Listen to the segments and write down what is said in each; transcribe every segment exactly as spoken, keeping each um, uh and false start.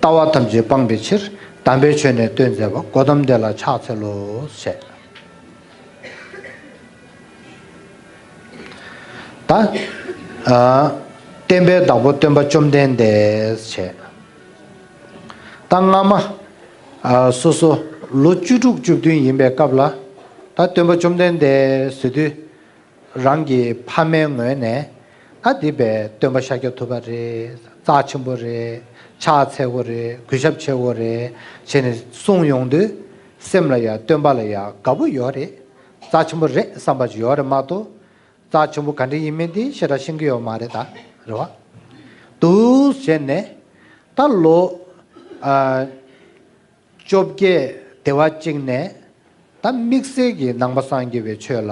ལྟ་བ་ཐམས་ཅད་སྤངས་པའི་ཕྱིར། དམ་པའི་ཆོས་ནི་སྟོན་མཛད་པ། གོ་ཏམ་དེ་ལ་ཕྱག་འཚལ་ལོ་ཞེས། ད། ཨ། བསྟན་པའི་བདག་པོ་སྟོན་པ་བཅོམ་ལྡན་འདས་ཞེས། ད་སྔ་མ། ཨ། སོ་སོ་ལོ་བཅུ་དྲུག་བཅུ་བདུན་ཡིན་པའི་སྐབས་ལ། ད་སྟོན་པ་བཅོམ་ལྡན་འདས་ཟེར་དུས། རང་གི་ཕ་མའི་ངོས་ནས། ཨ། འདི་བས་སྟོན་པ་ཤཱཀྱ་ཐུབ་པ་རེད། རྩ་ཆེན་པོ་རེད། ཕྱག་འཚལ་དགོས་རེད། གུས་ཞབས་བྱེད་དགོས་རེད། བྱས་ནས་གསུངས་ཡོང་དུས། སེམས་ལ་ཡང་སྟོན་པ་ལ་ཡང་དགའ་པོ་ཡོད་རེད། རྩ་ཆེན་པོ་རེད་བསམ་པ་ཅིག་ཡོད་རེད་མ་གཏོགས། རྩ་ཆེན་པོ་ག་འདྲ་ཡིན་མིན་དེ་ཞེ་དྲག་ཤེས་ཀྱི་ཡོད་མ་རེད་ད། རེད་བ། འདུག་བྱས་ནས། ད་ལོ། ཨ། བཅོ་བརྒྱད་དེ་བ་གཅིག་ནས། ད་དམིགས་བསལ་གྱི་ནང་པ་སངས་རྒྱས་པའི་ཆོས་ལ་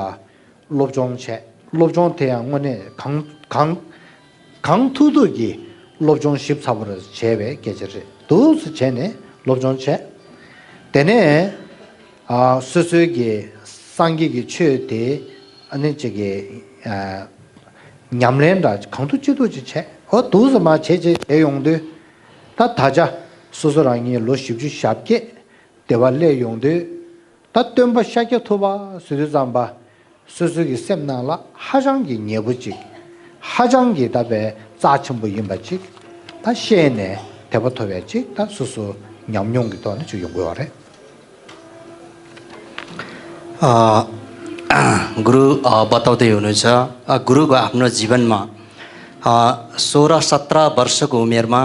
སློབ་སྦྱོང་བྱས། སློབ་སྦྱོང་དེ་ཡང་དངོས་གནས་གང་གང་གང་ཐུབ་ཐུབ་ཀྱིས་སློབ་སྦྱོང་ཞིབ་ཚགས་པོར་བྱས་པའི་སྐད་ཆ་རེད། འདུག་སེ་བྱས་ནས་སློབ་སྦྱོང་བྱས། དེ་ནས། ཨ། སོ་སོའི་གི་སངས་རྒྱས་ཀྱི་ཆོས་དེ། ཨ་ནི་ཅིག་གི། ཨ། ཉམས་ལེན་འདྲ་གང་ཐུབ་ཅི་ཐུབ་ཅིག་བྱས། འོ། འདུག་སེ་མར་བྱས་བྱས་བྱས་ཡོང་དུས། ད་ད་ཆ་སོ་སོ་རང་ཉིད་ལོ་བཞི་བཅུ་ཞེ་བརྒྱད་དེ་བ་སླེབས་ཡོང་དུས། ད་སྟོན་པ་ཤཱཀྱ་ཐུབ་པ་ཟེར་དུས་ཙམ་པ། སོ་སོའི་གི་སེམས་ནང་ལ་ཧ་ཅང་གི་ཉེ་པོ་ཅིག་ཧ་ཅང་གི་ད་བས་རྩ་ཆེན་པོ་ཡིན་པ་ཅིག་ད་ཤེས་ནས་དད་པ་ཐོབ་པའི་ཅིག་ད་སོ་སོ་ཉམས་མྱོང་གི་ཐོག་ནས་ཅིག་ཡོང་གི་ཡོད་རེད། अ, गुरु, अ, बताउँदै हुनुहुन्छ, अ, गुरुको आफ्नो जीवनमा, अ, सोह्र सत्र वर्षको उमेरमा,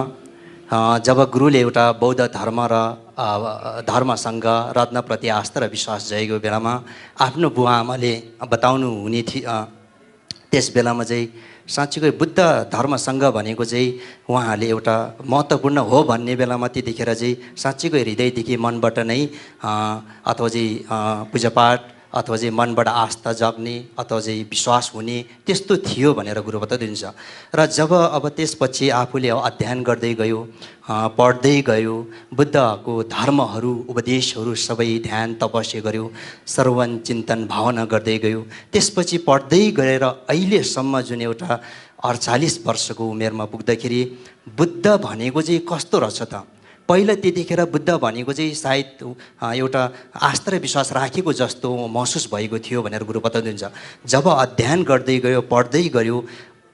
अ, जब गुरुले एउटा बौद्ध धर्म र, अ, धर्मसँग रत्नप्रति आस्था र विश्वास जगेको बेलामा आफ्नो बुवा आमाले बताउनु हुने थि-, अ, त्यस बेलामा चाहिँ साँच्चीकै बुद्ध धर्मसँग भनेको चाहिँ उहाँहरूले एउटा महत्त्वपूर्ण हो भन्ने बेलामा त्यतिखेर चाहिँ साँच्चीकै हृदयदेखि मनबाट नै, अ, अथवा चाहिँ, अ, पूजापाठ अथवा चाहिँ मनबाट आस्था जाग्ने अथवा चाहिँ विश्वास हुने त्यस्तो थियो भनेर गुरुबाट दिन्छ। र जब अब त्यसपछि आफूले अब अध्ययन गर्दै गयो, अ, पढ्दै गयो, बुद्धको धर्महरू, उपदेशहरू सबै ध्यान तपस्या गर्यो, श्रवण चिन्तन भावना गर्दै गयो। त्यसपछि पढ्दै गरेर अहिलेसम्म जुन एउटा अडचालिस वर्षको उमेरमा पुग्दाखेरि बुद्ध भनेको चाहिँ कस्तो रहेछ त? पहिला त्यतिखेर बुद्ध भनेको चाहिँ सायद, अ, एउटा आस्था र विश्वास राखेको जस्तो महसुस भएको थियो भनेर गुरु बताउनुहुन्छ। जब अध्ययन गर्दै गयो, पढ्दै गयो,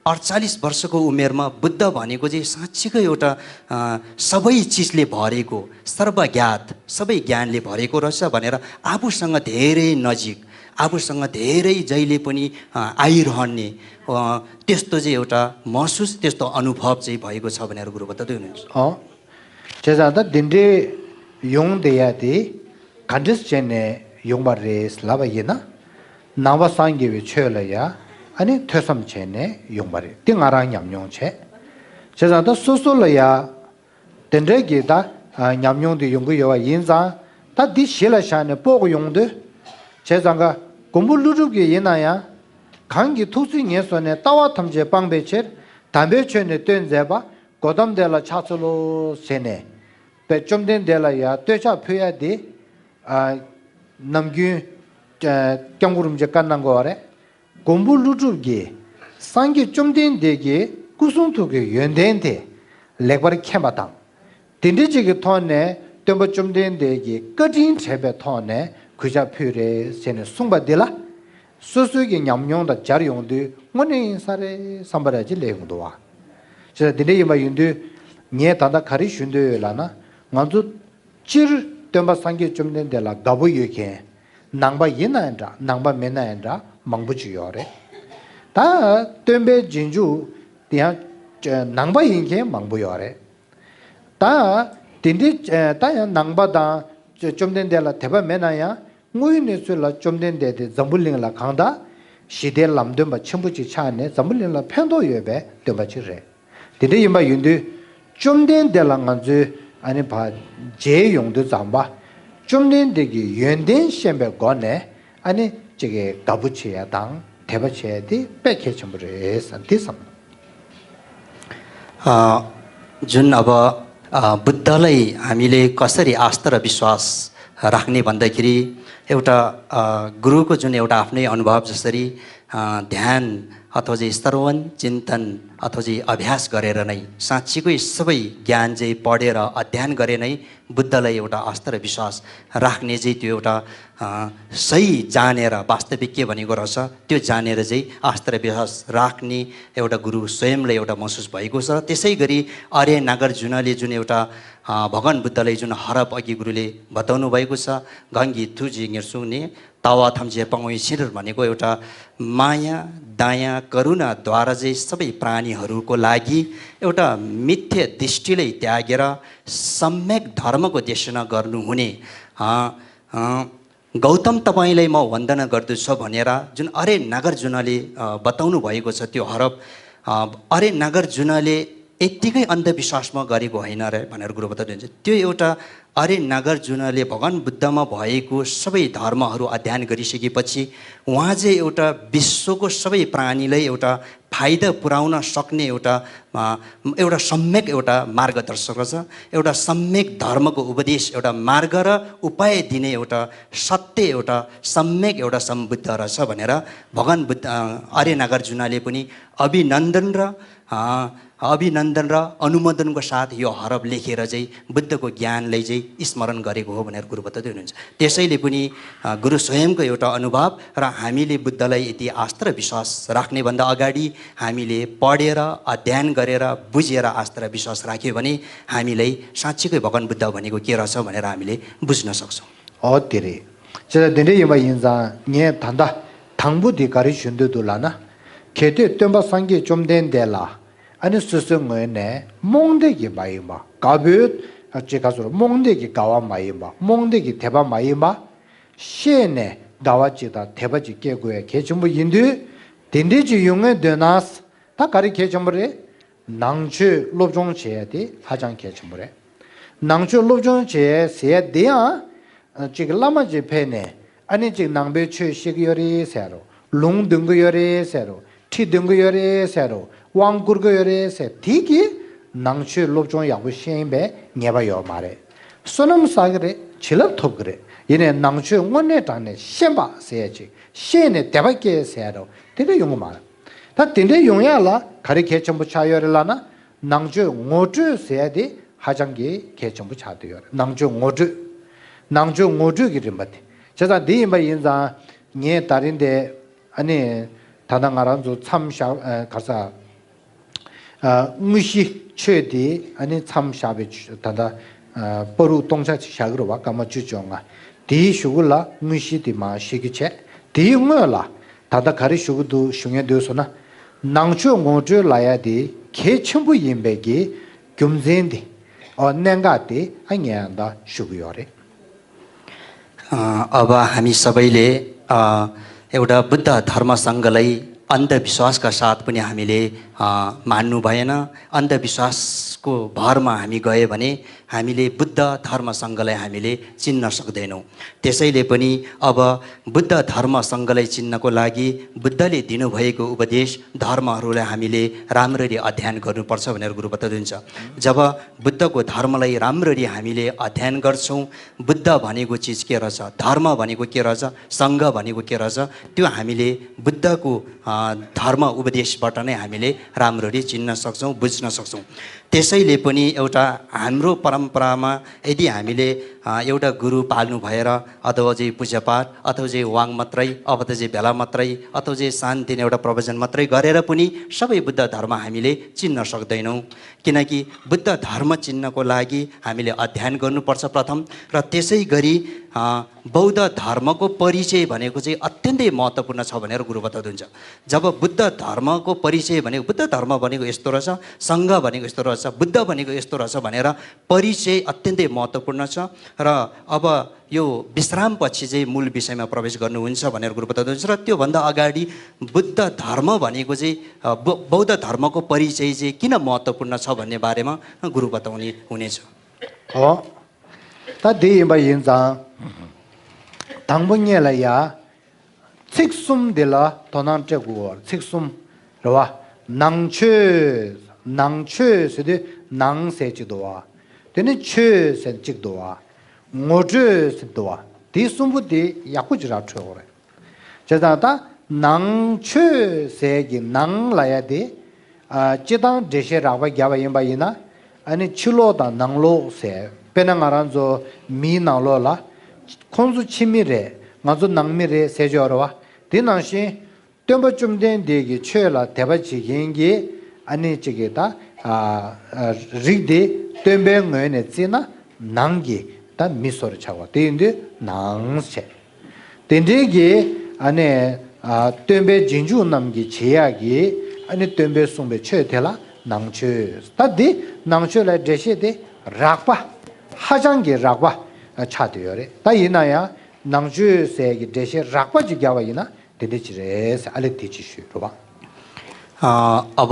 अडचालिस वर्षको उमेरमा बुद्ध भनेको चाहिँ साँच्चीकै एउटा, अ, सबै चिजले भरेको, सर्वज्ञात, सबै ज्ञानले भरेको रहेछ भनेर आफूसँग धेरै नजिक, आफूसँग धेरै जहिले पनि, अ, आइरहने, अ, त्यस्तो चाहिँ एउटा महसुस, त्यस्तो अनुभव चाहिँ भएको छ भनेर गुरु बताउँदै हुनुहुन्छ। अँ। བྱས་ཙང་ད་འདི་འདྲའི་ཡོང་བསྡད་ཡ་དེ་ག་འདྲས་བྱས་ནས་ཡོང་བ་རེད་ལབ་པ་ཡིན་ན། ནང་པ་སངས་རྒྱས་པའི་ཆོས་ལ་ཡ་ཨ་ནི་ཐོས་བསམ་བྱས་ནས་ཡོང་བ་རེད། འདི་ང་རང་ཉམས་མྱོང་བྱས། བྱས་ཙང་ད་སོ་སོ་ལ་ཡ་དེ་འདྲའི་གི་ད་ཨ་ཉམས་མྱོང་དེ་ཡོང་གི་ཡོད་པ་ཡིན་ཙང་། ད་འདི་གཞི་ལ་བཞག་ནས་དཔོག་ཡོང་དུས། བྱས་ཙང་ཀ་མགོན་པོ་ཀླུ་སྒྲུབ་ཀྱི་ཡིན་ན་ཡང་། གང་གིས་ཐུགས་བརྩེ་ངེས་སོ་ནས། ལྟ་བ་ཐམས་ཅད་སྤངས་པའི་ཕྱིར། དམ་པའི་ཆོས་ནི་སྟོན་མཛད་པ། གོ་ཏམ་དེ་ལ་ཕྱག་འཚལ་ལོ་ཟེར་ནས། དཔེ་བཅོམ་ལྡན་འདས་ལ་ཡང་བསྟོད་ཕྱག་ཕུལ་ཡ་དེ། ཨ། ནམ་རྒྱུན། ཨ། སྐྱབས་མགོན་རིན་པོ་ཆེ་བཀའ་གནང་དགོས་པ་རེད། མགོན་པོ་ཀླུ་སྒྲུབ་ཀྱིས་སངས་རྒྱས་བཅོམ་ལྡན་འདས་ཀྱི་སྐུ་གསུང་ཐུགས་ཀྱི་ཡོན་ཏན་དེ་ལེགས་པར་མཁྱེན་པ་དང་། དེ་འདྲ་ཅིག་གི་ཐོག་ནས་སྟོན་པ་བཅོམ་ལྡན་འདས་ཀྱི་བཀའ་དྲིན་དྲན་པའི་ཐོག་ནས་གུས་ཕྱག་ཕུལ་རེད་ཟེར་ནས་གསུངས་པ་འདི་ལ། སོ་སོའི་གི་ཉམས་མྱོང་དང་སྦྱར་ཡོང་དུས་དངོས་གནས་ཡིན་ས་རེད་བསམ་པ་ར་ཅིག་སླེབས་ཡོང་འདུག་བ། བྱས་ཙང་འདི་འདྲ་ཡིན་པ་ཡིན་དུས། ངས་ད་ལྟ་ག་རེ་ཞུ་འདོད་ཡོད་ལབ་ན། ང་ཚོ་སྤྱིར་སྟོན་པ་སངས་རྒྱས་བཅོམ་ལྡན་འདས་ལ་དགའ་པོ་ཡོད་མཁན། ནང་པ་ཡིན་ན་ཡང་འདྲ། ནང་པ་མིན་ན་ཡང་འདྲ། མང་པོ་ཅིག་ཡོད་རེད། ད་སྟོན་པའི་རྗེས་འཇུག་དེ་ཡང་ནང་པ་ཡིན་མཁན་མང་པོ་ཡོད་རེད། ད་དེ་འདྲའི་ད་ཡང་ནང་པ་དང་བཅོམ་ལྡན་འདས་ལ་དད་པ་མེད་ན་ཡང་། དངོས་ཡོད་གནས་ཚུལ་ལ་བཅོམ་ལྡན་འདས་དེ་འཛམ་བུ་གླིང་ལ་གང་ལྟར་ཞི་བདེའི་ལམ་སྟོན་པ་ཆེན་པོ་ཅིག་ཆགས་ནས་འཛམ་བུ་གླིང་ལ་ཕན་ཐོགས་ཡོད་པའི་སྟོན་པ་ཅིག་རེད། དེ་འདྲ་ཡིན་པ་ཡིན་དུས། བཅོམ་ལྡན་འདས་ལ་ང་ཚོས་ཨ་ནི་ཕར་མཇལ་ཡོང་དུས་ཙམ་པ། བཅོམ་ལྡན་འདས་ཀྱི་ཡོན་ཏན་ཤེས་པའི་སྒོ་ནས་ཨ་ནི་ཅིག་གི་དགའ་པོ་བྱེད་ཡ་དང་དད་པ་བྱེད་ཡ་དེ་དཔེ་གལ་ཆེན་པོ་རེད་བསམ་འདི་བསམ། अ, जुन अब, अ, बुद्धलाई हामीले कसरी आस्था र विश्वास राख्ने भन्दाखेरि एउटा, अ, गुरुको जुन एउटा आफ्नै अनुभव जसरी, अ, ध्यान, अथवा चाहिँ श्रवण चिन्तन अथवा चाहिँ अभ्यास गरेर नै साँच्चीकै सबै ज्ञान चाहिँ पढेर अध्ययन गरे नै बुद्धलाई एउटा आस्था र विश्वास राख्ने चाहिँ त्यो एउटा अ, सही जानेर वास्तविक के भनेको रहेछ त्यो जानेर चाहिँ आस्था र विश्वास राख्ने एउटा गुरु स्वयंलाई एउटा महसुस भएको छ। त्यसै गरी आर्य नागार्जुनले जुन एउटा अ, भगवान बुद्धलाई जुन हरप अघि गुरुले बताउनु भएको छ, गङ्गी थुजी निर्सुने तावा थम्जे पङ्वी सिर भनेको एउटा माया, दया, करुणाद्वारा चाहिँ सबै प्राणीहरूको लागि एउटा मिथ्या दृष्टिलाई त्यागेर सम्यक धर्मको देशना गर्नुहुने अ, अ, गौतम, तपाईँलाई म वन्दना गर्दछु भनेर जुन आर्य नागार्जुनले अ, बताउनु भएको छ, त्यो हरप अ, आर्य नागार्जुनले यत्तिकै अन्धविश्वासमा गरेको होइन र भनेर गुरुबाट दिन्छ। त्यो एउटा आर्य नागार्जुनले भगवान बुद्धमा भएको सबै धर्महरू अध्ययन गरिसकेपछि उहाँ चाहिँ एउटा विश्वको सबै प्राणीलाई एउटा फाइदा पुर्याउन सक्ने एउटा अ, एउटा सम्यक एउटा मार्गदर्शक रहेछ। एउटा सम्यक धर्मको उपदेश, एउटा मार्ग र उपाय दिने एउटा सत्य, एउटा सम्यक एउटा सम्बुद्ध रहेछ भनेर भगवान बुद्ध अ, आर्य नागार्जुनले पनि अभिनन्दन र अ, अभिनन्दन र अनुमोदनको साथ यो हरफ लेखेर चाहिँ बुद्धको ज्ञानलाई चाहिँ स्मरण गरेको हो भनेर गुरुबद्धले हुनुहुन्छ। त्यसैले पनि अ, गुरु स्वयंको एउटा अनुभव र हामीले बुद्धलाई यति आस्था र विश्वास राख्नेभन्दा अगाडि हामीले पढेर, अध्ययन गरेर, बुझेर आस्था र विश्वास राख्यो भने हामीलाई साँच्चीकै भगवान बुद्ध भनेको के रहेछ भनेर हामीले बुझ्न सक्छौँ। अ དེ་རེད། ཅེས་དེ་འདྲ་ཡིན་པ་ཡིན་ཙང་ངས་ད་ལྟ་དང་པོ་འདི་ག་རེ་ཞུ་འདོད་འདུག་ལབ་ན། གལ་ཏེ་སྟོན་པ་སངས་རྒྱས་བཅོམ་ལྡན་འདས་ལ་ཨ་ནི་སོ་སོའི་ངོས་ནས་རྨོངས་དད་ཀྱི་མ་ཡིན་པ་དགའ་བོའི་ཅེས་ག་ཚོར་རྨོངས་དད་ཀྱི་དགའ་བ་མ་ཡིན་པ་རྨོངས་དད་ཀྱི་དད་པ་མ་ཡིན་པ། ཤེས་ནས་དགའ་བ་ཅིག་དང་དད་པ་ཅིག་སྐྱེ་དགོས་ཡ་གལ་ཆེན་པོ་ཡིན་དུས། དེ་འདྲའི་ཅིག་ཡོང་ངེས་འདོད་ན། ད་ག་རེ་གལ་ཆེན་པོ་རེད། ནང་ཆོས་སློབ་སྦྱོང་བྱེད་ཡ་དེ་ཧ་ཅང་གལ་ཆེན་པོ་རེད། ནང་ཆོས་སློབ་སྦྱོང་བྱེད་ཡ་ཟེར་ཡ་དེ་ཡང་ཅིག་བླ་མ་ཅིག་ཕེབས་ནས་ཨ་ནི་ཅིག་ནང་པའི་ཆོས་ཤེས་ཀྱི་ཡོད་རེད་ཟེར་རོ། ལུང་འདོན་གྱི་ཡོད་རེད་ཟེར་རོ། ཁྲིད་འདོན་གྱི་ཡོད་རེད་ཟེར་རོ། དབང་བསྐུར་གྱི་ཡོད་རེད་ཟེར། དེ་གིས་ནང་ཆོས་སློབ་སྦྱོང་ཡག་པོ་ཤེས་པའི་ངེས་པ་ཡོད་མ་རེད། བསོད་ནམས་བསགས་ཀྱི་རེད། བྱིན་རླབས་ཐོབ་ཀྱི་རེད། ཡིན་ནའི་ནང་ཆོས་དངོས་གནས་དྲང་གནས་ཤེས་པ་ཟེར་ཡ་ཅིག་ཤེས་ནས་དད་པ་སྐྱེ་ཟེར་ཡ་རོ། དེ་འདྲ་ཡོང་གི་མ་རེད། ད་དེ་འདྲའི་ཡོང་ཡ་ལ་ག་རེ་གལ་ཆེན་པོ་ཆགས་ཡོད་རེད་ལབ་ན། ནང་ཆོས་ངོ་སྤྲོད་ཟེར་ཡ་དེ་ཧ་ཅང་གི་གལ་ཆེན་པོ་ཆགས་བསྡད་ཡོད་རེད། ནང་ཆོས་ངོ་སྤྲོད། ནང་ཆོས་ངོ་སྤྲོད་ཀྱི་རིམ་པ་དེ། བྱས་ཙང་འདི་ཡིན་པ་ཡིན་ཙང་ངས་ད་རིང་དེ་ཨ་ནི་ད་ལྟ་ང་རང་ཚོ་མཚམས་བཞག་ཨ་ག་ས་ཨ་དངོས་གཞི་ཆོས་དེ་ཨ་ནི་མཚམས་བཞག་པའི་ཆ་ད་ལྟ་ཨ་པ་རུ་སྟོང་ཆ་ཞིག་བཞག་གི་རེད་བ། སྐར་མ་བཅུ་བཅོ་ལྔ། དེའི་གཞུག་གུ་ལ་དངོས་གཞི་དེ་མར་བཤད་རྒྱུ་བྱས། དེའི་སྔོན་ལ་ད་ལྟ་ག་རེ་ཞུ་གི་འདུག་ཞུ་མཁན་འདུག་ཟེར་ན། ནང་ཆོས་ངོ་སྤྲོད་ལབ་ཡ་དེ་གལ་ཆེན་པོ་ཡིན་པའི་གི་རྒྱུ་མཚན་དེ་ཨ་གནད་འགག་དེ་ཨ་ངས་ཡང་ད་ཞུ་གི་ཡོད་རེད། अ, अब हामी सबैले अ, एउटा बुद्ध धर्म सङ्घलाई अन्धविश्वासका साथ पनि हामीले अ, मान्नु भएन। अन्धविश्वासको भरमा हामी गयो भने हामीले बुद्ध धर्म सङ्घलाई हामीले चिन्न सक्दैनौँ। त्यसैले पनि अब बुद्ध धर्म सङ्घलाई चिन्नको लागि बुद्धले दिनुभएको उपदेश धर्महरूलाई हामीले राम्ररी अध्ययन गर्नुपर्छ भनेर गुरु बताउनुहुन्छ। जब बुद्धको धर्मलाई राम्ररी हामीले अध्ययन गर्छौँ, बुद्ध भनेको चिज के रहेछ, धर्म भनेको के रहेछ, सङ्घ भनेको के रहेछ, त्यो हामीले बुद्धको अ, धर्म उपदेशबाट नै हामीले राम्ररी चिन्न सक्छौँ, बुझ्न सक्छौँ। त्यसैले पनि एउटा हाम्रो परम्परामा यदि हामीले अ, एउटा गुरु पाल्नु भएर अथवा चाहिँ पूजापाठ अथवा चाहिँ वाङ मात्रै अथवा चाहिँ भेला मात्रै अथवा चाहिँ सानो तिनो एउटा प्रवचन मात्रै गरेर पनि सबै बुद्ध धर्म हामीले चिन्न सक्दैनौँ। किनकि बुद्ध धर्म चिन्नको लागि हामीले अध्ययन गर्नुपर्छ प्रथम। र त्यसै गरी अ, बौद्ध धर्मको परिचय भनेको चाहिँ अत्यन्तै महत्त्वपूर्ण छ भनेर गुरु बताउनुहुन्छ। जब बुद्ध धर्मको परिचय भनेको बुद्ध धर्म भनेको यस्तो रहेछ, सङ्घ भनेको यस्तो रहेछ, बुद्ध भनेको यस्तो रहेछ भनेर परिचय अत्यन्तै महत्त्वपूर्ण छ। र अब यो विश्रामपछि चाहिँ मूल विषयमा प्रवेश गर्नुहुन्छ भनेर गुरु बताउनुहुन्छ। र त्योभन्दा अगाडि बुद्ध धर्म भनेको चाहिँ अ, बौ- बौद्ध धर्मको परिचय चाहिँ किन महत्त्वपूर्ण छ भन्ने बारेमा गुरु बताउने हुनेछ। हो। ད་དེ་ཡིན་པ་ཡིན་ཙང་། དང་པོ་ཉིད་ལ་ཡ། ཚིག་གསུམ་འདི་ལ་དོ་སྣང་སྤྲད་དགོས། ཚིག་གསུམ་རེད་བ། ནང་ཆོས། ནང་ཆོས་ཟེར་དུས་ནང་ཟེར་གཅིག་འདུག་བ། དེ་ནི་ཆོས་ཟེར་གཅིག་འདུག་བ། ངོ་སྤྲོད་ཟེར་འདུག་བ། དེ་གསུམ་པོ་དེ་ཡག་པོ་ཅིག་ར་འཕྲོད་དགོས་རེད། བྱས་ཙང་ད། ནང་ཆོས་ཟེར་གྱི་ནང་ལབ་ཡ་དེ། ཨ། སྤྱིར་བཏང་འགྲེལ་བཤད་རགས་པ་བརྒྱབ་པ་ཡིན་པ་ཡིན་ན། ཨ་ནི་ཕྱི་ལོགས་དང་ནང་ལོགས་ཟེར། དཔེར་ན་ང་རང་ཚོ་མིའི་ནང་ལོགས་ལ། ཁོང་ཚོ་ཕྱི་མི་རེད། ང་ཚོ་ནང་མི་རེད་ཟེར་གྱི་ཡོད་རེད་བ། དེ་ནང་བཞིན། སྟོན་པ་བཅོམ་ལྡན་འདས་ཀྱི་ཆོས་ལ་དད་པ་བྱེད་མཁན་གྱི། ཨ་ནི་གཅིག་གི་ད། ཨ། ཨ། རིགས་དེ་སྟོན་པའི་ངོས་ནས་བརྩིས་ན་ནང་གི་ད་མི་བཟོ་འདྲ་ཆགས་པ་དེ་ཡིན་དུས་ནང་བྱས། དེ་འདྲའི་གི། ཨ་ནི། ཨ། སྟོན་པའི་རྗེས་འཇུག་རྣམས་ཀྱིས་བྱེད་ཡག་གི། ཨ་ནི་སྟོན་པས་གསུངས་པའི་ཆོས་དེ་ལ་ནང་ཆོས། ད་འདི་ནང་ཆོས་ལ་འགྲེལ་བཤད་དེ་རགས་པ། ཧ་ཅང་གི་རགས་པ་ཆགས་བསྡད་ཡོད་རེད། ད་ཡིན་ན་ཡང་ནང་ཆོས་ཟེར་གྱི་འགྲེལ་བཤད་རགས་པ་ཅིག་བརྒྱབ་པ་ཡིན་ན། དེ་འདྲ་ཅིག་རེད་ཟེར། ཨ་ལས་དེ་ཅིག་ཞུས་རོགས་པ། अ, अब,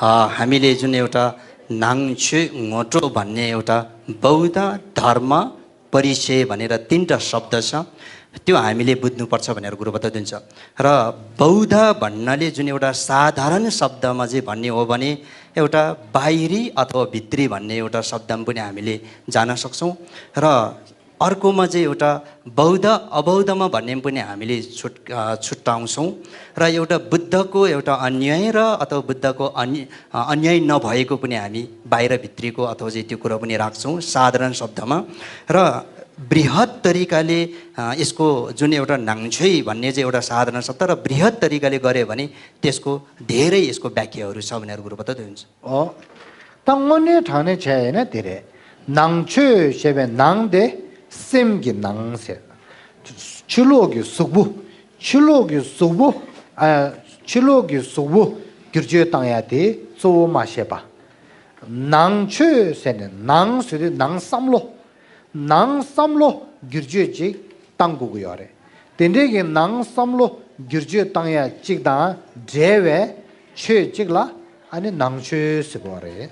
अ, हामीले जुन एउटा नाङ्चोय ङोटो भन्ने एउटा बौद्ध धर्म परिचय भनेर तिनवटा शब्द छ, त्यो हामीले बुझ्नुपर्छ भनेर गुरुबाट दिन्छ। र बौद्ध भन्नाले जुन एउटा साधारण शब्दमा चाहिँ भन्ने हो भने, एउटा बाहिरी अथवा भित्री भन्ने एउटा शब्दमा पनि हामीले जान सक्छौँ। र अर्कोमा चाहिँ एउटा बौद्ध अबौद्धमा भन्ने पनि हामीले छुट-, अ, छुट्याउँछौँ। र एउटा बुद्धको एउटा अनुयायी र अथवा बुद्धको अन्य-, अ, अनुयायी नभएको पनि हामी बाहिर भित्रीको अथवा चाहिँ त्यो कुरा पनि राख्छौँ साधारण शब्दमा। र बृहत तरिकाले, अ, यसको जुन एउटा नाङ्चोय भन्ने चाहिँ एउटा साधारण शब्द र बृहत तरिकाले गऱ्यो भने त्यसको धेरै यसको व्याख्याहरू छ भनेर गुरुबाट दिनुहुन्छ। ཨོ། ད་དངོས་གནས་དྲང་གནས་བྱས་ཡིན་ན་དེ་རེད། ནང་ཆོས་ཞེས་པའི་ནང་དེ་སེམས་ཀྱི་ནང་ཟེར། ཕྱི་ལོགས་ཀྱི་གཟུགས་པོ། ཕྱི་ལོགས་ཀྱི་གཟུགས་པོ། ཨ། ཕྱི་ལོགས་ཀྱི་གཟུགས་པོ་བསྒྱུར་བཅོས་བཏང་ཡ་དེ་གཙོ་བོ་མ་བཤད་པ། ནང་ཆོས་ཟེར་ནས་ནང་ཟེར་དུས་ནང་བསམ་བློ། ནང་བསམ་བློ་བསྒྱུར་བཅོས་ཅིག་བཏང་དགོས་ཀྱི་ཡོད་རེད། དེ་འདྲའི་གི་ནང་བསམ་བློ་བསྒྱུར་བཅོས་བཏང་ཡ་གཅིག་དང་འབྲེལ་བའི་ཆོས་གཅིག་ལ་ཨ་ནི་ནང་ཆོས་ཟེར་གོ་རེད།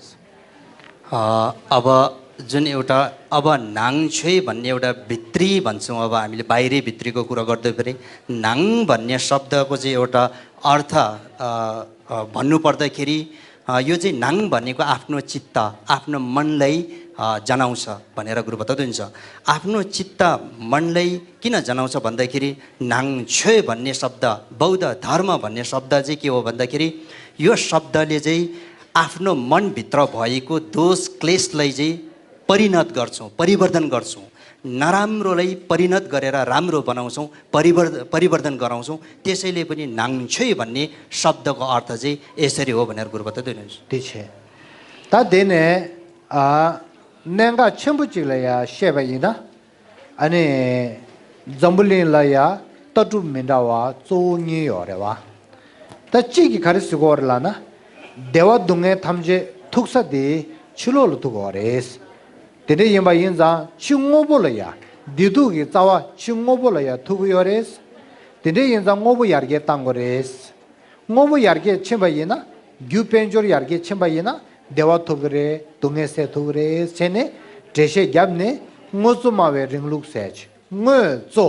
अ, अब जुन एउटा, अब नाङ्चोय भन्ने एउटा भित्री भन्छौँ, अब हामीले बाहिरी भित्रीको कुरा गर्दाखेरि नाङ भन्ने शब्दको चाहिँ एउटा अर्थ, अ, अ, भन्नुपर्दाखेरि, अ, यो चाहिँ नाङ भनेको आफ्नो चित्त, आफ्नो मनलाई, अ, जनाउँछ भनेर गुरुबाट दिन्छ। आफ्नो चित्त मनलाई किन जनाउँछ भन्दाखेरि नाङ्चोय भन्ने शब्द, बौद्ध धर्म भन्ने शब्द चाहिँ के हो भन्दाखेरि यो शब्दले चाहिँ आफ्नो मनभित्र भएको दोष क्लेशलाई चाहिँ परिणत गर्छौँ, परिवर्तन गर्छौँ। नराम्रोलाई परिणत गरेर राम्रो बनाउँछौँ, परिवर्-, परिवर्तन गराउँछौँ। त्यसैले पनि नाङ्चोय भन्ने शब्दको अर्थ चाहिँ यसरी हो भनेर गुरुबाट दिनुहुन्छ। त्यही छ। ད་དེ་ནས། ཨ། གནད་འགག་ཆེན་པོ་གཅིག་ལ་ཡ་བཤད་པ་ཡིན་ན། ཨ་ནི། འཛམ་བུ་གླིང་ལ་ཡ་ལྟ་གྲུབ་མི་འདྲ་བ་གཙོ་བོ་གཉིས་ཡོད་རེད་བ། ད་གཅིག་གིས་ག་རེ་ཟེར་གོ་རེད་ལབ་ན། བདེ་བ་སྡུག་བསྔལ་ཐམས་ཅད་ཐུག་ས་དེ་ཕྱི་ལོགས་ལ་ཐུག་གོ་རེད། དེ་འདྲ་ཡིན་པ་ཡིན་ཙང་ཕྱི་དངོས་པོ་ལ་ཡ། བདེ་སྡུག་གི་རྩ་བ་ཕྱི་དངོས་པོ་ལ་ཡ་ཐུག་གི་ཡོད་རེད། དེ་འདྲ་ཡིན་ཙང་དངོས་པོ་ཡར་རྒྱས་བཏང་དགོས་རེད། དངོས་པོ་ཡར་རྒྱས་ཕྱིན་པ་ཡིན་ན། རྒྱུ་དཔལ་འབྱོར་ཡར་རྒྱས་ཕྱིན་པ་ཡིན་ན། བདེ་བ་ཐོབ་ཀྱི་རེད། སྡུག་བསྔལ་སེལ་ཐུབ་ཀྱི་རེད་ཟེར་ནས་འགྲེལ་བཤད་བརྒྱབ་ནས་དངོས་གཙོ་སྨྲ་བའི་རིང་ལུགས་ཟེར་ཆེ། དངོས་གཙོ།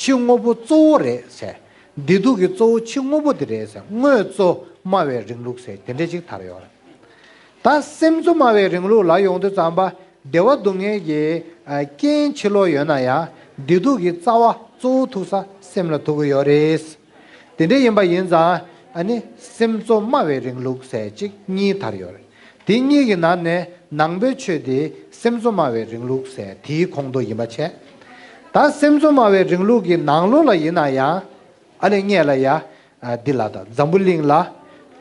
ཕྱི་དངོས་པོ་གཙོ་བོ་རེད་ཟེར། བདེ་སྡུག་གི་གཙོ་བོ་ཕྱི་དངོས་པོ་དེ་རེད་ཟེར། དངོས་གཙོ་སྨྲ་བའི་རིང་ལུགས་ཟེར་དེ་འདྲ་ཅིག་དར་ཡོད་རེད། ད་སེམས་གཙོ་སྨྲ་བའི་རིང་ལུགས་ལ་ཡོང་དུས་ཙམ་པ། བདེ་བ་སྡུག་བསྔལ་གྱི། ཨ། རྐྱེན་ཕྱི་ལོགས་ཡོད་ན་ཡང་བདེ་སྡུག་གི་རྩ་བ་གཙོ་བོ་ཐུག་ས་སེམས་ལ་ཐུག་གི་ཡོད་རེད། དེ་འདྲ་ཡིན་པ་ཡིན་ཙང་། ཨ་ནི་སེམས་གཙོ་སྨྲ་བའི་རིང་ལུགས་ཟེར་གཅིག་གཉིས་དར་ཡོད་རེད། དེ་གཉིས་ཀྱི་ནང་ནས་ནང་པའི་ཆོས་དེ་སེམས་གཙོ་སྨྲ་བའི་རིང་ལུགས་ཟེར་དེའི་ཁོངས་གཏོགས་ཡིན་པ་བྱས། ད་སེམས་གཙོ་སྨྲ་བའི་རིང་ལུགས་ཀྱི་ནང་ལོགས་ལ་ཡིན་ན་ཡང་། ཨ་ནི་སྔོན་ལ་ཡ། ཨ། འདི་ལ་ད་འཛམ་བུ་གླིང་ལ་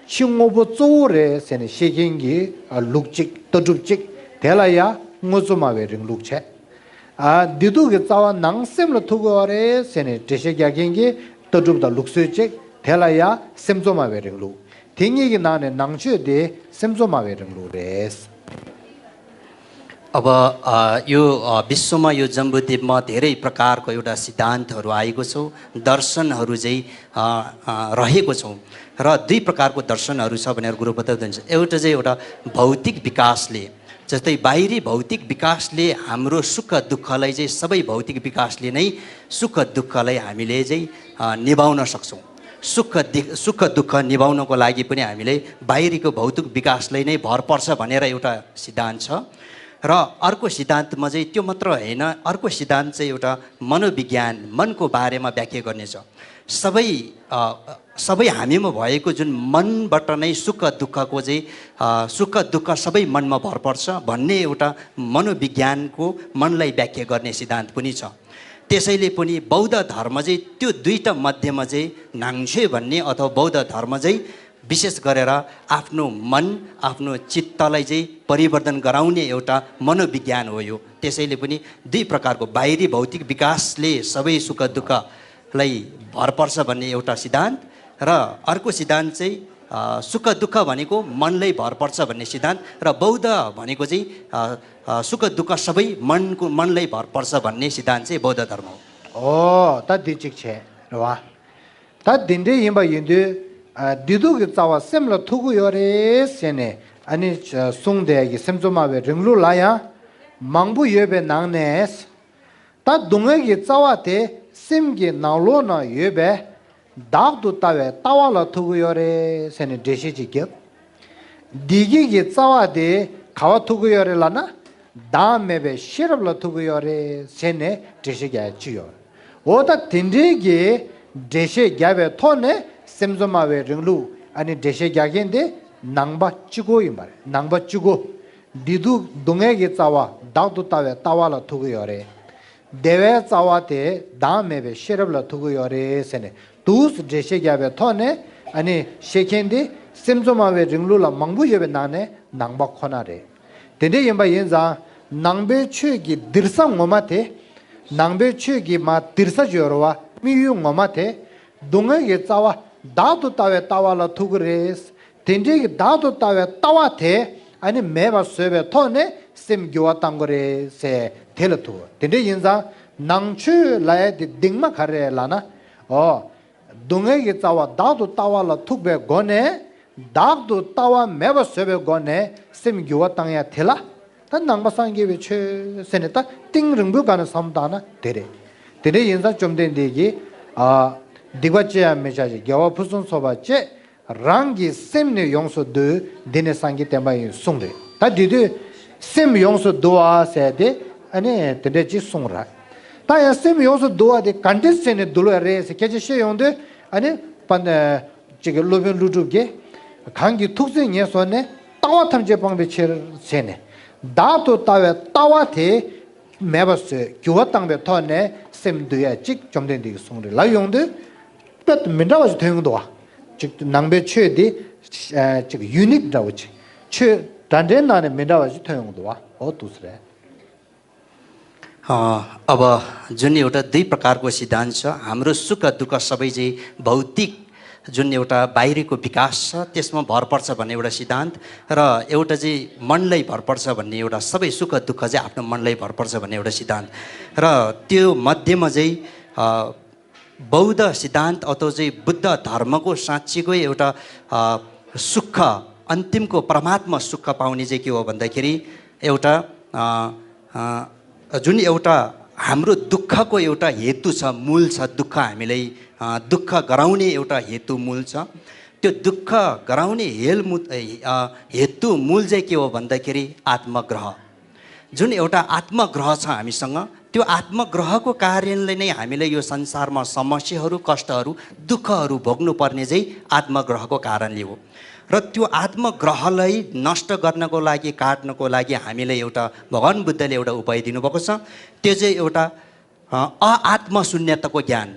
ཕྱི་དངོས་པོ་གཙོ་བོ་རེད་ཟེར་ནས་བཤད་མཁན་གྱི། ཨ། ལུགས་གཅིག་ལྟ་གྲུབ་གཅིག་དེ་ལ་ཡ་དངོས་གཙོ་སྨྲ་བའི་རིང་ལུགས་བྱས། ཨ། བདེ་སྡུག་གི་རྩ་བ་ནང་སེམས་ལ་ཐུག་གི་ཡོད་རེད་ཟེར་ནས་འགྲེལ་བཤད་རྒྱག་མཁན་གྱི་ལྟ་གྲུབ་དང་ལུགས་སྲོལ་གཅིག་དེ་ལ་ཡ་སེམས་གཙོ་སྨྲ་བའི་རིང་ལུགས། དེ་གཉིས་ཀྱི་ནང་ནས་ནང་ཆོས་དེ་སེམས་གཙོ་སྨྲ་བའི་རིང་ལུགས་རེད། अब, अ, यो, अ, विश्वमा यो जम्बुद्वीपमा धेरै प्रकारको एउटा सिद्धान्तहरू आएको छ, दर्शनहरू चाहिँ, अ, अ, रहेको छौँ। र दुई प्रकारको दर्शनहरू छ भनेर गुरु बताउँदै हुन्छ। एउटा चाहिँ एउटा भौतिक विकासले, जस्तै बाहिरी भौतिक विकासले हाम्रो सुख दुःखलाई चाहिँ, सबै भौतिक विकासले नै सुख दुःखलाई हामीले चाहिँ, अ, निभाउन सक्छौँ। सुख दि-, सुख दुःख निभाउनको लागि पनि हामीले बाहिरीको भौतिक विकासलाई नै भर पर्छ भनेर एउटा सिद्धान्त छ। र अर्को सिद्धान्तमा चाहिँ त्यो मात्र होइन, अर्को सिद्धान्त चाहिँ एउटा मनोविज्ञान, मनको बारेमा व्याख्या गर्नेछ। सबै अ, सबै हामीमा भएको जुन मनबाट नै सुख दुःखको चाहिँ अ, सुख दुःख सबै मनमा भर पर्छ भन्ने एउटा मनोविज्ञानको, मनलाई व्याख्या गर्ने सिद्धान्त पनि छ। त्यसैले पनि बौद्ध धर्म चाहिँ त्यो दुईटा मध्येमा चाहिँ नाङ्छे भन्ने अथवा बौद्ध धर्म चाहिँ विशेष गरेर आफ्नो मन, आफ्नो चित्तलाई चाहिँ परिवर्तन गराउने एउटा मनोविज्ञान हो यो। त्यसैले पनि दुई प्रकारको, बाहिरी भौतिक विकासले सबै सुख दुःखलाई भर पर्छ भन्ने एउटा सिद्धान्त र अर्को सिद्धान्त चाहिँ अ, सुख दुःख भनेको मनलाई भर पर्छ भन्ने सिद्धान्त र बौद्ध भनेको चाहिँ अ, अ, सुख दुःख सबै मनको, मनलाई भर पर्छ भन्ने सिद्धान्त चाहिँ बौद्ध धर्म हो। ཨོ་ད་འདི་གཅིག་བྱས་རེད་བ། ད་འདི་འདྲའི་ཡིན་པ་ཡིན་དུས། ཨ། བདེ་སྡུག་གི་རྩ་བ་སེམས་ལ་ཐུག་གི་ཡོད་རེད་ཟེར་ནས་ཨ་ནི་གསུངས་བསྡད་ཀྱི་སེམས་གཙོ་སྨྲ་བའི་རིང་ལུགས་ལ་ཡང་མང་པོ་ཡོད་པའི་ནང་ནས། ད་སྡུག་བསྔལ་གྱི་རྩ་བ་དེ་སེམས་ཀྱི་ནང་ལོགས་ན་ཡོད་པའི་བདག་ཏུ་ལྟ་བའི་ལྟ་བ་ལ་ཐུག་གི་ཡོད་རེད་ཟེར་ནས་འགྲེལ་བཤད་ཅིག་བརྒྱབ། བདེ་སྐྱིད་ཀྱི་རྩ་བ་དེ་ག་བ་ཐུག་གི་ཡོད་རེད་ལབ་ན། བདག་མེད་པའི་ཤེས་རབ་ལ་ཐུག་གི་ཡོད་རེད་ཟེར་ནས་འགྲེལ་བཤད་རྒྱག་ཡ་ཅིག་ཡོད། འོ་ད་དེ་འདྲའི་གི་འགྲེལ་བཤད་བརྒྱབ་པའི་ཐོག་ནས་སེམས་གཙོ་སྨྲ་བའི་རིང་ལུགས་ཨ་ནི་འགྲེལ་བཤད་རྒྱག་མཁན་དེ་ནང་པ་གཅིག་པོ་ཡིན་པ་རེད། ནང་པ་གཅིག་པོ། བདེ་སྡུག་སྡུག་བསྔལ་གྱི་རྩ་བ་བདག་ཏུ་ལྟ་བའི་ལྟ་བ་ལ་ཐུག་གི་ཡོད་རེད། བདེ་བའི་རྩ་བ་དེ་བདག་མེད་པའི་ཤེས་རབ་ལ་ཐུག་གི་ཡོད་རེད་ཟེར་ནས་འདུག་སེ་འགྲེལ་བཤད་བརྒྱབ་པའི་ཐོག་ནས་ཨ་ནི་བཤད་མཁན་དེ་སེམས་གཙོ་སྨྲ་བའི་རིང་ལུགས་ལ་མང་པོ་ཡོད་པའི་ནང་ནས་ནང་པ་ཁོ་ན་རེད། དེ་འདྲ་ཡིན་པ་ཡིན་ཙང་ནང་པའི་ཆོས་ཀྱི་འདིར་ས་ངོ་མ་དེ། ནང་པའི་ཆོས་ཀྱི་མ་འདིར་ས་ཅིག་ཡོད་རེད་བ། དམིགས་ཡུལ་ངོ་མ་དེ། སྡུག་བསྔལ་གྱི་རྩ་བ་བདག་ཏུ་ལྟ་བའི་ལྟ་བ་ལ་ཐུག་གི་རེད། དེ་འདྲའི་གི་བདག་ཏུ་ལྟ་བའི་ལྟ་བ་དེ་ཨ་ནི་མེད་པ་བཟོས་པའི་ཐོག་ནས་སེམས་འགྱུར་བ་གཏང་དགོས་རེད་ཟེར་དེ་ལ་ཐུག་དེ་འདྲ་ཡིན་ཙང་ནང་ཆོས་ལབ་ཡ་དེ་གདིང་མ་ག་རེ་རེད་ལབ་ན། ཨོ། སྡུག་བསྔལ་གྱི་རྩ་བ་བདག་ཏུ་ལྟ་བ་ལ་ཐུག་པའི་སྒོ་ནས། བདག་ཏུ་ལྟ་བ་མེད་པ་བཟོས་པའི་སྒོ་ནས་སེམས་འགྱུར་བ་གཏང་ཡ་དེ་ལ། ད་ནང་པ་སངས་རྒྱས་པའི་ཆོས་ཟེར་ནས་ད་གཏིང་རིང་པོའི་སྒང་ནས་བསམ་བློ་བཏང་ན་དེ་རེད། དེ་འདྲ་ཡིན་ཙང་བཅོམ་ལྡན་འདས་ཀྱིས། ཨ། སྡིག་པ་ཅི་ཡང་མི་བྱ་ཞིང་། དགེ་བ་ཕུན་སུམ་ཚོགས་པར་སྤྱད། རང་གི་སེམས་ནི་ཡོངས་སུ་འདུལ། འདི་ནི་སངས་རྒྱས་བསྟན་པ་ཡིན་གསུངས་རེད། ད་དེ་དུས་སེམས་ཡོངས་སུ་འདུལ་བ་ཟེར་ཏེ་ཨ་ནི་དེ་འདྲ་ཅིག་གསུངས་ར། ད་ཡང་སེམས་ཡོངས་སུ་འདུལ་བ་དེ་ག་འདྲས་བྱས་ནས་འདུལ་བ་རེད་ཟེར་སྐད་ཆ་བཤད་ཡོང་དུས་ཨ་ནི་པ། ཅིག་གི་སློབ་དཔོན་ཀླུ་སྒྲུབ་ཀྱིས། གང་གིས་ཐུགས་བརྩེ་ཉེར་བཟུང་ནས། ལྟ་བ་ཐམས་ཅད་སྤང་བའི་ཕྱིར་ཟེར་ནས། བདག་ཏུ་ལྟ་བའི་ལྟ་བ་དེ་མེད་པ་བཟོས་འགྱུར་བ་བཏང་བའི་ཐོག་ནས་སེམས་འདུལ་ཡ་ཅིག་བཅོམ་ལྡན་འདས་ཀྱིས་གསུངས་རེད་ལབ་ཡོང་དུས། དཔེ་མི་འདྲ་བ་ཞིག་ཐོན་ཡོང་འདུག་བ། ཅིག་ནང་པའི་ཆོས་འདི། ཅིག་ཡུ་ནིག་འདྲ་བོ་ཅིག་ཆོས་འདྲ་འདྲའི་ནང་ནས་མི་འདྲ་བ་ཞིག་ཐོན་ཡོང་འདུག་བ། འོ་འདུག་སེ་རེད། अ, अब जुन एउटा दुई प्रकारको सिद्धान्त छ, हाम्रो सुख दुःख सबै चाहिँ भौतिक जुन एउटा बाहिरको विकास छ, त्यसमा भर पर्छ भन्ने एउटा सिद्धान्त, र एउटा चाहिँ मनलाई भर पर्छ भन्ने, एउटा सबै सुख दुःख चाहिँ आफ्नो मनलाई भर पर्छ भन्ने एउटा सिद्धान्त। र त्यो मध्येमा चाहिँ अ, बौद्ध सिद्धान्त अथवा चाहिँ बुद्ध धर्मको साँच्चीकै एउटा अ, सुख, अन्तिमको परमात्मा सुख पाउने चाहिँ के हो भन्दाखेरि एउटा अ, अ, जुन एउटा हाम्रो दुःखको एउटा हेतु छ, मूल छ, दुःख हामीलाई अ, दुःख गराउने एउटा हेतु मूल छ। त्यो दुःख गराउने हेल मु-, अ, हेतु मूल चाहिँ के हो भन्दाखेरि आत्मग्रह। जुन एउटा आत्मग्रह छ हामीसँग, त्यो आत्मग्रहको कारणले नै हामीलाई यो संसारमा समस्याहरू, कष्टहरू, दुःखहरू भोग्नुपर्ने चाहिँ आत्मग्रहको कारणले हो। र त्यो आत्मग्रहलाई नष्ट गर्नको लागि, काट्नको लागि हामीलाई एउटा भगवान बुद्धले एउटा उपाय दिनुभएको छ। त्यो चाहिँ एउटा अ, अआत्मशून्यताको ज्ञान।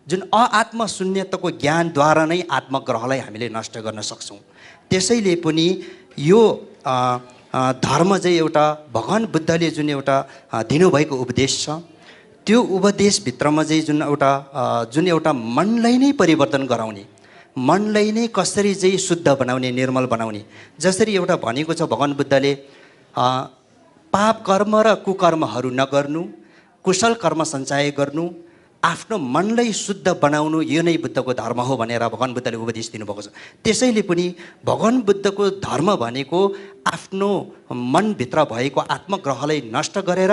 जुन अआत्मशून्यताको ज्ञानद्वारा नै आत्मग्रहलाई हामीले नष्ट गर्न सक्छौँ। त्यसैले पनि यो अ, अ, धर्म चाहिँ एउटा भगवान बुद्धले जुन एउटा अ, दिनुभएको उपदेश छ, त्यो उपदेशभित्रमा चाहिँ जुन एउटा अ, जुन एउटा मनलाई नै परिवर्तन गराउने, मनलाई नै कसरी चाहिँ शुद्ध बनाउने, निर्मल बनाउने, जसरी एउटा भनेको छ भगवान बुद्धले अ, पाप कर्म र कुकर्महरू नगर्नु, कुशल कर्म सञ्चय गर्नु, आफ्नो मनलाई शुद्ध बनाउनु, यो नै बुद्धको धर्म हो भनेर भगवान बुद्धले उपदेश दिनुभएको छ। त्यसैले पनि भगवान बुद्धको धर्म भनेको आफ्नो मनभित्र भएको आत्मग्रहलाई नष्ट गरेर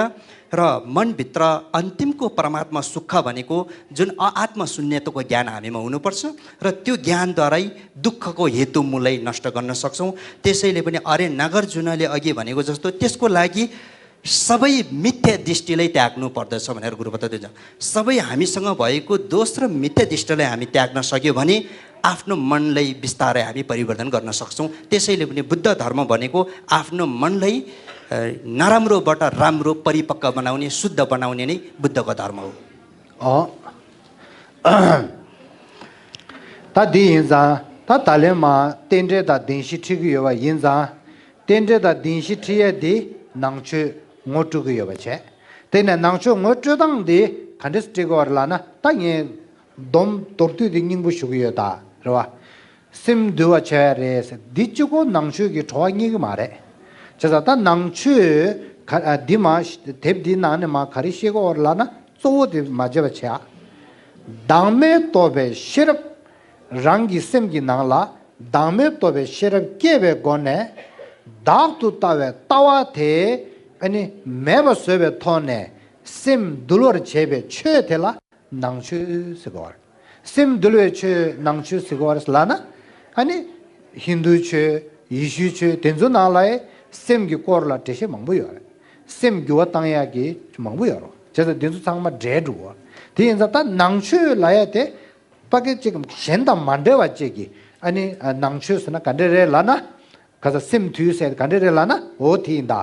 र मनभित्र अन्तिमको परमात्मा सुख भनेको जुन अ-, आत्मशून्यताको ज्ञान हामीमा हुनुपर्छ र त्यो ज्ञानद्वारै दुःखको हेतु मूललाई नष्ट गर्न सक्छौँ। त्यसैले पनि आर्य नागार्जुनले अघि भनेको जस्तो त्यसको लागि सबै मिथ्या दृष्टिलाई त्याग्नु पर्दछ भनेर गुरु बताउँदै हुन्छ। सबै हामीसँग भएको दोष र मिथ्या दृष्टिलाई हामी त्याग्न सक्यो भने आफ्नो मनलाई बिस्तारै हामी परिवर्तन गर्न सक्छौँ। त्यसैले पनि बुद्ध धर्म भनेको आफ्नो मनलाई, अ, नराम्रोबाट राम्रो परिपक्व बनाउने, शुद्ध बनाउने नै बुद्धको धर्म हो। ཨོ། ད་འདི་ཡིན་ཙང་ད་ད་ལན་མ་རྟེན་འབྲེལ་དང་བདེན་བཞི་ཁྲིད་ཀྱི་ཡོད་པ་ཡིན་ཙང་། རྟེན་འབྲེལ་དང་བདེན་བཞི་ཁྲིད་ཡས་འདི་ནང་ཆོས་ངོ་སྤྲོད་ཀྱི་ཡོད་པ་བྱས། དེ་ནས་ནང་ཆོས་ངོ་སྤྲོད་སྟངས་འདི་ག་འདྲས་སེ་ཁྲིད་ཀྱི་ཡོད་རེད་ལབ་ན། ད་ངས་སྡོམ་མདོར་བསྡུས་འདི་སྙིང་པོ་ཞུ་གི་ཡོད་ད། རེད་བ། སེམས་འདུལ་བར་བྱ་ཡ་རེད་ཟེར། འདི་གཅིག་པོ་ནང་ཆོས་ཀྱི་བྲོ་བ་རྙེད་ཀྱི་མ་རེད། བྱས་ཙང་ད་ནང་ཆོས་ག་ཨ་འདི་མ་དེབ་འདིའི་ནང་ནས་མ་ག་རེ་བཤད་ཀྱི་ཡོད་རེད་ལབ་ན། གཙོ་བོ་དེ་མ་བརྗེད་པ་བྱེད་ཨ། བདག་མེད་རྟོགས་པའི་ཤེས་རབ་རང་གི་སེམས་ཀྱི་ནང་ལ་བདག་མེད་རྟོགས་པའི་ཤེས་རབ་སྐྱེས་པའི་སྒོ་ནས། བདག་ཏུ་ལྟ་བའི་ལྟ་བ་དེ་ཨ་ནི་མེད་པ་བཟོ་བའི་ཐོག་ནས་སེམས་འདུལ་བར་བྱེད་པའི་ཆོས་དེ་ལ་ནང་ཆོས་ཟེར་གོ་བ་རེད། སེམས་འདུལ་བའི་ཆོས་ནང་ཆོས་ཟེར་གོ་བ་རེད་ལབ་ན། ཨ་ནི་ཧིན་རྡུའི་ཆོས། ཡེ་ཤུའི་ཆོས། དེ་ཚོའི་ནང་ལ་སེམས་ཀྱི་སྐོར་ལ་འགྲེལ་བཤད་མང་པོ་ཡོད་རེད། སེམས་འགྱུར་བ་བཏང་ཡག་གི་མང་པོ་ཡོད་རེད། བྱས་ཙང་དེ་ཚོ་ཚང་མ་འདྲེས་འགྲོ་གི་ཡོད་རེད། དེ་ཡིན་ཙང་ད་ནང་ཆོས་ལབ་ཡ་དེ་ཕ་གི་གཅིག་གཞན་དང་མ་འདྲ་བ་གཅིག་གི་ཨ་ནི་ནང་ཆོས་ཟེར་ན་ག་འདྲ་རེད་ལབ་ན། ག་ས་སེམས་དུལ་ཟེར་ག་འདྲ་རེད་ལབ་ན། འོ་དེ་ཡིན་ད།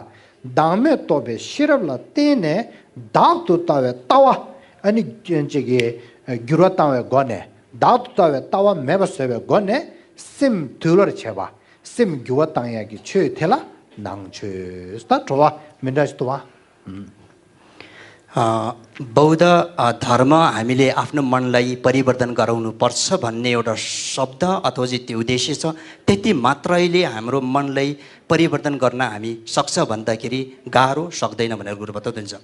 བདག་མེད་རྟོགས་པའི་ཤེས་རབ་ལ་བརྟེན་ནས་བདག་ཏུ་ལྟ་བའི་ལྟ་བ། ཨ་ནི་ཅིག་གི་འགྱུར་བ་བཏང་བའི་སྒོ་ནས། བདག་ཏུ་ལྟ་བའི་ལྟ་བ་མེད་པ་བཟོ་བའི་སྒོ་ནས་སེམས་དུལ་བར་བྱེད་པ། སེམས་འགྱུར་བ་བཏང་ཡག་གི་ཆོས་དེ་ལ་ནང་ཆོས། ད་བྲོ་བ་མི་འདྲ་ཞིག་འདུག་བ། ཨ, बौद्ध, अ, धर्म हामीले आफ्नो मनलाई परिवर्तन गराउनुपर्छ भन्ने एउटा शब्द अथवा चाहिँ त्यो उद्देश्य छ। त्यति मात्रैले हाम्रो मनलाई परिवर्तन गर्न हामी सक्छ भन्दाखेरि गाह्रो, सक्दैन भनेर गुरु बताउँदै हुन्छ।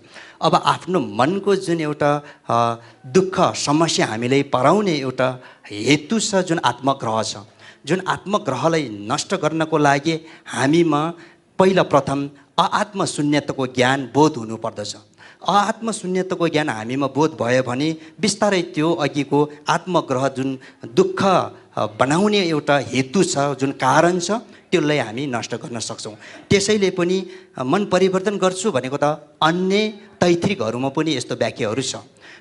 अब आफ्नो मनको जुन एउटा, अ, दुःख, समस्या हामीलाई पराउने एउटा हेतु छ, जुन आत्मग्रह छ, जुन आत्मग्रहलाई नष्ट गर्नको लागि हामीमा पहिला प्रथम अआत्मशून्यताको ज्ञान बोध हुनुपर्दछ। अआत्मशून्यताको ज्ञान हामीमा बोध भयो भने बिस्तारै त्यो अघिको आत्मग्रह जुन दुःख, अ, बनाउने एउटा हेतु छ, जुन कारण छ, त्यसलाई हामी नष्ट गर्न सक्छौँ। त्यसैले पनि, अ, मन परिवर्तन गर्छु भनेको त अन्य तात्त्विकहरूमा पनि यस्तो व्याख्याहरू छ।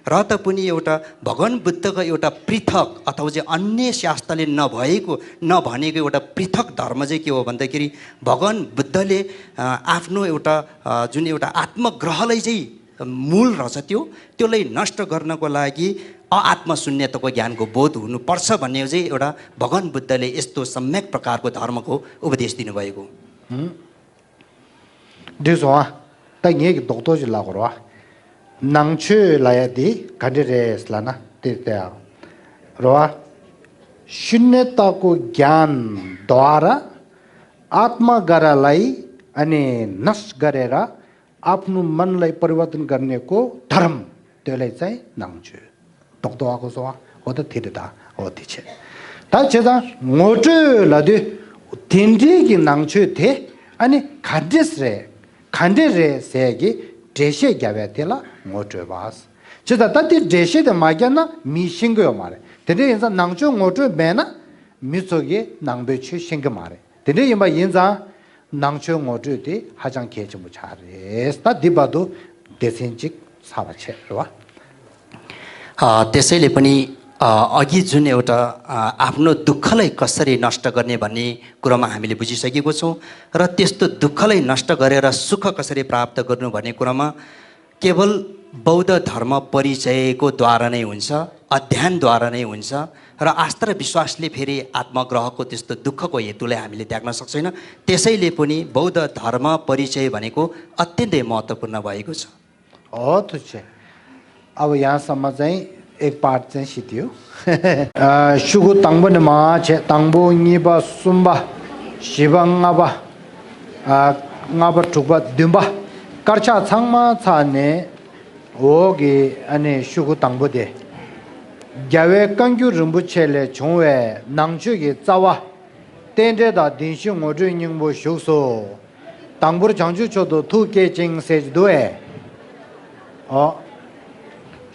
र त पनि एउटा भगवान बुद्धको एउटा पृथक अथवा चाहिँ अन्य शास्त्रले नभएको, नभनेको एउटा पृथक धर्म चाहिँ के हो भन्दाखेरि भगवान बुद्धले, अ, आफ्नो एउटा, अ, जुन एउटा आत्मग्रहलाई चाहिँ मूल रहेछ त्यो, त्यसलाई नष्ट गर्नको लागि अआत्मशून्यताको ज्ञानको बोध हुनुपर्छ भन्ने चाहिँ एउटा भगवान बुद्धले यस्तो सम्यक प्रकारको धर्मको उपदेश दिनुभएको। हुँ। འགྲིག་སོང་ཨ། ད་ངེད་ཀྱི་རྡོག་རྡོག་ཅིག་ལབ་དགོས་རེད་བ། ནང་ཆོས་ལབ་ཡ་འདི་ག་འདྲ་རེད་ལབ་ན་དེ་ལྟ་ཡ། རེད་བ། शून्यताको ज्ञानद्वारा आत्मग्रहलाई अनि नष्ट गरेर आफ्नो मनलाई परिवर्तन गर्नेको धर्म, त्यसलाई चाहिँ नङ ཆो། རྡོག་རྡོག་ཨ་ཁོ་སོང་ཨ། འོ་ད་དེ་རེད་ད། འོ་དེ་བྱས། ད་བྱས་ཙང་ངོ་སྤྲོད་ལབ་དུས། དེ་འདྲའི་གི་ནང་ཆོས་དེ་ཨ་ནི་ག་འདྲས་རེད། ག་འདྲས་རེད་ཟེར་གི་འགྲེལ་བཤད་རྒྱབ་ཡ་དེ་ལ་ངོ་སྤྲོད་པ། བྱས་ཙང་ད་དེ་འགྲེལ་བཤད་དེ་མ་རྒྱབ་ན་མིས་ཤེས་ཀྱི་ཡོད་མ་རེད། དེ་འདྲ་ཡིན་ཙང་ནང་ཆོས་ངོ་སྤྲོད་མེད་ན་མི་ཚོ་གིས་ནང་པའི་ཆོས་ཤེས་ཀྱི་མ་རེད། དེ་འདྲ་ཡིན་པ་ཡིན་ཙང་། ནང་ཆོས་ངོ་སྤྲོད་དེ་ཧ་ཅང་གལ་ཆེན་པོ་ཆགས་རེད། ད་འདི་བར་དུ་སྡེ་ཚན་གཅིག་ཚར་བ་བྱས་རེད་བ། अ, त्यसैले पनि, अ, अघि जुन एउटा, अ, आफ्नो दुःखलाई कसरी नष्ट गर्ने भन्ने कुरामा हामीले बुझिसकेको छौँ र त्यस्तो दुःखलाई नष्ट गरेर सुख कसरी प्राप्त गर्नु भन्ने कुरामा केवल बौद्ध धर्म परिचयको द्वारा नै हुन्छ, अध्ययनद्वारा नै हुन्छ र आस्था र विश्वासले फेरि आत्मग्रहको त्यस्तो दुःखको हेतुलाई हामीले त्याग्न सक्छैन। त्यसैले पनि बौद्ध धर्म परिचय भनेको अत्यन्तै महत्त्वपूर्ण भएको छ। འོ་ཐུགས་རྗེ་ཆེ། अब यहाँसम्म चाहिँ एक पाठ चाहिँ सिद्धियो। अ, ཤོག་གུ་དང་པོ་ནས་མར་བྱས། དང་པོ་གཉིས་པ་གསུམ་པ་བཞི་པ་ལྔ་པ། ཨ། ལྔ་པ་དྲུག་པ་བདུན་པ། དཀར་ཆག་ཚང་མ་ཚར་ནས། འོག་གི་ཨ་ནི་ཤོག་གུ་དང་པོ་དེ། རྒྱལ་བའི་བཀའ་འགྱུར་རིན་པོ་ཆེ་ལས་བྱུང་བའི་ནང་ཆོས་ཀྱི་རྩ་བ། རྟེན་འབྲེལ་དང་བདེན་བཞི་ངོ་སྤྲོད་སྙིང་པོ་བཞུགས་སོ། དང་པོར་བྱང་ཆུབ་མཆོག་ཏུ་ཐུགས་བསྐྱེད་ཅིང་ཟེར་གྱི་འདུག་ཨེ། ཨོ།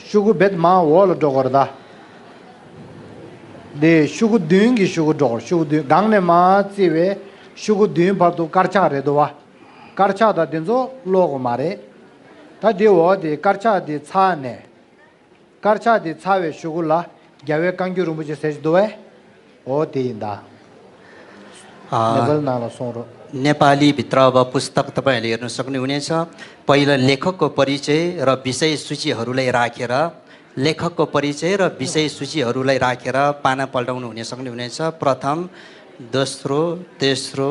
ཤོག་གུ་རྦད་མར་འོག་ལ་འགྲོ་དགོས་རེད་ད། འདི་ཤོག་གུ་བདུན་གྱི་ཤོག་གུ་འགྲོ་དགོས། ཤོག་གུ་བདུན་སྒང་ནས་མར་བརྩིས་པའི་ཤོག་གུ་བདུན་བར་དུ་དཀར་ཆག་རེད་འདུག་བ། དཀར་ཆག་དང་འདི་ཚོ་ཀློག་དགོས་མ་རེད། ད་འདི་འོག་དེ་དཀར་ཆག་འདི་ཚར་ནས། དཀར་ཆག་འདི་ཚར་བའི་གཞུག་གུ་ལ་རྒྱལ་བའི་བཀའ་འགྱུར་རིན་པོ་ཆེ་ཟེར་གྱི་འདུག་བས། འོ་དེ་ཡིན་ད། ནེ་པཱལ་ནང་ལ་སོང་རོགས། नेपाली भित्र अब पुस्तक तपाईँहरूले हेर्न सक्नुहुनेछ। पहिला लेखकको परिचय र विषय सूचीहरूलाई राखेर, लेखकको परिचय र विषय सूचीहरूलाई राखेर पाना पल्टाउनु हुने सक्नुहुनेछ। प्रथम, दोस्रो, तेस्रो,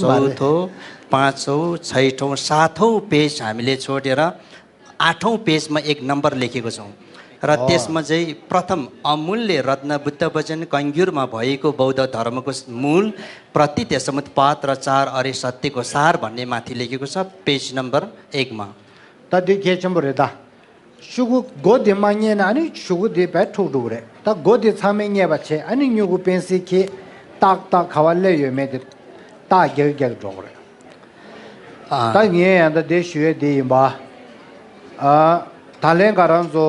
चौथो, पाँचौँ, छैठौँ, सातौँ पेज हामीले छोडेर आठौँ पेजमा एक नम्बर लेखेको छौँ। र त्यसमा चाहिँ प्रथम अमूल्य रत्न बुद्ध वचन कङ्ग्युरमा भएको बौद्ध धर्मको मूल प्रतीत्य समुत्पाद र चार अरे सत्यको सार भन्ने माथि लेखेको छ, पेज नम्बर एकमा। ད་འདི་གལ་ཆེན་པོ་རེད་ད། ཤོག་གུ་མགོ་འདི་མ་རྙེད་ན་ཨ་ནི་ཤོག་གུ་འདི་བས་འཁྲུག་འགྲོ་གི་རེད། ད་མགོ་འདི་ཚང་མས་རྙེད་པ་བྱས། ཨ་ནི་སྨྱུ་གུ་པེན་སིལ་འཁྱེར། ཏག་ཏག་ག་བ་སླེབས་ཡོད་མེད་དེ་ཏག་རྒྱག་རྒྱག་འགྲོ་གི་རེད། ད་ངས་ཡང་ད་དེ་ཞུ་ཡས་དེ་ཡིན་པ། ད་ལན་ང་རང་ཚོ་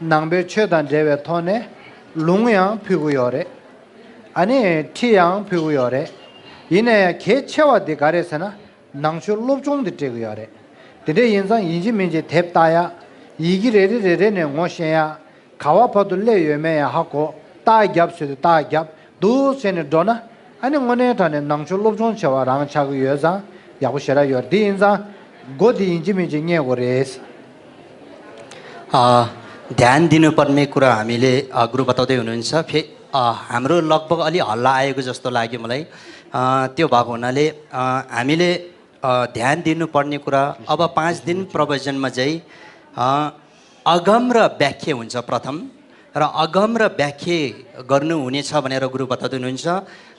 ནང་པའི་ཆོས་དང་འབྲེལ་བའི་ཐོག་ནས་ལུང་ཡང་ཕུལ་གི་ཡོད་རེད། ཨ་ནི་ཁྲིད་ཡང་ཕུལ་གི་ཡོད་རེད། ཡིན་ན་ཡང་གལ་ཆེ་བ་དེ་ག་རེད་ཟེར་ན། ནང་ཆོས་སློབ་སྦྱོང་དེ་སྤྲད་གི་ཡོད་རེད། དེ་འདྲ་ཡིན་ཙང་ཡིན་གཅིག་མིན་གཅིག་དེབ་ལྟ་ཡ། ཡི་གེ་རེ་རེ་རེ་རེ་ནས་ངོ་ཤེས་ཡ། ག་བ་བར་དུ་སླེབས་ཡོད་མེད་ཡང་ཧ་གོ། རྟགས་རྒྱབ་ཟེར་དུས་རྟགས་རྒྱབ་འདུག་བྱས་ནས་འགྲོ་ན། ཨ་ནི་དངོས་གནས་དྲང་གནས་ནང་ཆོས་སློབ་སྦྱོང་བྱ་བ་རང་ཆགས་ཀྱི་ཡོད་ཙང་ཡག་པོ་ཞེ་དྲག་ཡོད་རེད། དེ་ཡིན་ཙང་མགོ་འདི་ཡིན་གཅིག་མིན་གཅིག་རྙེད་དགོས་རེད། अ, ध्यान दिनुपर्ने कुरा हामीले, अ, गुरु बताउँदै हुनुहुन्छ। फे-, अ, हाम्रो लगभग अलि हल्ला आएको जस्तो लाग्यो मलाई। अ, त्यो भएको हुनाले, अ, हामीले, अ, ध्यान दिनुपर्ने कुरा, अब पाँच दिन प्रवचनमा चाहिँ, अ, अगम र व्याख्या हुन्छ प्रथम, र अगम र व्याख्या गर्नुहुनेछ भनेर गुरु बताउँदै हुनुहुन्छ।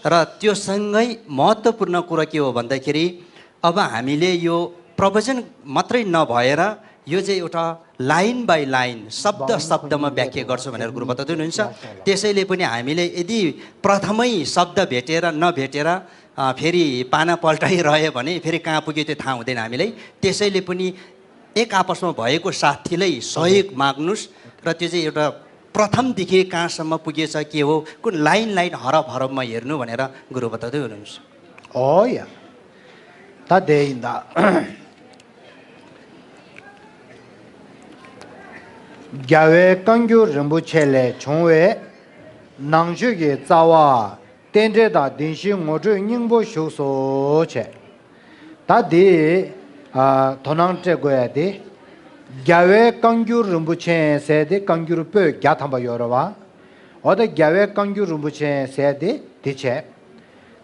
र त्योसँगै महत्त्वपूर्ण कुरा के हो भन्दाखेरि, अब हामीले यो प्रवचन मात्रै नभएर यो चाहिँ एउटा लाइन बाई लाइन, शब्द शब्दमा व्याख्या गर्छु भनेर गुरु बताउँदै हुनुहुन्छ। त्यसैले पनि हामीले यदि प्रथमै शब्द भेटेर नभेटेर, अ, फेरि पाना पल्टाइरह्यो भने फेरि कहाँ पुग्यो त्यो थाहा हुँदैन हामीलाई। त्यसैले पनि एक आपसमा भएको साथीलाई सहयोग माग्नुस्। र त्यो चाहिँ एउटा प्रथमदेखि कहाँसम्म पुगेछ, के हो, कुन लाइन लाइन, हरफ हरफमा हेर्नु भनेर गुरु बताउँदै हुनुहुन्छ। हो या। ད་དེ་ཡིན་ད། རྒྱལ་བའི་བཀའ་འགྱུར་རིན་པོ་ཆེ་ལས་བྱུང་བའི་ནང་ཆོས་ཀྱི་རྩ་བ། རྟེན་འབྲེལ་དང་བདེན་བཞིའི་ངོ་སྤྲོད་སྙིང་པོ་བཞུགས་སོ་བྱས། ད་འདི། ཨ། དོ་སྣང་སྤྲད་དགོས་ཡ་དེ། རྒྱལ་བའི་བཀའ་འགྱུར་རིན་པོ་ཆེ་ཟེར་དེ་བཀའ་འགྱུར་པོད་བརྒྱ་ཐམ་པ་ཡོད་རེད་བ། འོ་ད་རྒྱལ་བའི་བཀའ་འགྱུར་རིན་པོ་ཆེ་ཟེར་དེ་དེ་བྱས།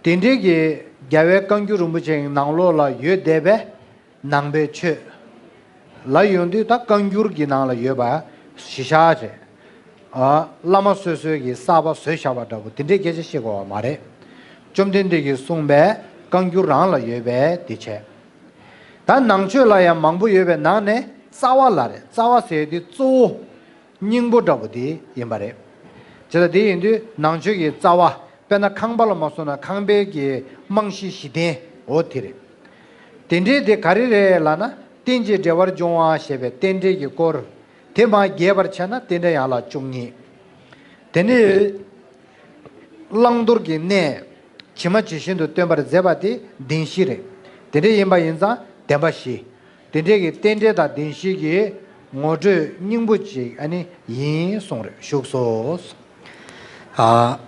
དེ་འདྲའི་གི་རྒྱལ་བའི་བཀའ་འགྱུར་རིན་པོ་ཆེའི་ནང་ལོགས་ལ་ཡོད་བསྡད་པའི་ནང་པའི་ཆོས་ལ་ཡོང་དུས། ད་བཀའ་འགྱུར་གྱི་ནང་ལ་ཡོད་པ་གཞི་བཞག་བྱས། ཨ། བླ་མ་སོ་སོའི་གི་གསར་པ་བཟོས་བཞག་པ་འདྲ་པོ་དེ་འདྲའི་སྐད་ཆ་བཤད་དགོས་པ་མ་རེད། བཅོམ་ལྡན་འདས་ཀྱིས་གསུངས་པའི་བཀའ་འགྱུར་རང་ལ་ཡོད་པས་དེ་བྱས། ད་ནང་ཆོས་ལ་ཡང་མང་པོ་ཡོད་པའི་ནང་ནས་རྩ་བ་ལ་རེད། རྩ་བ་ཟེར་དུས་གཙོ་བོ་སྙིང་པོ་འདྲ་པོ་དེ་ཡིན་པ་རེད། བྱས་ཙང་དེ་ཡིན་དུས་ནང་ཆོས་ཀྱི་རྩ་བ། དཔེར་ན་ཁང་པ་ལ་མ་སོང་ན་ཁང་པའི་གི་རྨང་གཞི་གཞི་རྟེན། འོ་དེ་རེད། དེ་འདྲའི་དེ་ག་རེ་རེད་ལབ་ན། རྟེན་ཅིང་འབྲེལ་བར་འབྱུང་བ་ཞེས་པའི་རྟེན་འབྲེལ་གྱི་སྐོར། དེ་མར་རྒྱས་པར་བྱས་ན་རྟེན་འབྲེལ་ཡན་ལག་བཅུ་གཉིས། དེ་ནས་བླང་དོར་གྱི་གནས་ཇི་མ་ཇི་བཞིན་དུ་སྟོན་པར་མཛད་པ་དེ་བདེན་བཞི་རེད། དེ་འདྲ་ཡིན་པ་ཡིན་ཙང་བདེན་པ་བཞི། དེ་འདྲའི་གི་རྟེན་འབྲེལ་དང་བདེན་བཞི་གི་ངོ་སྤྲོད་སྙིང་པོ་ཅིག་ཨ་ནི་ཡིན་གསུངས་རེད། བཞུགས་སོ། अ,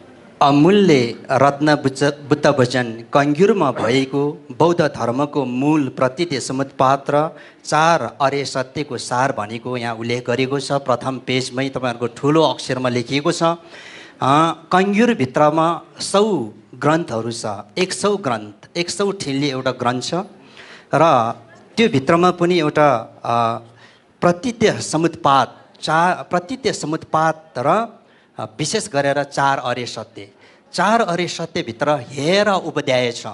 अमूल्य रत्न बुद्ध, बुद्ध वचन कङ्ग्युरमा भएको बौद्ध धर्मको मूल प्रतीत्य समुत्पाद र चार अरे सत्यको सार भनेको यहाँ उल्लेख गरेको छ। प्रथम पेजमै तपाईँहरूको ठुलो अक्षरमा लेखिएको छ। अ, कङ्ग्युरभित्रमा सौ ग्रन्थहरू छ। एक सौ ग्रन्थ, एक सौ ठिल्ली एउटा ग्रन्थ छ। र त्यो भित्रमा पनि एउटा, अ, प्रतीत्य समुत्पाद, चा-, प्रतीत्य समुत्पाद र, अ, विशेष गरेर चार अरे सत्य। चार अरे सत्य भित्र हेर उपध्याय छ।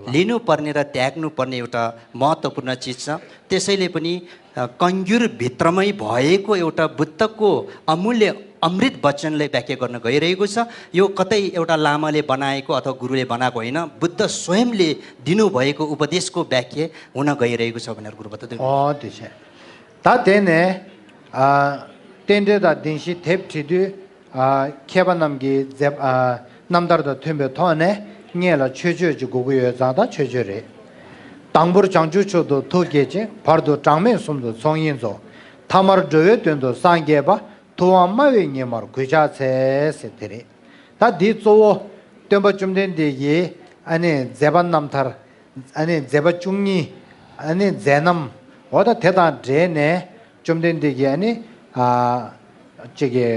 लिनुपर्ने र त्याग्नुपर्ने एउटा महत्त्वपूर्ण चिज छ। त्यसैले पनि अ, कङ्ग्युरभित्रमै भएको एउटा बुद्धको अमूल्य अमृत वचनलाई व्याख्या गर्न गइरहेको छ। यो कतै एउटा लामाले बनाएको अथवा गुरुले बनाएको होइन, बुद्ध स्वयंले दिनुभएको उपदेशको व्याख्या हुन गइरहेको छ भनेर गुरुबाट दुई अँ त्यो छ। ད་དེ་ནས་ཨ། རྟེན་འབྲེལ་དང་བདེན་བཞི་དེབ་བྲིས་དུས། ཨ། མཁས་པ་རྣམས་ཀྱི་མཛད། ཨ། རྣམ་ཐར་དང་མཐུན་པའི་ཐོག་ནས་སྔོན་ལ་མཆོད་བརྗོད་ཅིག་དགོས་ཀྱི་ཡོད་ཙང་ད་མཆོད་བརྗོད་རེད། དང་པོར་བྱང་ཆུབ་མཆོག་ཏུ་ཐུགས་བསྐྱེད་ཅིང་། བར་དུ་གྲངས་མེད་གསུམ་དུ་ཚོགས་གཉིས་རྫོགས། ཐ་མར་འགྲོ་བའི་དོན་དུ་སངས་རྒྱས་པ། ཐུབ་དབང་སྨྲ་བའི་ཉི་མར་གུས་ཕྱག་འཚལ་ཟེར་དེ་རེད། ད་འདིའི་གཙོ་བོ་སྟོན་པ་བཅོམ་ལྡན་འདས་ཀྱི་ཨ་ནི་མཛད་པ་རྣམ་ཐར། ཨ་ནི་མཛད་པ་བཅུ་གཉིས། ཨ་ནི་མཛད་རྣམ། འོ་ད་དེ་དང་འབྲེལ་ནས་བཅོམ་ལྡན་འདས་ཀྱིས་ཨ་ནི། ཨ། ཅིག་གི།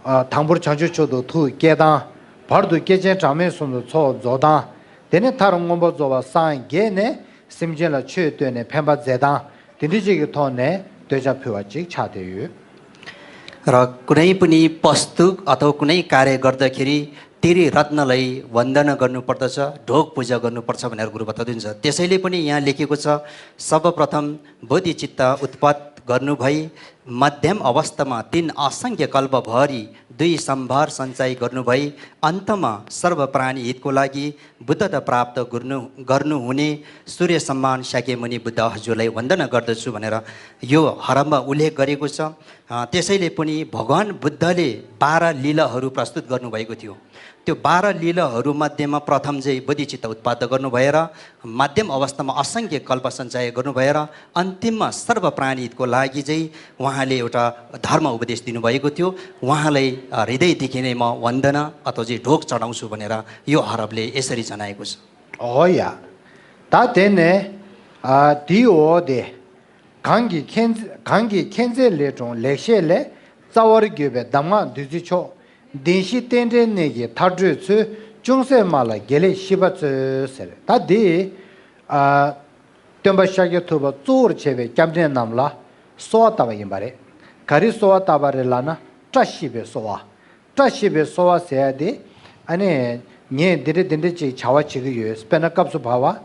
ཨ། དང་པོར་བྱང་ཆུབ་མཆོག་ཏུ་ཐུགས་བསྐྱེད་དང་། བར་དུ་བསྐལ་ཆེན་གྲངས་མེད་གསུམ་དུ་ཚོགས་རྫོགས་དང་། དེ་ནས་མཐར་མངོན་པར་རྫོགས་པར་སངས་རྒྱས་ནས་སེམས་ཅན་ལ་ཆོས་སྟོན་ནས་ཕན་པ་མཛད་དང་། དེ་འདྲ་ཅིག་གི་ཐོག་ནས་འདོད་ཆགས་ཕུལ་བ་ཅིག་ཆགས་བསྡད་ཡོད། र कुनै पनि पुस्तक अथवा कुनै कार्य गर्दाखेरि तेरी रत्नलाई वन्दना गर्नुपर्दछ, ढोग पूजा गर्नुपर्छ भनेर गुरुबाट दिन्छ। त्यसैले पनि यहाँ लेखेको छ, सर्वप्रथम बोधिचित्त उत्पाद गर्नुभई, मध्यम अवस्थामा तीन असंख्य कल्पभरि दुई सम्भार सञ्चय गर्नुभई, अन्तमा सर्व प्राणी हितको लागि बुद्धता प्राप्त गर्नु गर्नुहुने सूर्य सम्मान शाक्यमुनि बुद्ध हजुरलाई वन्दना गर्दछु भनेर यो हरफमा उल्लेख गरेको छ। अ, त्यसैले पनि भगवान बुद्धले बाह्र लीलाहरू प्रस्तुत गर्नुभएको थियो। त्यो बाह्र लीलाहरू मध्येमा प्रथम चाहिँ बोधिचित्त उत्पाद गर्नुभएर मध्यम अवस्थामा असंख्य कल्प सञ्चय गर्नुभएर अन्तिममा सर्व प्राणी हितको लागि चाहिँ उहाँले एउटा धर्म उपदेश दिनुभएको थियो। उहाँलाई, अ, हृदयदेखि नै म वन्दना अथवा चाहिँ ढोग चढाउँछु भनेर यो हरफले यसरी जनाएको छ। हो या। ད་དེ་ནས་ཨ་དེའི་འོག་དེ། གང་གིས་མཁྱེན། གང་གིས་མཁྱེན་བརྩེ་ལས་འཁྲུངས་ལེགས་བཤད་ལས། རྩ་བར་གྱུར་པའི་གདམས་ངག་བདུད་རྩིའི་མཆོག་བདེན་བཞིའི་རྟེན་འབྲེལ་གནད་ཀྱི་མཐར་གྲོལ་ཚུལ། ཅུང་ཟད་སྨྲ་ལ་དགེ་ལེགས་ཤིས་པ་སྩོལ་ཟེར། ད་འདི་ཨ་སྟོན་པ་ཤཱཀྱ་ཐུབ་པ་གཙོ་བོར་བྱས་པའི་སྐྱབས་གནས་རྣམས་ལ་གསོལ་བ་བཏབ་པ་ཡིན་པ་རེད། ག་རེ་གསོལ་བ་བཏབ་པ་རེད་ལབ་ན། བཀྲ་ཤིས་པའི་གསོལ་བ། བཀྲ་ཤིས་པའི་གསོལ་བ་ཟེར་ཡ་དེ། ཨ་ནི། ངས་འདི་འདྲ་འདི་འདྲ་ཅིག་བྱ་བ་བྱེད་ཀྱི་ཡོད། དཔེར་ན་སྐབས་སུ་བབས་པ།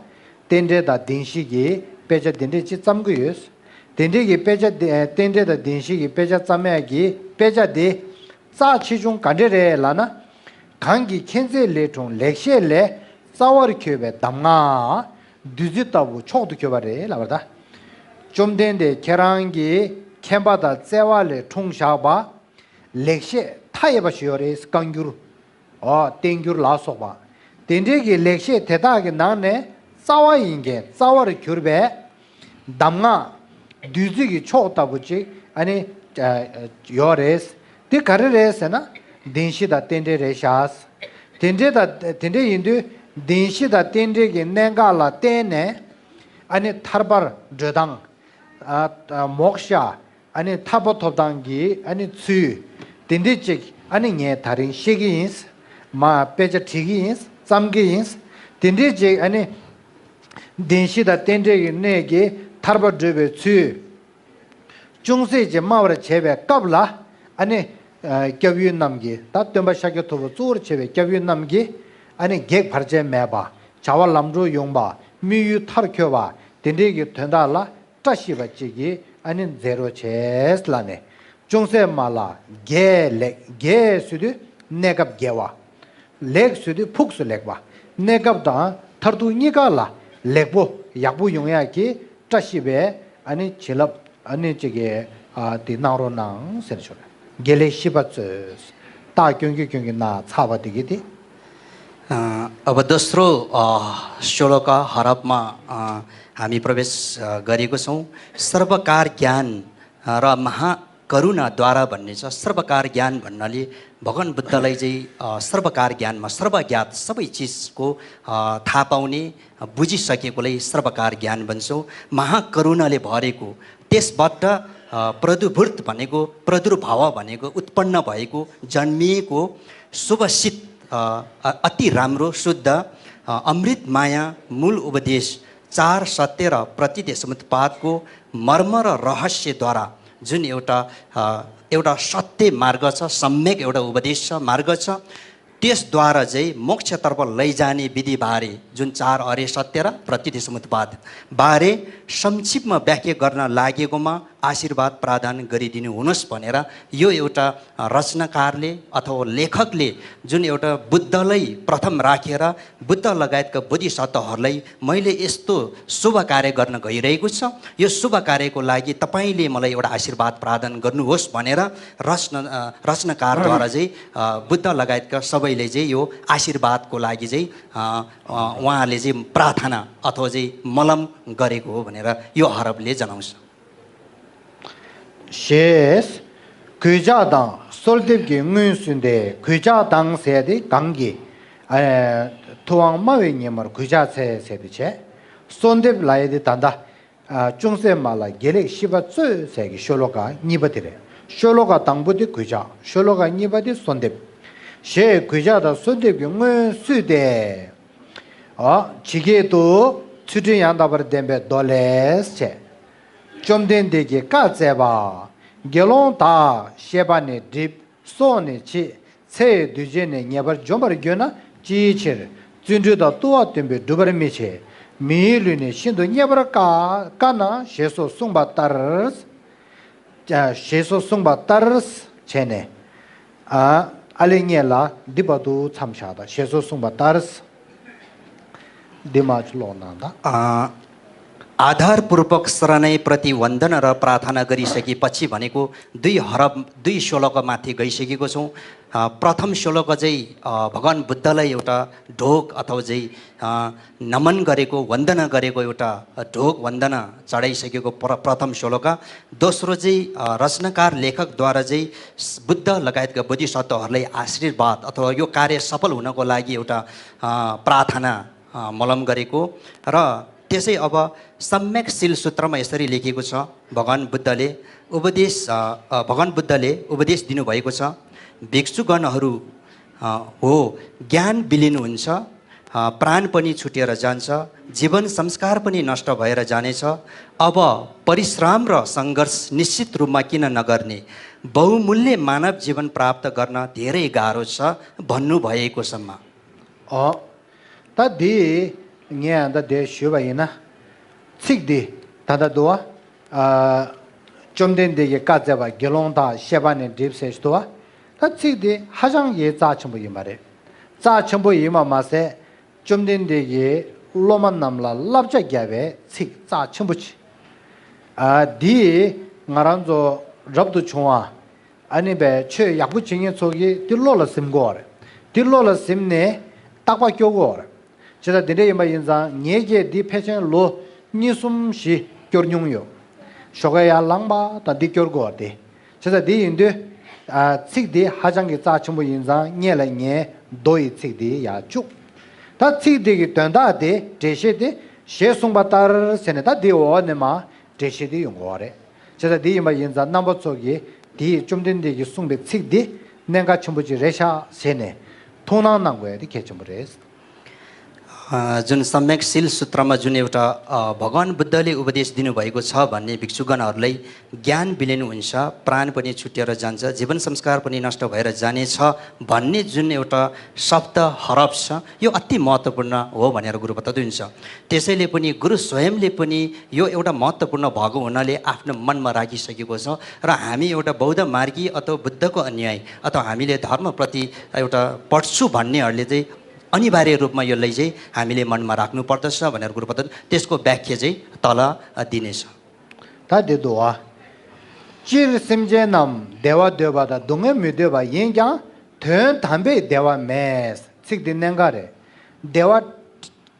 རྟེན་འབྲེལ་དང་བདེན་བཞི་གི་དཔེ་ཆ་འདི་འདྲ་ཅིག་བརྩམ་གྱི་ཡོད། དེ་འདྲའི་གི་དཔེ་ཆ་དེ། རྟེན་འབྲེལ་དང་བདེན་བཞི་གི་དཔེ་ཆ་བརྩམ་ཡ་གི་དཔེ་ཆ་དེ། རྩ་ཆེ་ཆུང་ག་འདྲ་རེད་ལབ་ན། གང་གིས་མཁྱེན་བརྩེ་ལས་འཁྲུངས་ལེགས་བཤད་ལས། རྩ་བར་གྱུར་པའི་གདམས་ངག་བདུད་རྩི་ལྟ་བུ་མཆོག་ཏུ་གྱུར་པ་རེད་ལབ་པ་ད། བཅོམ་ལྡན་འདས་ཁྱེད་རང་གི་མཁྱེན་པ་དང་བརྩེ་བ་ལས་འཁྲུངས་བཞག་པ། ལེགས་བཤད་མཐའ་ཡས་པ་ཞིག་ཡོད་རེད། བཀའ་འགྱུར། འོ་བསྟན་འགྱུར་ལ་སོགས་པ། དེ་འདྲའི་གི་ལེགས་བཤད་དེ་དག་གི་ནང་ནས་རྩ་བ་ཡིན་མཁན་རྩ་བར་གྱུར་པའི་གདམས་ངག་བདུད་རྩི་གི་མཆོག་ལྟ་བུ་ཅིག་ཨ་ནི་ཡོད་རེད། དེ་ག་རེ་རེད་ཟེར་ན། བདེན་བཞི་དང་རྟེན་འབྲེལ་རེད་ཤག་དེ་འདྲའི་དང་དེ་འདྲ་ཡིན་དུས་བདེན་བཞི་དང་རྟེན་འབྲེལ་གྱི་གནད་འགག་ལ་བརྟེན་ནས་ཨ་ནི་ཐར་པར་འགྲོ་སྟངས། ཨ་ཨ་མོཀྵ། ཨ་ནི་ཐར་པ་ཐོབ་སྟངས་ཀྱི་ཨ་ནི་ཚུལ། དེ་འདྲ་ཅིག་ཨ་ནི་ངས་ད་རིང་བཤད་ཀྱི་ཡིན། མ་དཔེ་ཆ་བྲིས་ཀྱི་ཡིན། བརྩམ་གྱི་ཡིན། དེ་འདྲ་ཅིག་ཨ་ནི། བདེན་བཞི་དང་རྟེན་འབྲེལ་གྱི་གནད་ཀྱིས་ཐར་པ་བགྲོད་པའི་ཚུལ། ཅུང་ཟད་ཅིག་སྨྲ་བར་བྱེད་པའི་སྐབས་ལ། ཨ་ནི། ཨ་སྐྱབས་ཡུལ་རྣམས་ཀྱིས། ད་སྟོན་པ་ཤཱཀྱ་ཐུབ་པ་གཙོ་བོར་བྱས་པའི་སྐྱབས་ཡུལ་རྣམས་ཀྱིས། ཨ་ནི་གེགས་བར་ཆད་མེད་པ། བྱ་བ་ལམ་འགྲོ་ཡོང་བ། དམིགས་ཡུལ་མཐར་འཁྱོལ་བ། དེ་འདྲའི་གི་དོན་དག་ལ། བཀྲ་ཤིས་པ་གཅིག་གིས་ཨ་ནི་མཛད་རོགས་བྱས་ལབ་ནས། ཅུང་ཟད་སྨྲ་ལ་དགེ་ལེགས། དགེ་ཟེར་དུས་གནས་སྐབས་དགེ་བ། ལེགས་ཟེར་དུས་ཕུགས་སུ་ལེགས་པ། གནས་སྐབས་དང་མཐར་ཐུག་གཉིས་ཀ་ལ་ལེགས་པོ་ཡག་པོ་ཡོང་ཡག་གི་བཀྲ་ཤིས་པའི་ཨ་ནི་བྱིན་རླབས་ཨ་ནི་གཅིག་གིས་ཨ་དེ་གནང་རོགས་གནང་ཟེར་ཆོག་དགེ་ལེགས་ཤིས་པ་སྩོལ། རྟགས་སྐྱོན་གྱིས་སྐྱོན་གྱིས་ན་ཚ་བ་དེ་གི་དེ། अ, अब दोस्रो अ, श्लोक हरफमा अ, हामी प्रवेश अ, गरेको छौँ। सर्वकार ज्ञान अ, र महाकरुणाद्वारा भन्ने छ। सर्वकार ज्ञान भन्नाले भगवान बुद्धलाई चाहिँ अ, सर्वकार ज्ञानमा सर्वज्ञात सबै चिजको अ, थाहा पाउने, अ, बुझिसकेकोलाई सर्वकार ज्ञान भन्छौँ। महाकरुणाले भरेको, त्यसबाट अ, प्रद्युद्भूत भनेको, प्रदुर्भाव भनेको उत्पन्न भएको, जन्मिएको शुभसित अ, अ, अति राम्रो शुद्ध अ, अमृत माया मूल उपदेश चार सत्य र प्रतिज्ञा समुत्पादको मर्म र रहस्यद्वारा जुन एउटा अ, एउटा सत्य मार्ग छ, सम्यक एउटा उपदेश छ, मार्ग छ। त्यसद्वारा चाहिँ मोक्षतर्फ लैजाने विधिबारे, जुन चार अरे सत्य र प्रतिति समुत्पाद बारे संक्षिप्तमा व्याख्या गर्न लागेकोमा आशीर्वाद प्रदान गरिदिनुहोस् भनेर यो एउटा रचनाकारले अथवा लेखकले जुन एउटा बुद्धलाई प्रथम राखेर बुद्ध लगायतका बोधिसत्वहरूलाई मैले यस्तो शुभ कार्य गर्न गइरहेको छ, यो शुभ कार्यको लागि तपाईँले मलाई एउटा आशीर्वाद प्रदान गर्नुहोस् भनेर रचना रचनाकारद्वारा चाहिँ बुद्ध लगायतका सबैले चाहिँ यो आशीर्वादको लागि चाहिँ उहाँहरूले चाहिँ प्रार्थना अथवा चाहिँ मलम गरेको हो भनेर यो हरफले जनाउँछ। ཞེས། གུས་ཕྱག་དང་གསོལ་འདེབས་ཀྱི་སྔོན་བསུས་ཏེ། གུས་ཕྱག་དང་ཟེར་ཏེ་གང་གི་ཨ་ཐུབ་དབང་སྨྲ་བའི་ཉིན་མོར་གུས་ཕྱག་འཚལ་ཟེར་ཏེ་བྱས། གསོལ་འདེབས་ལབ་ཡས་དེ་ད་ལྟ་ཨ་ཅུང་ཟད་མ་ལ་དགེ་ལེགས་ཤིས་པ་སྩོལ་ཟེར་གྱི་ཤོ་ལོ་ཀ་གཉིས་པ་དེ་རེད། ཤོ་ལོ་ཀ་དང་པོ་དེ་གུས་ཕྱག་ཤོ་ལོ་ཀ་གཉིས་པ་དེ་གསོལ་འདེབས། ཞེས་གུས་ཕྱག་དང་གསོལ་འདེབས་ཀྱི་སྔོན་བསུས་ཏེ། ཨ་ཇི་སྐད་དུ་ཚུལ་ཁྲིམས་ཡང་དག་པར་ལྡན་པའི་མདོ་ལས་བྱས། བཅོམ་ལྡན་འདས་ཀྱིས་བཀའ་སྩལ་པ། དགེ་སློང་དག་བཤད་པ་ནི་འགྲིབ། གསོག་ནི་བྱེད། འཚེ་བའི་འདུ་བྱེད་ནི་ངེས་པར་འཇོམས་པར་འགྱུར་ན་ཅིའི་ཕྱིར། བརྩོན་འགྲུས་དང་བསྟུན་པ་སྟོན་པས་བསྒྲུབ་པར་མི་བྱེད། མི་ཡི་ལུས་ནི་ཤིན་ཏུ་རྙེད་པར་དཀའ་དཀའ་ན་ཞེས་སོགས་གསུངས་པ་ལྟར། ཞེས་སོགས་གསུངས་པ་ལྟར་བྱས་ནས། ཨ་ཨ་ལེ་ངེད་ལ་འདི་བར་དུ་མཚམས་བཞག་དང་ཞེས་སོགས་གསུངས་པ་ལྟར། འདི་མ་ཅིག་ཀློག་གནང་དང་། आधारपूर्वक शरणैप्रति वन्दन र प्रार्थना गरिसकेपछि भनेको दुई हरफ दुई श्लोकमाथि गइसकेको छौँ। प्रथम श्लोक चाहिँ भगवान बुद्धलाई एउटा ढोग अथवा चाहिँ नमन गरेको वन्दना गरेको एउटा ढोग वन्दना चढाइसकेको प्र प्रथम श्लोक। दोस्रो चाहिँ रचनाकार लेखकद्वारा चाहिँ बुद्ध लगायतका बोधिसत्वहरूलाई आशीर्वाद अथवा यो कार्य सफल हुनको लागि एउटा प्रार्थना मलम गरेको र त्यसै अब सम्यकशील सूत्रमा यसरी लेखिएको छ। भगवान बुद्धले उपदेश भगवान बुद्धले उपदेश दिनुभएको छ। भिक्षुगणहरू हो ज्ञान बिलिन हुन्छ, प्राण पनि छुटेर जान्छ, जीवन संस्कार पनि नष्ट भएर जानेछ। अब परिश्रम र सङ्घर्ष निश्चित रूपमा किन नगर्ने? बहुमूल्य मानव जीवन प्राप्त गर्न धेरै गाह्रो छ भन्नुभएकोसम्म। ཨོ། ད་འདི་ངས་ད་དེ་ཞུས་པ་ཡིན་ན། ཚིག་འདི་ད་ལྟ་འདུག་བ། བཅོམ་ལྡན་འདས་ཀྱིས་བཀའ་སྩལ་པ་དགེ་སློང་དག་བཤད་པ་ནི་འགྲིབ་ཟེར་ཞིག་འདུག་བ། ད་ཚིག་འདི་ཧ་ཅང་གི་རྩ་ཆེན་པོ་ཡིན་པ་རེད། རྩ་ཆེན་པོ་ཡིན་པ་མ་ཟད། བཅོམ་ལྡན་འདས་ཀྱིས་སློབ་མ་རྣམས་ལ་བསླབ་བྱ་བརྒྱབ་པའི་ཚིག་རྩ་ཆེན་པོ་ཅིག་ཨ་འདིས་ང་རང་ཚོ་རབ་ཏུ་བྱུང་བ། ཨ་ནི་བས་ཆོས་ཡག་པོ་བྱེད་མཁན་ཚོ་གིས་འདི་བློ་ལ་ཟིན་དགོས་པ་རེད། འདི་བློ་ལ་ཟིན་ནས་རྟག་པར་སྐྱོར་དགོས་པ་རེད། བྱས་ཙང་འདི་འདྲ་ཡིན་པ་ཡིན་ཙང་ངས་ཀྱིས་འདི་ཕལ་ཆེར་ལོ་གཉིས་གསུམ་བཞི་སྐྱོར་མྱོང་ཡོད། ཞོགས་ཀས་ཡར་ལངས་པ་དང་འདི་སྐྱོར་དགོས་པ་དེ། བྱས་ཙང་འདི་ཡིན་དུས། ཨ་ཚིག་འདི་ཧ་ཅང་གི་རྩ་ཆེན་པོ་ཡིན་ཙང་སྔོན་ལ་ངས་མདོ་ཡི་ཚིག་འདི་ཡར་བཅུག་ད་ཚིག་འདི་གི་དོན་དག་དེ་འགྲེལ་བཤད་དེ་ཞེས་གསུངས་པ་ལྟར་ཟེར་ནས་ད་འདི་འོག་ནས་མར་འགྲེལ་བཤད་དེ་ཡོང་དགོས་པ་རེད། བྱས་ཙང་འདི་ཡིན་པ་ཡིན་ཙང་རྣམ་པ་ཚོ་གིས་དེའི་བཅོམ་ལྡན་འདས་ཀྱིས་གསུངས་པའི་ཚིག་འདི་གནད་འགག་ཆེན་པོ་ཅིག་རེད་ཤག་ཟེར་ནས་ཐུགས་སྣང་གནང་དགོས་ཡ་དེ་གལ་ཆེན་པོ་རེད། जुन सम्यकशील सूत्रमा जुन एउटा भगवान बुद्धले उपदेश दिनुभएको छ भन्ने भिक्षुगणहरूलाई ज्ञान विलिन हुन्छ, प्राण पनि छुट्टिएर जान्छ, जीवन संस्कार पनि नष्ट भएर जानेछ भन्ने जुन एउटा शब्द हरफ छ, यो अति महत्त्वपूर्ण हो भनेर गुरुबाट दिन्छ। त्यसैले पनि गुरु स्वयंले पनि यो एउटा महत्त्वपूर्ण भएको हुनाले आफ्नो मनमा राखिसकेको छ र हामी एउटा बौद्ध मार्गी अथवा बुद्धको अनुयायी अथवा हामीले धर्मप्रति एउटा पढ्छु भन्नेहरूले चाहिँ अनिवार्य रूपमा यसलाई चाहिँ हामीले मनमा राख्नुपर्दछ भनेर गुरुपद त्यसको व्याख्या चाहिँ तल दिनेछ। ད་འདི་འདུག་བ། སྤྱིར་སེམས་ཅན་རྣམས་བདེ་བ་འདོད་པ་དང་སྡུག་བསྔལ་མི་འདོད་པ་ཡིན་ཀྱང་དོན་དམ་པའི་བདེ་བ་མེད། ཚིག་འདི་གནད་འགག་རེད། བདེ་བ་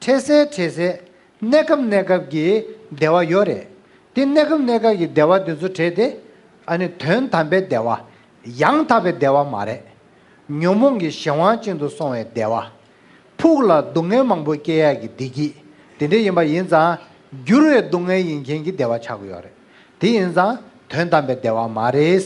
འཕྲལ་སེལ་འཕྲལ་སེལ། གནས་སྐབས་གནས་སྐབས་ཀྱི་བདེ་བ་ཡོད་རེད། དེ་གནས་སྐབས་གནས་སྐབས་ཀྱི་བདེ་བ་འདི་ཚོ་བྲལ་ཏེ། ཨ་ནི་དོན་དམ་པའི་བདེ་བ། ཡང་དག་པའི་བདེ་བ་མ་རེད། ཉོན་མོངས་ཀྱི་གཞན་དབང་ཅན་དུ་སོང་བའི་བདེ་བ། ཕུགས་ལ་སྡུག་བསྔལ་མང་པོ་སྐྱེ་ཡག་གི་བདེ་སྐྱིད། དེ་འདྲ་ཡིན་པ་ཡིན་ཙང་། འགྱུར་བའི་སྡུག་བསྔལ་ཡིན་མཁན་གྱི་བདེ་བ་ཆགས་ཀྱི་ཡོད་རེད། དེ་ཡིན་ཙང་དོན་དམ་པའི་བདེ་བ་མ་རེད།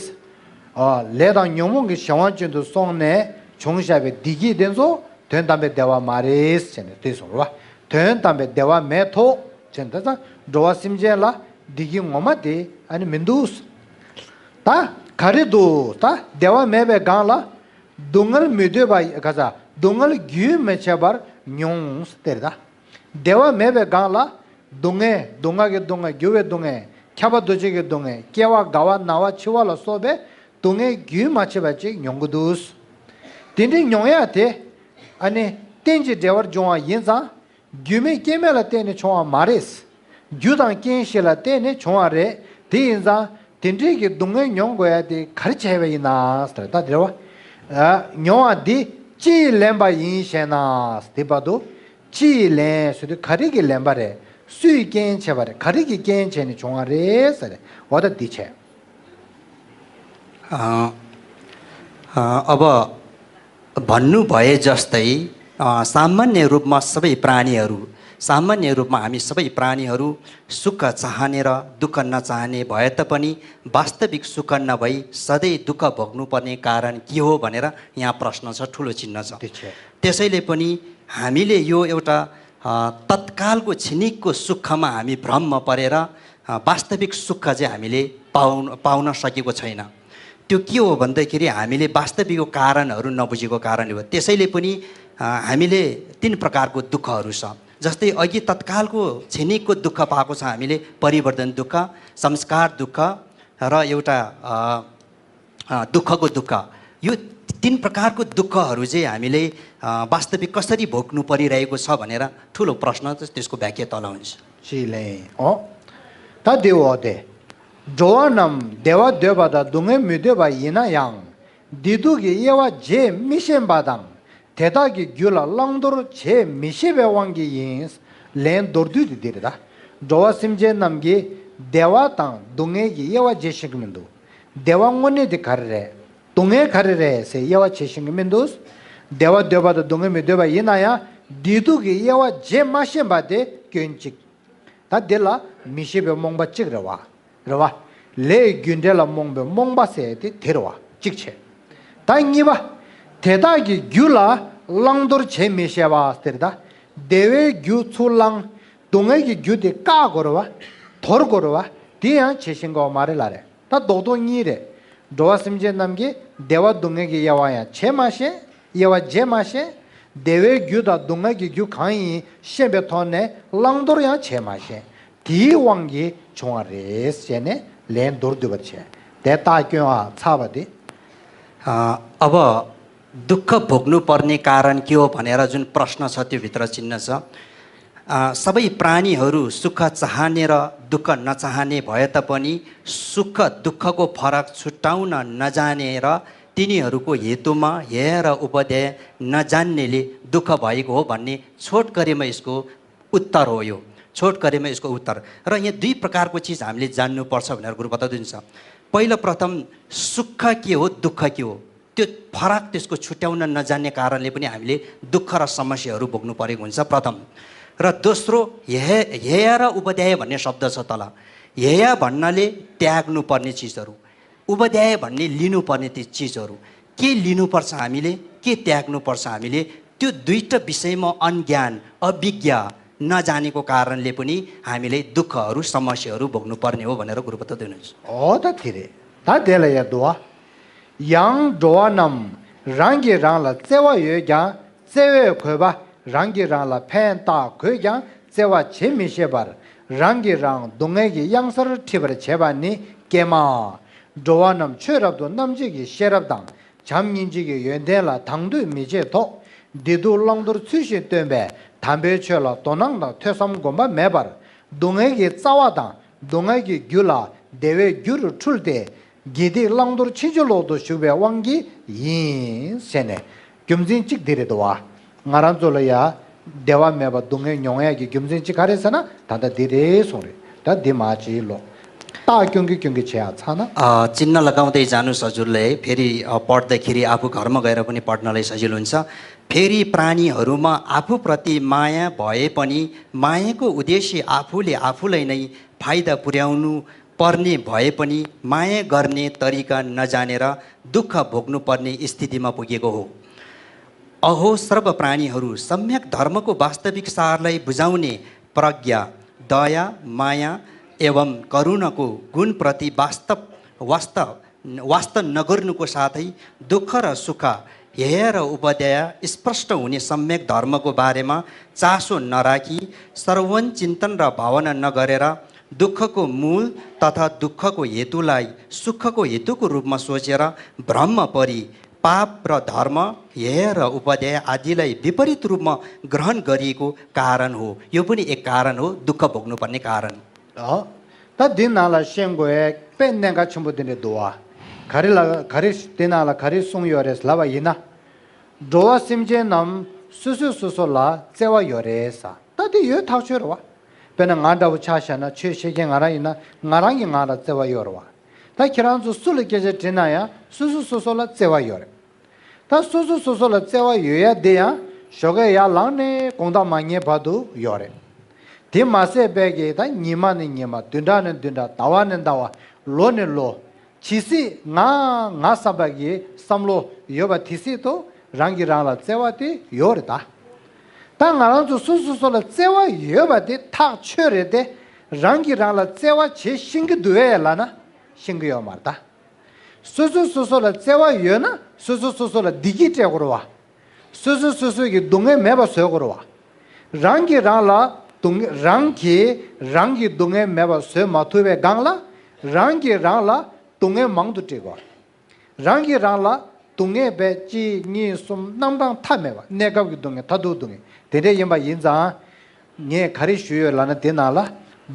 ཨོ། ལས་དང་ཉོན་མོངས་ཀྱི་གཞན་དབང་ཅན་དུ་སོང་ནས་བྱུང་བཞག་པའི་བདེ་སྐྱིད་དེ་ཚོ་དོན་དམ་པའི་བདེ་བ་མ་རེད་ཟེར་ནས་དེ་གསུངས་རེད་བ། དོན་དམ་པའི་བདེ་བ་མེད་དོ་ཟེར་ནས་དེ་ཙང་འགྲོ་བ་སེམས་ཅན་ལ་བདེ་སྐྱིད་ངོ་མ་དེ་ཨ་ནི་མི་འདུག་ད་ག་རེ་འདུག་ད་བདེ་བ་མེད་པའི་སྒང་ལ་སྡུག་བསྔལ་མི་འདོད་པ་ག་ས། སྡུག་བསྔལ་རྒྱུན་མི་འཆད་པར་མྱོང་སྟེ་རེད་ད། བདེ་བ་མེད་པའི་སྒང་ལ། སྡུག་བསྔལ། སྡུག་བསྔལ་གྱི་སྡུག་བསྔལ། འགྱུར་བའི་སྡུག་བསྔལ། ཁྱབ་པ་འདུ་བྱེད་ཀྱི་སྡུག་བསྔལ། སྐྱེ་བ་རྒ་བ་ན་བ་འཆི་བ་ལ་སོགས་པའི་སྡུག་བསྔལ་རྒྱུན་མ་ཆད་པ་ཅིག་མྱོང་གི་འདུག། དེ་འདྲའི་མྱོང་ཡ་དེ། ཨ་ནི་རྟེན་ཅིང་འབྲེལ་བར་འབྱུང་བ་ཡིན་ཙང་། རྒྱུ་མེད་རྐྱེན་མེད་ལ་བརྟེན་ནས་བྱུང་བ་མ་རེད། རྒྱུ་དང་རྐྱེན་བཞི་ལ་བརྟེན་ནས་བྱུང་བ་རེད། དེ་ཡིན་ཙང་དེ་འདྲའི་གི་སྡུག་བསྔལ་མྱོང་དགོས་ཡ་དེ་ག་རེ་བྱས་པ་ཡིན་ན་ཟེར་ད་དེ་རེད་བ། ཨ། མྱོང་བ་འདི་ཅི་ཡིས་ལེན་པ་ཡིན་ཞེ་ན། དེ་བར་དུ་ཅི་ཡིས་ལེན་ཟེར་དུས་ག་རེ་གིས་ལེན་པ་རེད། སུ་ཡིས་རྐྱེན་བྱས་པ་རེད། ག་རེ་གིས་རྐྱེན་བྱས་ནས་བྱུང་བ་རེད་ཟེར། འོ་ད་འདི་བྱས། अ, अ, अब भन्नुभए जस्तै, अ, सामान्य रूपमा सबै प्राणीहरू, सामान्य रूपमा हामी सबै प्राणीहरू सुख चाहने र दुःख नचाहने भए तापनि वास्तविक सुख नभई सधैँ दुःख भोग्नुपर्ने कारण के हो भनेर यहाँ प्रश्न छ, ठुलो चिन्ह छ। त्यसैले पनि हामीले यो एउटा, अ, तत्कालको क्षणिकको सुखमा हामी भ्रममा परेर, अ, वास्तविक सुख चाहिँ हामीले पाउन, पाउन सकेको छैन। त्यो के हो भन्दाखेरि हामीले वास्तविक कारणहरू नबुझेको कारणले हो। त्यसैले पनि, अ, हामीले तीन प्रकारको दुःखहरू छ। जस्तै अघि तत्कालको क्षणिकको दुःख पाएको छ हामीले, परिवर्तन दुःख, संस्कार दुःख र एउटा, अ, अ, दुःखको दुःख। यो तीन प्रकारको दुःखहरू चाहिँ हामीले, अ, वास्तविक कसरी भोग्नु परिरहेको छ भनेर ठुलो प्रश्न, त्यस-, त्यसको व्याख्या तल हुन्छ। ཅི་ལན། ཨོ། ད་དེ་འོ་དེ། འགྲོ་བ་རྣམས་བདེ་བ་འདོད་པ་དང་སྡུག་བསྔལ་མི་འདོད་པ་ཡིན་ན་ཡང་། བདེ་སྡུག་གི་དབྱེ་བ་འབྱེད་མི་ཤེས་པ་དང་། དེ་དག་གི་རྒྱུད་ལ་བླང་དོར་བྱེད་མི་ཤེས་པའི་དབང་གིས་ཡིན། ལན་མདོར་བསྡུས་ཏེ་འདི་རེད་ད། འགྲོ་བ་སེམས་ཅན་རྣམས་ཀྱིས་བདེ་བ་དང་སྡུག་བསྔལ་གྱི་དབྱེ་བ་འབྱེད་ཤེས་ཀྱི་མི་འདུག། བདེ་བ་དངོས་གནས་དེ་ག་རེ་རེད། སྡུག་བསྔལ་ག་རེ་རེད་ཟེར་དབྱེ་བ་འབྱེད་ཤེས་ཀྱི་མི་འདུག། བདེ་བ་འདོད་པ་དང་སྡུག་བསྔལ་མི་འདོད་པ་ཡིན་ན་ཡང་བདེ་སྡུག་གི་དབྱེ་བ་འབྱེད་མ་ཤེས་པ་དེ་སྐྱོན་གཅིག། ད་འདི་ལ་མི་ཤེས་པའི་རྨོངས་པ་གཅིག་རེད་བ། རེད་བ། ལས་རྒྱུ་འབྲས་ལ་རྨོངས་པའི་རྨོངས་པ་ཟེར་དེ་དེ་རེད་བ། གཅིག་བྱས། ད་གཉིས་པ། དེ་དག་གི་རྒྱུད་ལ་བླང་དོར་བྱེད་མི་ཤེས་པ་ཟེར་ད། བདེ་བའི་རྒྱུ་ཚུར་བླང་། སྡུག་བསྔལ་གྱི་རྒྱུ་དེ་བཀག་དགོས་རེད་བ། དོར་དགོས་རེད་བ། དེ་ཡང་བྱེད་ཤེས་ཀྱི་ཡོད་མ་རེད་ལ་རེད། ད་རྡོག་རྡོག་གཉིས་རེད། འགྲོ་བ་སེམས་ཅན་རྣམས་ཀྱིས་བདེ་བ་སྡུག་བསྔལ་གྱི་དབྱེ་བ་ཡང་འབྱེད་མ་ཤེས། དབྱེ་བ་འབྱེད་མ་ཤེས། བདེ་བའི་རྒྱུ་དང་སྡུག་བསྔལ་གྱི་རྒྱུ་གང་ཡིན་ཤེས་པའི་ཐོག་ནས་བླང་དོར་ཡང་བྱེད་མ་ཤེས། དེའི་དབང་གིས་བྱུང་བ་རེད་ཟེར་ནས་ལན་མདོར་བསྡུས་པར་བྱས། དེ་རྟགས་སྐྱོན་ཨ་ཚ་བ་དེ། अ, अब दुःख भोग्नुपर्ने कारण के हो भनेर जुन प्रश्न छ, त्योभित्र चिन्ह छ। अ, सबै प्राणीहरू सुख चाहने र दुःख नचाहने भए तापनि सुख दुःखको फरक छुट्याउन नजानेर तिनीहरूको हेतुमा हेय र उपादेय नजान्नेले दुःख भएको हो भन्ने छोटकरीमा यसको उत्तर हो यो। छोटकरीमा यसको उत्तर। र यहाँ दुई प्रकारको चिज हामीले जान्नुपर्छ भनेर गुरु बताउँदै हुनुहुन्छ। पहिलो प्रथम सुख के हो, दुःख के हो, त्यो फरक, त्यसको छुट्याउन नजान्ने कारणले पनि हामीले दुःख र समस्याहरू भोग्नु परेको हुन्छ, प्रथम। र दोस्रो, हे-, हेय र उपादेय भन्ने शब्द छ तल। हेय भन्नाले त्याग्नुपर्ने चिजहरू, उपादेय भन्ने लिनुपर्ने ती चिजहरू। के लिनुपर्छ हामीले, के त्याग्नुपर्छ हामीले, त्यो दुईटा विषयमा अज्ञान, अविज्ञ, नजानेको कारणले पनि हामीले दुःखहरू, समस्याहरू भोग्नुपर्ने हो भनेर गुरु बताउँदै हुनुहुन्छ। हो त थिरे। ད་དེ་ལ་ཡ་དུ་བ། ཡང་འགྲོ་བ་རྣམས་རང་གིས་རང་ལ་བརྩེ་བ་ཡོད་ཀྱང་བརྩེ་བས་གོས་པ། རང་གིས་རང་ལ་ཕན་བཏགས་དགོས་ཀྱང་བརྩེ་བ་བྱེད་མི་ཤེས་པར་རང་གིས་རང་སྡུག་བསྔལ་གྱི་གཡང་སར་ཁྲིད་པར་བྱེད་པ་ནི་སྐྱེས་མ། འགྲོ་བ་རྣམས་ཆོས་རབ་ཏུ་རྣམ་འབྱེད་ཀྱི་ཤེས་རབ་དང་བྱམས་སྙིང་རྗེ་གི་ཡོན་ཏན་ལ་དང་དོད་མི་བྱེད་ཐོག་བདེ་སྡུག་བླང་དོར་ཚུལ་བཞིན་སྟོན་པའི་དམ་པའི་ཆོས་ལ་དོ་སྣང་དང་ཐོས་བསམ་སྒོམ་པ་མེད་པར་སྡུག་བསྔལ་གྱི་རྩ་བ་དང་སྡུག་བསྔལ་གྱི་རྒྱུ་ལ་བདེ་བའི་རྒྱུ་རུ་འཁྲུལ་ཏེ། དགེ་སྡིག་བླང་དོར་ཕྱིན་ཅི་ལོག་ཏུ་ཞུགས་པའི་དབང་གིས་ཡིན་ཟེར་ནས། རྒྱུ་མཚན་གཅིག་འདི་རེད་དོ། ང་རང་ཚོ་ལ་ཡ། བདེ་བ་མེད་པ་སྡུག་བསྔལ་མྱོང་ཡ་གི་རྒྱུ་མཚན་གཅིག་ག་རེ་ཟེར་ན་ད་ལྟ་འདི་རེད་གསུངས་རེད། ད་འདི་མ་ཅིག་ལོ། རྟགས་སྐྱོན་གྱི་སྐྱོན་གྱི་བྱེད་ཡ་ཚ་ན། अ, चिन्ह लगाउँदै जानु सजिलो है। फेरि, अ, पढ्दाखेरि आफू घरमा गएर पनि पढ्नलाई सजिलो हुन्छ। फेरि प्राणीहरूमा आफूप्रति माया भए पनि मायाको उद्देश्य आफूले आफूलाई नै फाइदा पुर्‍याउनु पर्ने भए पनि माया गर्ने तरिका नजानेर दुःख भोग्नुपर्ने स्थितिमा पुगेको हो। अहो सर्व प्राणीहरू, सम्यक धर्मको वास्तविक सारलाई बुझाउने प्रज्ञा, दया, माया एवं करुणाको गुणप्रति वास्तव, वास्तव, वास्ता नगर्नुको साथै दुःख र सुख यह र उपाध्याय स्पष्ट हुने सम्यक धर्मको बारेमा चासो नराखी श्रवण चिन्तन र भावना नगरेर दुःखको मूल तथा दुःखको हेतुलाई सुखको हेतुको रूपमा सोचेर भ्रममा परी पाप र धर्म, हेय र उपाध्याय आदिलाई विपरीत रूपमा ग्रहण गरिएको कारण हो। यो पनि एक कारण हो दुःख भोग्नुपर्ने कारण। ཨོ། ད་འདི་ནང་ལ་ཤེས་དགོས་ཡས་དཔེ་གནད་འགག་ཆེན་པོ་འདི་འདྲ་འདུག་བ། ག་རེ་ལ་ག་རེ་འདི་ནང་ལ་ག་རེ་གསུངས་ཡོད་རེད་ལབ་པ་ཡིན་ན། འགྲོ་བ་སེམས་ཅན་རྣམས་སོ་སོས་སོ་སོ་ལ་བརྩེ་བ་ཡོད་རེད་ས། ད་དེ་ཡོད་ཐག་ཆོད་རེད་བ། དཔེར་ན་ང་འདྲ་བོ་ཆ་བཞག་ན་ཆོས་བཤད་མཁན་ང་རང་ཡིན་ན་ང་རང་གིས་ང་ལ་བརྩེ་བ་ཡོད་རེད་བ། ད་ཁྱེད་རང་ཚོ་སུ་ལ་སྐད་ཆ་དྲིས་ན་ཡང་སོ་སོས་སོ་སོ་ལ་བརྩེ་བ་ཡོད་རེད། ད་སོ་སོ་སོ་སོ་ལ་བརྩེ་བ་ཡོད་ཡ་དེ་ཡང་ཞོགས་ཀས་ཡར་ལངས་ནས་དགོང་དག་མ་ཉལ་བར་དུ་ཡོད་རེད། དེ་མ་ཟད་པའི་གི་ད་ཉི་མ་ནས་ཉི་མ། བདུན་ཕྲག་ནས་བདུན་ཕྲག་ཟླ་བ་ནས་ཟླ་བ། ལོ་ནས་ལོ། ཇི་སྲིད་ང་ང་བསམ་པ་གི་བསམ་བློ་ཡོད་པ་དེ་སྲིད་དུ་རང་གིས་རང་ལ་བརྩེ་བ་དེ་ཡོད་རེད་ད། ད་ང་རང་ཚོ་སོ་སོ་སོ་ལ་བརྩེ་བ་ཡོད་པ་དེ་ཐག་ཆོད་རེད་དེ། རང་གིས་རང་ལ་བརྩེ་བ་བྱེད་ཤེས་ཀྱི་འདུག་བས་ལབ་ན་ཤེས་ཀྱི་ཡོད་མ་རེད་ད། སོ་སོ་སོ་སོ་ལ་བརྩེ་བ་ཡོད་ན་སོ་སོ་སོ་སོ་ལ་བདེ་སྐྱིད་སྤྲད་དགོས་རེད་བ། སོ་སོ་སོ་སོ་གི་སྡུག་བསྔལ་མེད་པ་བཟོ་དགོས་རེད་བ། རང་གིས་རང་ལ་སྡུག་བསྔལ་རང་གིས་རང་གི་སྡུག་བསྔལ་མེད་པ་བཟོ་མ་ཐུབ་པའི་སྒང་ལ་རང་གིས་རང་ལ་སྡུག་བསྔལ་མང་དུ་སྤྲད་དགོས། རང་གིས་རང་ལ་སྡུག་བསྔལ་བས་གཅིག་གཉིས་གསུམ་རྣམ་གྲངས་མཐའ་མེད་པ། གནས་སྐབས་ཀྱི་སྡུག་བསྔལ་མཐར་ཐུག་སྡུག་བསྔལ་དེ་འདྲ་ཡིན་པ་ཡིན་ཙང་། ངས་ག་རེ་ཞུས་ཡོད་ལབ་ན་དེ་ནང་ལ་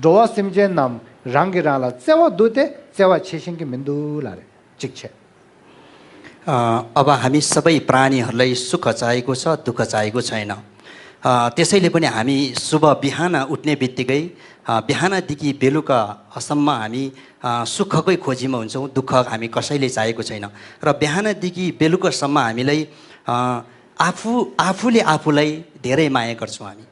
འགྲོ་བ་སེམས་ཅན་རྣམས་རང་གིས་རང་ལ་བརྩེ་བ་འདུག་སྟེ་བརྩེ་བ་བྱེད་ཤེས་ཀྱི་མི་འདུག་ལབ་རེད། གཅིག་བྱས། अ, अब हामी सबै प्राणीहरूलाई सुख चाहिएको छ, दुःख चाहिएको छैन। अ, त्यसैले पनि हामी शुभ बिहान उठ्ने बित्तिकै, अ, बिहानदेखि बेलुकासम्म हामी, अ, सुखकै खोजीमा हुन्छौँ, दुःख हामी कसैले चाहेको छैन। र बिहानदेखि बेलुकासम्म हामीलाई, अ, आफू आफूले आफूलाई धेरै माया गर्छौँ हामी।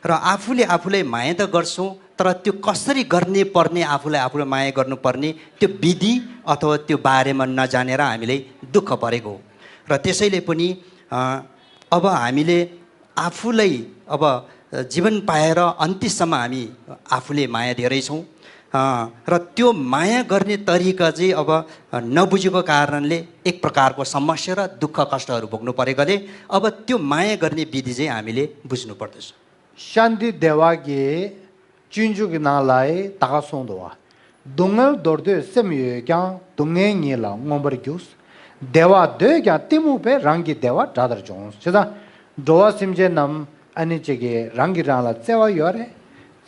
र आफूले आफूलाई माया त गर्छौँ, तर त्यो कसरी गर्ने पर्ने, आफूलाई आफूलाई माया गर्नुपर्ने त्यो विधि अथवा त्यो बारेमा नजानेर हामीलाई दुःख परेको हो। र त्यसैले पनि, अ, अब हामीले आफूलाई अब जीवन पाएर अन्त्यसम्म हामी आफूले माया धेरैछौँ। अ, र त्यो माया गर्ने तरिका चाहिँ अब नबुझेको कारणले एक प्रकारको समस्या र दुःख कष्टहरू भोग्नु परेकाले अब त्यो माया गर्ने विधि चाहिँ हामीले बुझ्नुपर्दछ। ཤཱནྟི་དེ་ཝ་གིས་སྤྱོད་འཇུག་གི་ནང་ལ་ད་ག་གསུངས་འདུག་བ། སྡུག་བསྔལ་འདོར་འདོད་སེམས་ཡོད་ཀྱང་། སྡུག་བསྔལ་ཉིད་ལ་མངོན་པར་རྒྱུག་བདེ་བ་འདོད་ཀྱང་གཏི་མུག་པས། རང་གི་བདེ་བ་དགྲ་ལྟར་འཇོམས། བྱས་ཙང་འགྲོ་བ་སེམས་ཅན་རྣམས་ཨ་ནི་ཅིག་གིས་རང་གིས་རང་ལ་བརྩེ་བ་ཡོད་རེད།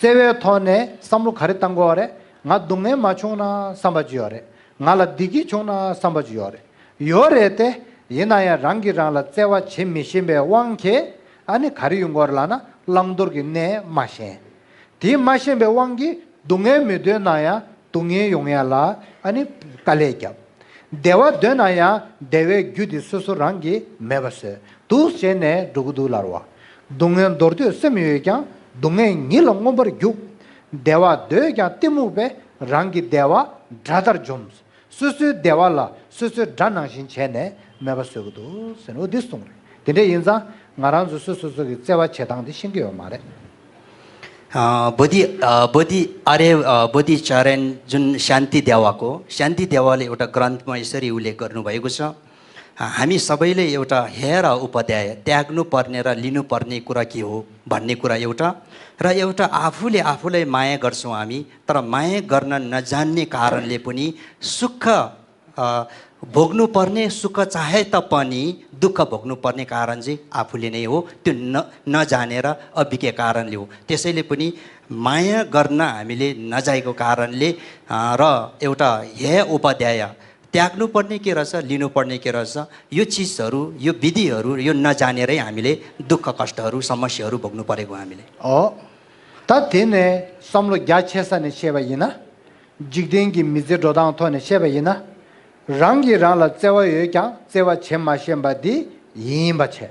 བརྩེ་བའི་ཐོག་ནས་བསམ་བློ་ག་རེ་བཏང་དགོས་རེད། ང་སྡུག་བསྔལ་མ་བྱུང་ན་བསམ་པ་ཅིག་ཡོད་རེད། ང་ལ་བདེ་སྐྱིད་བྱུང་ན་བསམ་པ་ཅིག་ཡོད་རེད། ཡོད་རེད་དེ། ཡིན་ན་ཡང་རང་གིས་རང་ལ་བརྩེ་བ་བྱེད་མི་ཤེས་པའི་དབང་གིས་ཨ་ནི་ག་རེ་ཡོང་གི་ཡོད་རེད་ལབ་ན་བླང་དོར་གྱི་གནས་མ་ཤེས། དེ་མ་ཤེས་པའི་དབང་གིས་སྡུག་བསྔལ་མི་འདོད་ན་ཡང་སྡུག་བསྔལ་ཡོང་ཡ་ལ་ཨ་ནི་དཀའ་ལས་བརྒྱབ། བདེ་བ་འདོད་ན་ཡང་བདེ་བའི་རྒྱུ་དེ་སོ་སོ་རང་གིས་མེད་པ་བཟོས་འདུག་བྱས་ནས་འགྲོ་གི་འདུག་ལབ་རེད་བ། སྡུག་བསྔལ་འདོར་འདོད་སེམས་ཡོད་ཀྱང་། སྡུག་བསྔལ་ཉིད་ལ་མངོན་པར་རྒྱུག་བདེ་བ་འདོད་ཀྱང་གཏི་མུག་པས། རང་གི་བདེ་བ་དགྲ་ལྟར་འཇོམས། སོ་སོའི་བདེ་བ་ལ་སོ་སོའི་དགྲ་ནང་བཞིན་བྱས་ནས་མེད་པ་བཟོ་གི་འདུག་ཟེར་ནས་འོ་འདི་གསུངས་རེད། དེ་འདྲ་ཡིན་ཙང་ང་རང་ཚོ་སོ་སོ་སོ་གི་བརྩེ་བ་བྱེད་སྟངས་འདི་ཤེས་ཀྱི་ཡོད་མ་རེད། अ, बोधि अ, बोधि आर्य अ, बोधिचरण जुन शान्ति देवाको, शान्ति देवाले एउटा ग्रन्थमा यसरी उल्लेख गर्नुभएको छ। अ, हामी सबैले एउटा हेय र उपाध्याय, त्याग्नुपर्ने र लिनुपर्ने कुरा के हो भन्ने कुरा एउटा, र एउटा आफूले आफूलाई माया गर्छौँ हामी, तर माया गर्न नजान्ने कारणले पनि सुख अ, भोग्नुपर्ने सुख चाहे तापनि दुःख भोग्नुपर्ने कारण चाहिँ आफूले नै हो। त्यो न नजानेर अभिज्ञ कारणले हो। त्यसैले पनि माया गर्न हामीले नजानेको कारणले, अ, र एउटा हेय उपाध्याय, त्याग्नुपर्ने के रहेछ, लिनुपर्ने के रहेछ, यो चिजहरू, यो विधिहरू यो नजानेरै हामीले दुःख कष्टहरू समस्याहरू भोग्नु परेको हामीले। ཨོ། ད་དེ་ནས་བསམ་བློ་རྒྱ་ཆེ་ས་ནས་བཤད་པ་ཡིན་ན། འཇིག་རྟེན་གྱི་མི་ཚེ་འགྲོ་སྟངས་ཐོག་ནས་བཤད་པ་ཡིན་ན། རང་གིས་རང་ལ་བརྩེ་བ་ཡོད་ཀྱང་བརྩེ་བ་བྱེད་མ་ཤེས་པ་འདི་ཡིན་པ་བྱས།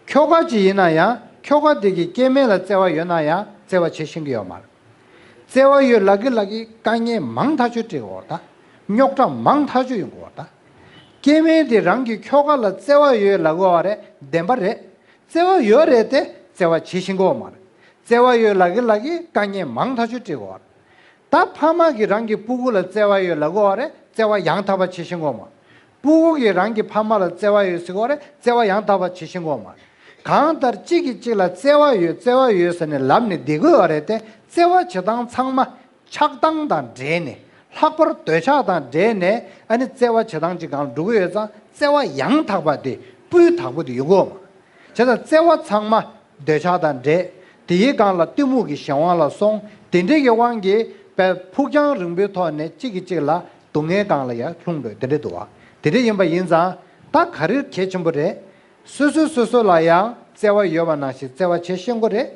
ཁྱོ་ག་ཅིག་ཡིན་ན་ཡང་ཁྱོ་ག་དེ་གི་སྐྱེ་དམན་ལ་བརྩེ་བ་ཡོད་ན་ཡང་བརྩེ་བ་བྱེད་ཤེས་ཀྱི་ཡོད་མ་རེད། བརྩེ་བ་ཡོད་ལབ་ཀྱི་ལབ་ཀྱི་དཀའ་ངལ་མང་ཐག་ཆོད་འཕྲད་ཀྱི་ཡོད་རེད་ད། རྙོག་དྲ་མང་ཐག་ཆོད་ཡོང་གི་ཡོད་རེད་ད། སྐྱེ་དམན་དེ་རང་གི་ཁྱོ་ག་ལ་བརྩེ་བ་ཡོད་ལབ་ཀྱི་ཡོད་རེད། བདེན་པ་རེད། བརྩེ་བ་ཡོད་རེད་དེ་བརྩེ་བ་བྱེད་ཤེས་ཀྱི་ཡོད་མ་རེད། བརྩེ་བ་ཡོད་ལབ་ཀྱི་ལབ་ཀྱི་དཀའ་ངལ་མང་ཐག་ཆོད་འཕྲད་ཀྱི་ཡོད་རེད། ད་ཕ་མ་གིས་རང་གི་སྤུ་གུ་ལ་བརྩེ་བ་ཡོད་ལབ་ཀྱི་ཡོད་རེད། བརྩེ་བ་ཡང་དག་པ་བྱེད་ཤེས་ཀྱི་ཡོད་མ། སྤུ་གུ་གིས་རང་གི་ཕ་མ་ལ་བརྩེ་བ་ཡོད་ཟེར་གྱི་ཡོད་རེད། བརྩེ་བ་ཡང་དག་པ་བྱེད་ཤེས་དགོས་མ་རེད། གང་ལྟར་གཅིག་གིས་གཅིག་ལ་བརྩེ་བ་ཡོད་བརྩེ་བ་ཡོད་ཟེར་ནས་ལབ་ནས་བསྡད་དགོས་པ་རེད་དེ། བརྩེ་བ་བྱེད་སྟངས་ཚང་མ་ཆགས་སྡང་དང་འདྲེས་ནས། ལྷག་པར་འདོད་ཆགས་དང་འདྲེས་ནས། ཨ་ནི་བརྩེ་བ་བྱེད་སྟངས་ཅིག་སྒང་ལ་འགྲོ་གི་ཡོད་ཙང་། བརྩེ་བ་ཡང་དག་པ་དེ་སྤུས་དག་པོ་དེ་ཡོང་གི་ཡོད་མ་རེད། བྱས་ཙང་བརྩེ་བ་ཚང་མ་འདོད་ཆགས་དང་འདྲེས། དེའི་སྒང་ལ་གཏི་མུག་གི་གཞན་དབང་ལ་སོང་། དེ་འདྲའི་གི་དབང་གིས་དཔེ་ཕུགས་རྒྱང་རིང་པོའི་ཐོག་ནས་གཅིག་གིས་གཅིག་ལ་སྡུག་བསྔལ་སྒང་ལ་ཡར་ལྷུང་འགྲོ་དེ་འདྲ་འདུག་བ། དེ་འདྲ་ཡིན་པ་ཡིན་ཙང་ད་ག་རེ་གལ་ཆེན་པོ་རེད། སོ་སོས་སོ་སོ་ལ་ཡང་བརྩེ་བ་ཡོད་པ་ནང་བཞིན་བརྩེ་བ་བྱེད་ཤེས་དགོས་རེད།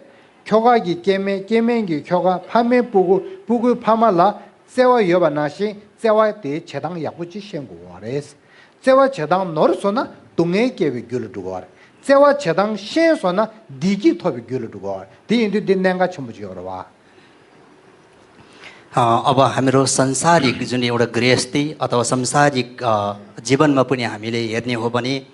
ཁྱོ་ག་གིས་སྐྱེ་དམན། སྐྱེ་དམན་གྱིས་ཁྱོ་ག། ཕ་མས་སྤུ་གུ། སྤུ་གུས་ཕ་མ་ལ་བརྩེ་བ་ཡོད་པ་ནང་བཞིན་བརྩེ་བ་དེའི་བྱེད་སྟངས་ཡག་པོ་ཅིག་ཤེས་དགོས་པ་རེད། བརྩེ་བ་བྱེད་སྟངས་ནོར་སོང་ན་སྡུག་བསྔལ་སྐྱེ་བའི་རྒྱུ་ལ་འགྲོ་གི་ཡོད་རེད། བརྩེ་བ་བྱེད་སྟངས་ཤེས་སོང་ན་བདེ་སྐྱིད་ཐོབ་པའི་རྒྱུ་ལ་འགྲོ་གི་ཡོད་རེད། དེ་ཡིན་དུས་འདི་གནད་འགག་ཆེན་པོ་ཅིག་ཡོད་རེད་བ། अ, अब हामीहरू सांसारिक जुन एउटा गृहस्थी अथवा सांसारिक, अ, जीवनमा पनि हामीले हेर्ने हो भने,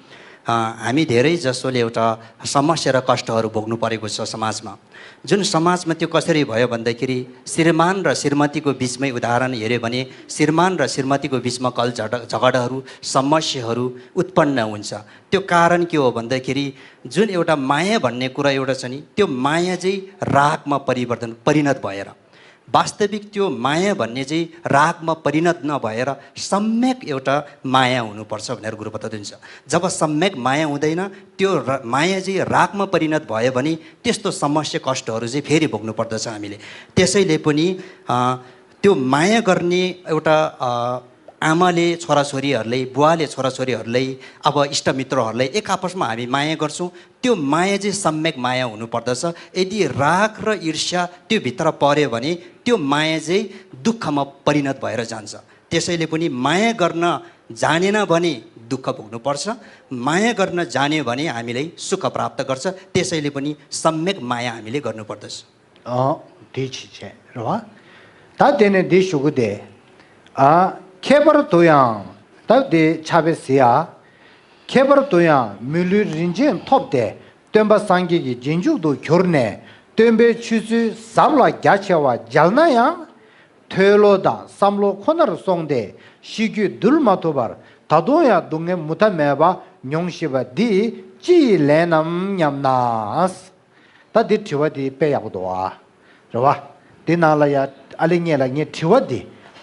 अ, हामी धेरै जसोले एउटा समस्या र कष्टहरू भोग्नु परेको छ समाजमा। जुन समाजमा त्यो कसरी भयो भन्दाखेरि श्रीमान र श्रीमतीको बिचमै उदाहरण हेऱ्यो भने श्रीमान र श्रीमतीको बिचमा कल झड-, झगडाहरू, समस्याहरू उत्पन्न हुन्छ। त्यो कारण के हो भन्दाखेरि जुन एउटा माया भन्ने कुरा एउटा छ नि, त्यो माया चाहिँ रागमा परिवर्तन, परिणत भएर, वास्तविक त्यो माया भन्ने चाहिँ रागमा परिणत नभएर सम्यक एउटा माया हुनुपर्छ भनेर गुरुपद दिन्छ। जब सम्यक माया हुँदैन, त्यो र-, माया चाहिँ रागमा परिणत भयो भने त्यस्तो समस्या कष्टहरू चाहिँ फेरि भोग्नु पर्दछ हामीले। त्यसैले पनि, अ, त्यो माया गर्ने एउटा, अ, आमाले छोराछोरीहरूलाई, बुवाले छोराछोरीहरूलाई, अब इष्टमित्रहरूलाई एक आपसमा हामी माया गर्छौँ। त्यो माया चाहिँ सम्यक माया हुनुपर्दछ। यदि राग र ईर्ष्या त्यो भित्र पर्यो भने त्यो माया चाहिँ दुःखमा परिणत भएर जान्छ। त्यसैले पनि माया गर्न जानेन भने दुःख भोग्नुपर्छ, माया गर्न जान्यो भने हामीलाई सुख प्राप्त गर्छ। त्यसैले पनि सम्यक माया हामीले गर्नुपर्दछ। अँ, དེ་ཅིག་བྱས་རེད་བ། ད་དེ་ནས་འདི་ཞུ་གི་དེ། ཨ། ཁྱད་པར་དུ་ཡང་། ད་དེ་ཕྱག་དཔེ་གཟིགས་ཨ། ཁྱད་པར་དུ་ཡང་མི་ལུས་རིན་ཆེན་ཐོབ་སྟེ། སྟོན་པ་སངས་རྒྱས་ཀྱི་རྗེས་འཇུག་ཏུ་གྱུར་ནས། སྟོན་པའི་ཆོས་ཚུལ་ཟབ་ལ་རྒྱ་ཆེ་བ་མཇལ་ན་ཡང་། མཐོལ་ལོ་དང་བསམ་བློ་ཁོ་ནར་སོང་སྟེ་ཤེས་རྒྱུད་འདུལ་མ་ཐུབ་པར་ད་དུང་ཡང་སྡུག་བསྔལ་མུ་མཐའ་མེད་པ་མྱོང་བཞིན་པ་འདི་ཅི་ཡི་ལན་ནམ་སྙམ་ན། ད་འདི་དྲི་བ་འདི་དཔེ་ཡག་པོ་འདུག་ཨ། རེད་བ། འདི་ནང་ལ་ཡ་ཨ་ལེ་ངེད་ལ་ངས་དྲི་བ་འདི།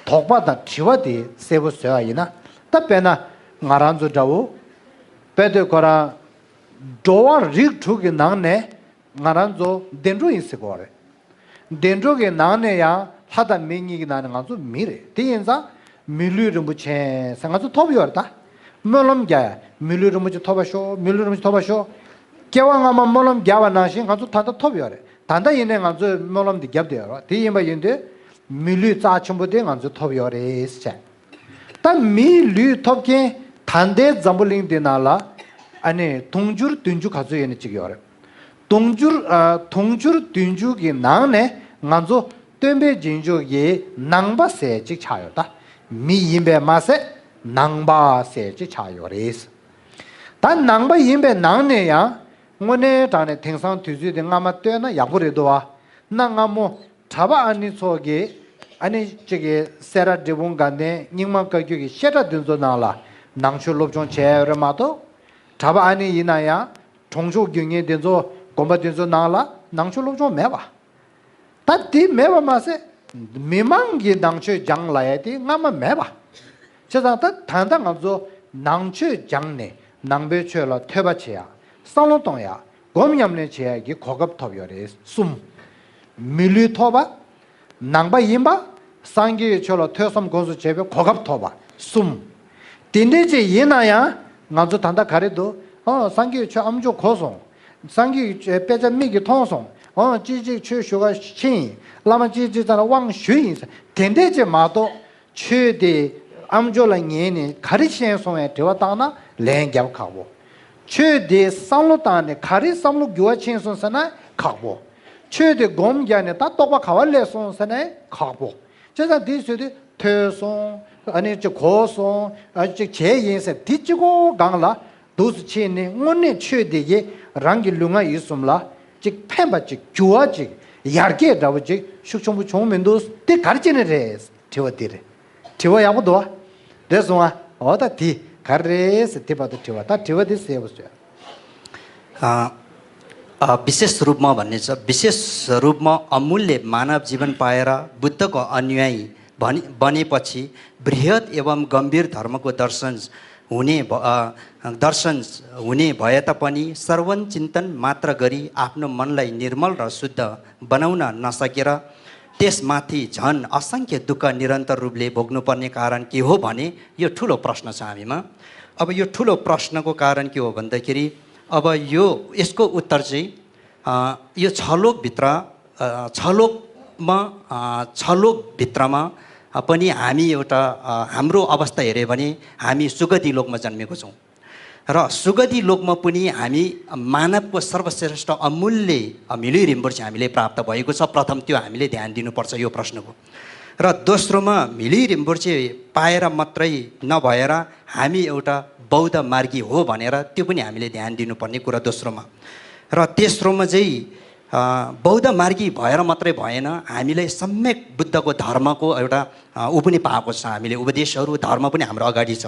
དོགས་པ་དང་དྲི་བ་འདི་གསལ་པོ་བཟོས་པ་ཡིན་ན། ད་དཔེར་ན་ང་རང་ཚོ་འདྲ་བོ། དཔེ་དེ་ཁོ་རང་། འགྲོ་བ་རིགས་དྲུག་གི་ནང་ནས་ང་རང་ཚོ་བདེ་འགྲོ་ཡིན་ཟེར་གོ་རེད། བདེ་འགྲོ་གི་ནང་ནས་ཡང་ལྷ་དང་མི་གཉིས་ཀྱི་ནང་ནས་ང་ཚོ་མི་རེད། དེ་ཡིན་ཙང་མི་ལུས་རིན་པོ་ཆེ་ཟེར་ང་ཚོ་ཐོབ་ཡོད་རེད་ད། སྨོན་ལམ་རྒྱག་ཡ། མི་ལུས་རིན་པོ་ཆེ་ཐོབ་པ་ཤོག་མི་ལུས་རིན་པོ་ཆེ་ཐོབ་པ་ཤོག་སྐྱེ་བ་སྔ་མ་སྨོན་ལམ་བརྒྱབ་པ་ནང་བཞིན་ང་ཚོ་ད་ལྟ་ཐོབ་ཡོད་རེད། ད་ལྟ་ཡིན་ནའི་ང་ཚོས་སྨོན་ལམ་འདི་བརྒྱབ་བསྡད་ཡོད་རེད། དེ་ཡིན་པ་ཡིན་དུས་མི་ལུས་རྩ་ཆེན་པོ་དེ་ང་ཚོས་ཐོབ་ཡོད་རེད་ཟེར། ད་མིའི་ལུས་ཐོབ་མཁན་ད་ལྟའི་འཛམ་བུ་གླིང་འདི་ནང་ལ་ཨ་ནི་དུང་ཕྱུར་བདུན་ཅུ་ག་ཚོད་ཡོད་ནི་གཅིག་ཡོད་རེད། དུང་ཕྱུར་ཨ། དུང་ཕྱུར་བདུན་ཅུ་གི་ནང་ནས་ང་ཚོ་སྟོན་པའི་རྗེས་འཇུག་གི་ནང་པ་ཟེར་གཅིག་ཆགས་ཡོད། ད་མི་ཡིན་པས་མ་ཟད་ནང་པ་ཟེར་གཅིག་ཆགས་ཡོད་རེད། ད་ནང་པ་ཡིན་པའི་ནང་ནས་ཡང་དངོས་གནས་དྲང་གནས་དེང་སང་དུས་ཚོད་འདི་སྔ་མ་ལྟོས་ན་ཡག་པོ་རེད་འདུག་བ། གནའ་སྔ་མོ་གྲྭ་པ་ཨ་ནི་ཚོ་གིས་ཨ་ནི་གཅིག་གིས་སེ་ར་འབྲས་སྤུངས་དགའ་ལྡན་རྙིང་མ་བཀའ་བརྒྱུད་ཀྱི་བཤད་གྲྭ་འདི་ཚོ་ནང་ལ་ནང་ཆོས་སློབ་སྦྱོང་བྱས་ཡོད་རེད་མ་གཏོགས། གྲྭ་པ་ཨ་ནི་ཡིན་ན་ཡང་གྲོང་ཆོག་རྒྱུག་མཁན་འདི་ཚོ་དགོན་པ་འདི་ཚོ་ནང་ལ་ནང་ཆོས་སློབ་སྦྱོང་མེད་པ། ད་དེ་མེད་པ་མ་ཟད་མི་མང་གིས་ནང་ཆོས་སྦྱང་ལབ་ཡ་དེ་སྔ་མ་མེད་པ། བྱས་ཙང་ད་ད་ལྟ་ང་ཚོ་ནང་ཆོས་སྦྱངས་ནས་ནང་པའི་ཆོས་ལ་ཐོས་པ་བྱེད་ཡ། བསམ་བློ་གཏོང་ཡ། སྒོམ་ཉམས་ལེན་བྱེད་ཡ་གི་གོ་སྐབས་ཐོབ་ཡོད་རེད། གསུམ། མི་ལུས་ཐོབ་པ། ནང་པ་ཡིན་པ། སངས་རྒྱས་ཀྱི་ཆོས་ལ་ཐོས་བསམ་སྒོམ་གསུམ་བྱེད་པའི་གོ་སྐབས་ཐོབ་པ། གསུམ། དེ་འདྲའི་ཅིག་ཡིན་ན་ཡང་ང་ཚོ་ད་ལྟ་ག་རེ་འདུག་ཨོ་སངས་རྒྱས་ཀྱི་ཆོས་ཨམ་ཅོག་གོ་སོང་། སངས་རྒྱས་ཀྱི་དཔེ་ཆ་མིག་གིས་མཐོང་སོང་། ཨོ་ཅིག་ཅིག་ཆོས་ཞུ་ག་ཕྱིན་ཡིན། བླ་མ་ཅིག་ཅིག་ཚང་ལ་དབང་ཞུས་ཡིན། དེ་འདྲས་ཅིག་མ་གཏོགས་ཆོས་དེ་ཨམ་ཅོག་ལ་ཉན་ནས་ག་རེ་ཤེས་སོང་བའི་དྲི་བ་བཏང་ན་ལན་རྒྱབ་ཁག་པོ། ཆོས་དེ་བསམ་བློ་བཏང་ནས་ག་རེ་བསམ་བློ་འགྱུར་བ་ཕྱིན་སོང་ཟེར་ན་ཁག་པོ། ཆོས་དེ་སྒོམ་རྒྱག་ནས་ད་རྟོགས་པ་ག་བ་སླེབས་སོང་ཟེར་ན་ཁག་པོ། བྱས་ཙང་དེའི་ཚོད་དུ་ཐོས་སོང་། ཨ་ནི་ཅིག་གོ་སོང་། ཨ་ཅིག་བྱས་ཡིན་ཟེར་དེ་གཅིག་པོ་སྒང་ལ་འདུག་སེ་ཕྱིན་ནས་དངོས་གནས་ཆོས་དེ་གིས་རང་གི་ལུས་ངག་ཡིད་གསུམ་ལ་ཅིག་ཕན་པ་ཅིག་འགྱུར་བ་ཅིག་ཡར་རྒྱས་འདྲ་བོ་ཅིག་ཤུགས་ཆེན་པོ་བྱུང་མི་འདུག་དེ་ག་རེ་བྱས་ནས་རེད། དྲི་བ་འདི་རེད། དྲི་བ་ཡག་པོ་འདུག་བ། རེད་སོང་ཨ། འོ་ད་དེ་ ག་རེ་རེད་ཟེར་དེ་བར་དུ་དྲི་བ། ད་དྲི་བ་དེ་གསལ་པོ་བཟོས། अ, अ, विशेष रूपमा भन्ने छ, विशेष रूपमा अमूल्य मानव जीवन पाएर बुद्धको अनुयायी भनी, बनेपछि बृहत् एवं गम्भीर धर्मको दर्शन हुने भ-, अ, दर्शन हुने भए तापनि श्रवण चिन्तन मात्र गरी आफ्नो मनलाई निर्मल र शुद्ध बनाउन नसकेर त्यसमाथि झन् असंख्य दुःख निरन्तर रूपले भोग्नुपर्ने कारण के हो भने यो ठुलो प्रश्न छ हामीमा। अब यो ठुलो प्रश्नको कारण के हो भन्दाखेरि अब यो, यसको उत्तर चाहिँ, अ, यो छ लोकभित्र, अ, छ लोकमा, अ, छ लोकभित्रमा, अ, पनि हामी एउटा, अ, हाम्रो अवस्था हेऱ्यो भने हामी सुगति लोकमा जन्मेको छौँ। र सुगति लोकमा पनि हामी मानवको सर्वश्रेष्ठ अमूल्य, अ, मिली रिम्पोर्चे हामीले प्राप्त भएको छ। प्रथम त्यो हामीले ध्यान दिनुपर्छ यो प्रश्नको। र दोस्रोमा मिली रिम्पोर्चे पाएर मात्रै नभएर हामी एउटा बौद्ध मार्गी हो भनेर त्यो पनि हामीले ध्यान दिनुपर्ने कुरा दोस्रोमा। र तेस्रोमा चाहिँ, अ, बौद्ध मार्गी भएर मात्रै भएन, हामीलाई सम्यक बुद्धको धर्मको एउटा, अ, ऊ पनि पाएको छ हामीले, उपदेशहरू, धर्म पनि हाम्रो अगाडि छ।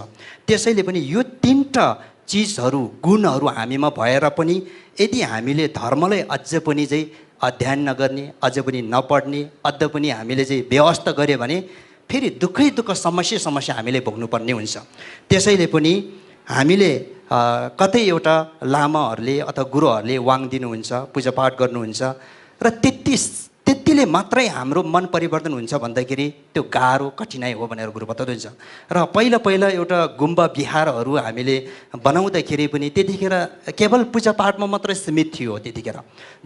त्यसैले पनि यो तिनटा चिजहरू, गुणहरू हामीमा भएर पनि यदि हामीले धर्मलाई अझ पनि चाहिँ अध्ययन नगर्ने, अझ पनि नपढ्ने, अझ पनि हामीले चाहिँ व्यवस्था गऱ्यो भने फेरि दुःखै दुःख, समस्या समस्या हामीले भोग्नुपर्ने हुन्छ। त्यसैले पनि हामीले, अ, कतै एउटा लामाहरूले अथवा गुरुहरूले वाङ दिनुहुन्छ, पूजापाठ गर्नुहुन्छ र त्यति, त्यतिले मात्रै हाम्रो मन परिवर्तन हुन्छ भन्दाखेरि त्यो गाह्रो, कठिनाइ हो भनेर गुरु बताउँदै हुन्छ। र पहिला पहिला एउटा गुम्बा विहारहरू हामीले बनाउँदाखेरि पनि त्यतिखेर केवल पूजापाठमा मात्रै सीमित थियो त्यतिखेर।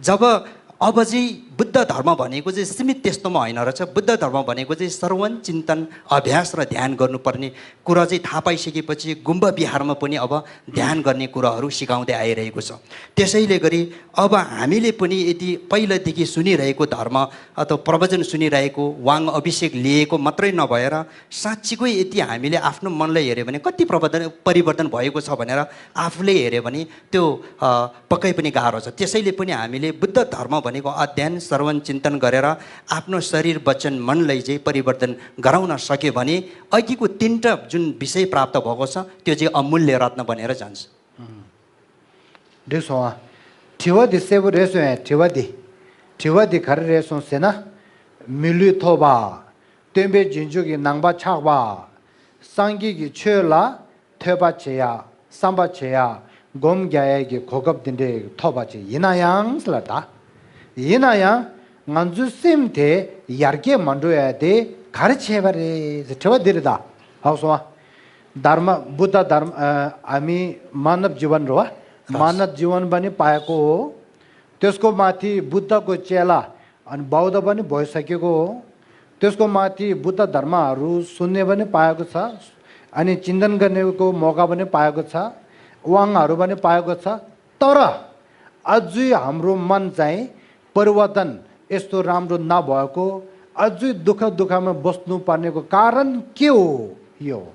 जब अब चाहिँ बुद्ध धर्म भनेको चाहिँ सीमित त्यस्तोमा होइन रहेछ। बुद्ध धर्म भनेको चाहिँ श्रवण, चिन्तन, अभ्यास र ध्यान गर्नुपर्ने कुरा चाहिँ थाहा पाइसकेपछि गुम्बा विहारमा पनि अब ध्यान गर्ने कुराहरू सिकाउँदै आइरहेको छ। त्यसैले गरी अब हामीले पनि यदि पहिलादेखि सुनिरहेको धर्म अथवा प्रवचन सुनिरहेको, वाङ अभिषेक लिएको मात्रै नभएर साँच्चीकै यदि हामीले आफ्नो मनलाई हेऱ्यो भने कति प्रवर्तन, परिवर्तन भएको छ भनेर आफूले हेऱ्यो भने त्यो, अ, पक्कै पनि गाह्रो छ। त्यसैले पनि हामीले बुद्ध धर्म भनेको अध्ययन, श्रवण, चिन्तन गरेर आफ्नो शरीर, वचन, मनलाई चाहिँ परिवर्तन गराउन सक्यो भने अघिको तिनवटा जुन विषय प्राप्त भएको छ, त्यो चाहिँ अमूल्य रत्न बनेर जान्छ। འགྲིག་སོང་ཨ། དྲི་བ་འདི་གསལ་པོ་རེད་སོང་ཨ། དྲི་བ་འདི། དྲི་བ་འདི་ག་རེ་རེད་སོང་ཟེར་ན། མི་ལུས་ཐོབ་པ། སྟོན་པའི་རྗེས་འཇུག་གི་ནང་པ་ཆགས་པ། སངས་རྒྱས་ཀྱི་ཆོས་ལ་ཐོས་པ་བྱེད་ཡ། བསམ་པ་བྱེད་ཡ། སྒོམ་རྒྱག་ཡ་གི་གོ་སྐབས་འདི་འདྲའི་ཐོབ་པ་ཅིག་ཡིན་ན་ཡང་ཟེར་ལ་ད། ཡིན་ན་ཡང་ང་ཚོའི་སེམས་དེ་ཡར་རྒྱས་མ་འགྲོ་ཡ་དེ་ག་རེ་བྱས་པ་རེད་ཟེར་དྲི་བ་འདི་རེད་ད། ཧ་གོ་སོང་ཨ། धर्म बुद्ध धर्म, अ, हामी मानव जीवन रह्यो। मानव जीवन पनि पाएको हो। त्यसको माथि बुद्धको चेला अनि बौद्ध पनि भइसकेको हो। त्यसको माथि बुद्ध धर्महरू सुन्ने पनि पाएको छ। अनि चिन्तन गर्नेको मौका पनि पाएको छ। वाङहरू पनि पाएको छ। तर अझै हाम्रो मन चाहिँ परिवर्तन यस्तो राम्रो नभएको, अझै दुःख दुःखमा बस्नु पर्नेको कारण के हो? यो हो।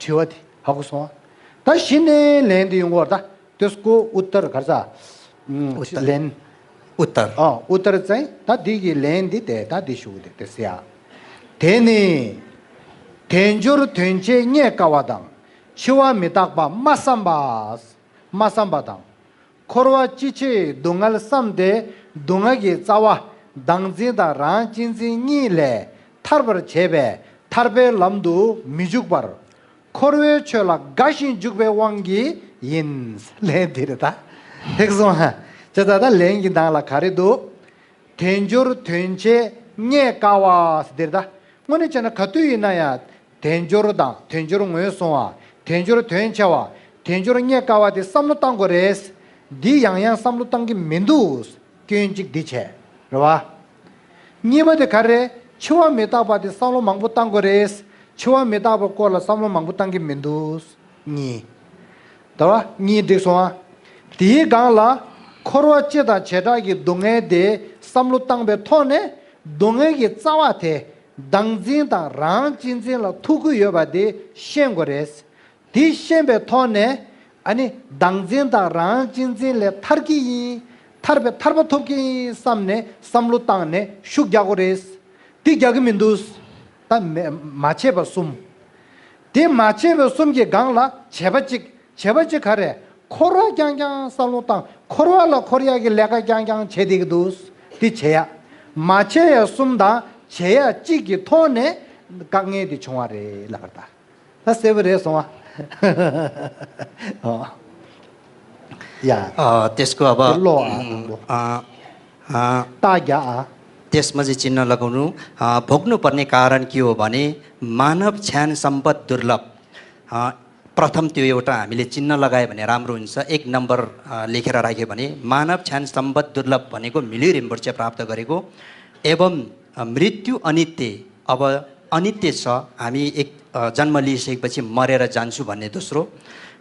དྲི་བ་དེ་ཧ་གོ་སོང་ཨ། ད་གཞི་ནས་ལན་དེ་ཡོང་གི་ཡོད་རེད་ད། དེ་སྐོར་ཨུ་ཏར་ག་རེ་ཟ། ཨུ་ཏར། ལན། ཨུ་ཏར། ཨ། ཨུ་ཏར་ཙང་ད་འདི་གི་ལན་འདི་དེ་ད་འདི་ཞུ་གི་འདུག་དེ་ཟེར་ཡ། དེ་ནི། དལ་འབྱོར་དོན་བྱེད་རྙེད་དཀའ་བ་དང་། འཆི་བ་མི་རྟག་པ་སྨྲ་བསམ་པ། སྨྲ་བསམ་པ་དང་། འཁོར་བ་ཅི་ཕྱིར་སྡུག་བསྔལ་བསམ་སྟེ་སྡུག་བསྔལ་གྱི་རྩ་བ་བདག་འཛིན་དང་རང་གཅེས་འཛིན་གཉིས་ལས་ཐར་བར་བྱེད་པས་ཐར་པའི་ལམ་དུ་མི་འཇུག་པར། འཁོར་བའི་ཆོས་ལ་དགའ་ཞིང་འཇུག་པའི་དབང་གིས་ཡིན། ལན་འདི་རེད་ད། ཧེག་སོང་ཧ། ཅེ་ད་ད་ལན་གྱི་ནང་ལ་ག་རེ་འདུག་དལ་འབྱོར་དོན་བྱེད་རྙེད་དཀའ་བ་ཟེར་དེ་རེད་ད། དངོས་གནས་བྱས་ན་ག་དུས་ཡིན་ན་ཡང་། དལ་འབྱོར་དང་དལ་འབྱོར་ངོས་བཟུང་བ། དལ་འབྱོར་དོན་ཆེ་བ། དལ་འབྱོར་རྙེད་དཀའ་བ་དེ་བསམ་བློ་བཏང་དགོས་རེད། འདི་ཡང་ཡང་བསམ་བློ་བཏང་གི་མི་འདུག་སྐྱོན་གཅིག་འདི་བྱས། རེད་བ། གཉིས་པ་དེ་ག་རེ། འཆི་བ་མི་རྟག་པ་དེ་བསམ་བློ་མང་པོ་བཏང་དགོས་རེད། འཆི་བ་མི་རྟག་པའི་སྐོར་ལ་བསམ་བློ་མང་པོ་བཏང་གི་མི་འདུག་གཉིས། ད་བ་གཉིས་འགྲིག་སོང་ཨ། དེའི་སྒང་ལ་འཁོར་བ་སྤྱི་དང་བྱེ་བྲག་གི་སྡུག་བསྔལ་དེ་བསམ་བློ་བཏང་པའི་ཐོག་ནས་སྡུག་བསྔལ་གྱི་རྩ་བ་དེ་བདག་འཛིན་དང་རང་གཅེས་འཛིན་ལ་ཐུག་གི་ཡོད་པ་དེ་ཤེས་དགོས་རེད། དེ་ཤེས་པའི་ཐོག་ནས་ཨ་ནི་བདག་འཛིན་དང་རང་གཅེས་འཛིན་ལས་ཐར་གྱི་ཡིན། ཐར་པའི་ཐར་པ་ཐོབ་ཀྱི་ཡིན་བསམ་ནས་བསམ་བློ་བཏང་ནས་ཤུགས་རྒྱག་དགོས་རེད། དེ་རྒྱག་གི་མི་འདུག་ད་མེ་མ་བྱས་པ་གསུམ། དེ་མ་བྱས་པའི་གསུམ་གྱི་སྒང་ལ་བྱས་པ་གཅིག་བྱས་པ་གཅིག་ག་རེ། འཁོར་བ་རྐྱང་རྐྱང་བསམ་བློ་བཏང་། འཁོར་བ་ལ་འཁོར་ཡག་གི་ལས་ཀ་རྐྱང་རྐྱང་བྱས་བསྡད་ཀྱི་འདུག་དེ་བྱེད་ཡ། མ་བྱས་ཡ་གསུམ་དང་བྱས་ཡ་གཅིག་གི་ཐོག་ནས་དཀའ་ངལ་དེ་བྱུང་བ་རེད་ལབ་པ་རེད་ད། ད་གསལ་པོ་རེད་སོང་ཨ། ཨོ། ཡ། अ, त्यसको अब, त्यो लो, अ, अ, अ, ताग्या, अ। त्यसमा चाहिँ चिन्न लगाउनु, अ, भोग्नुपर्ने कारण के हो भने मानव क्षण सम्पद दुर्लभ। अ, प्रथम त्यो एउटा हामीले चिन्न लगायो भने राम्रो हुन्छ। एक नम्बर, अ, लेखेर राख्यो भने मानव क्षण सम्पद दुर्लभ भनेको मिली रिम्पोछे प्राप्त गरेको एवं, अ, मृत्यु अनित्य। अब अनित्य छ, हामी एक, अ, जन्म लिइसकेपछि मरेर जान्छु भन्ने दोस्रो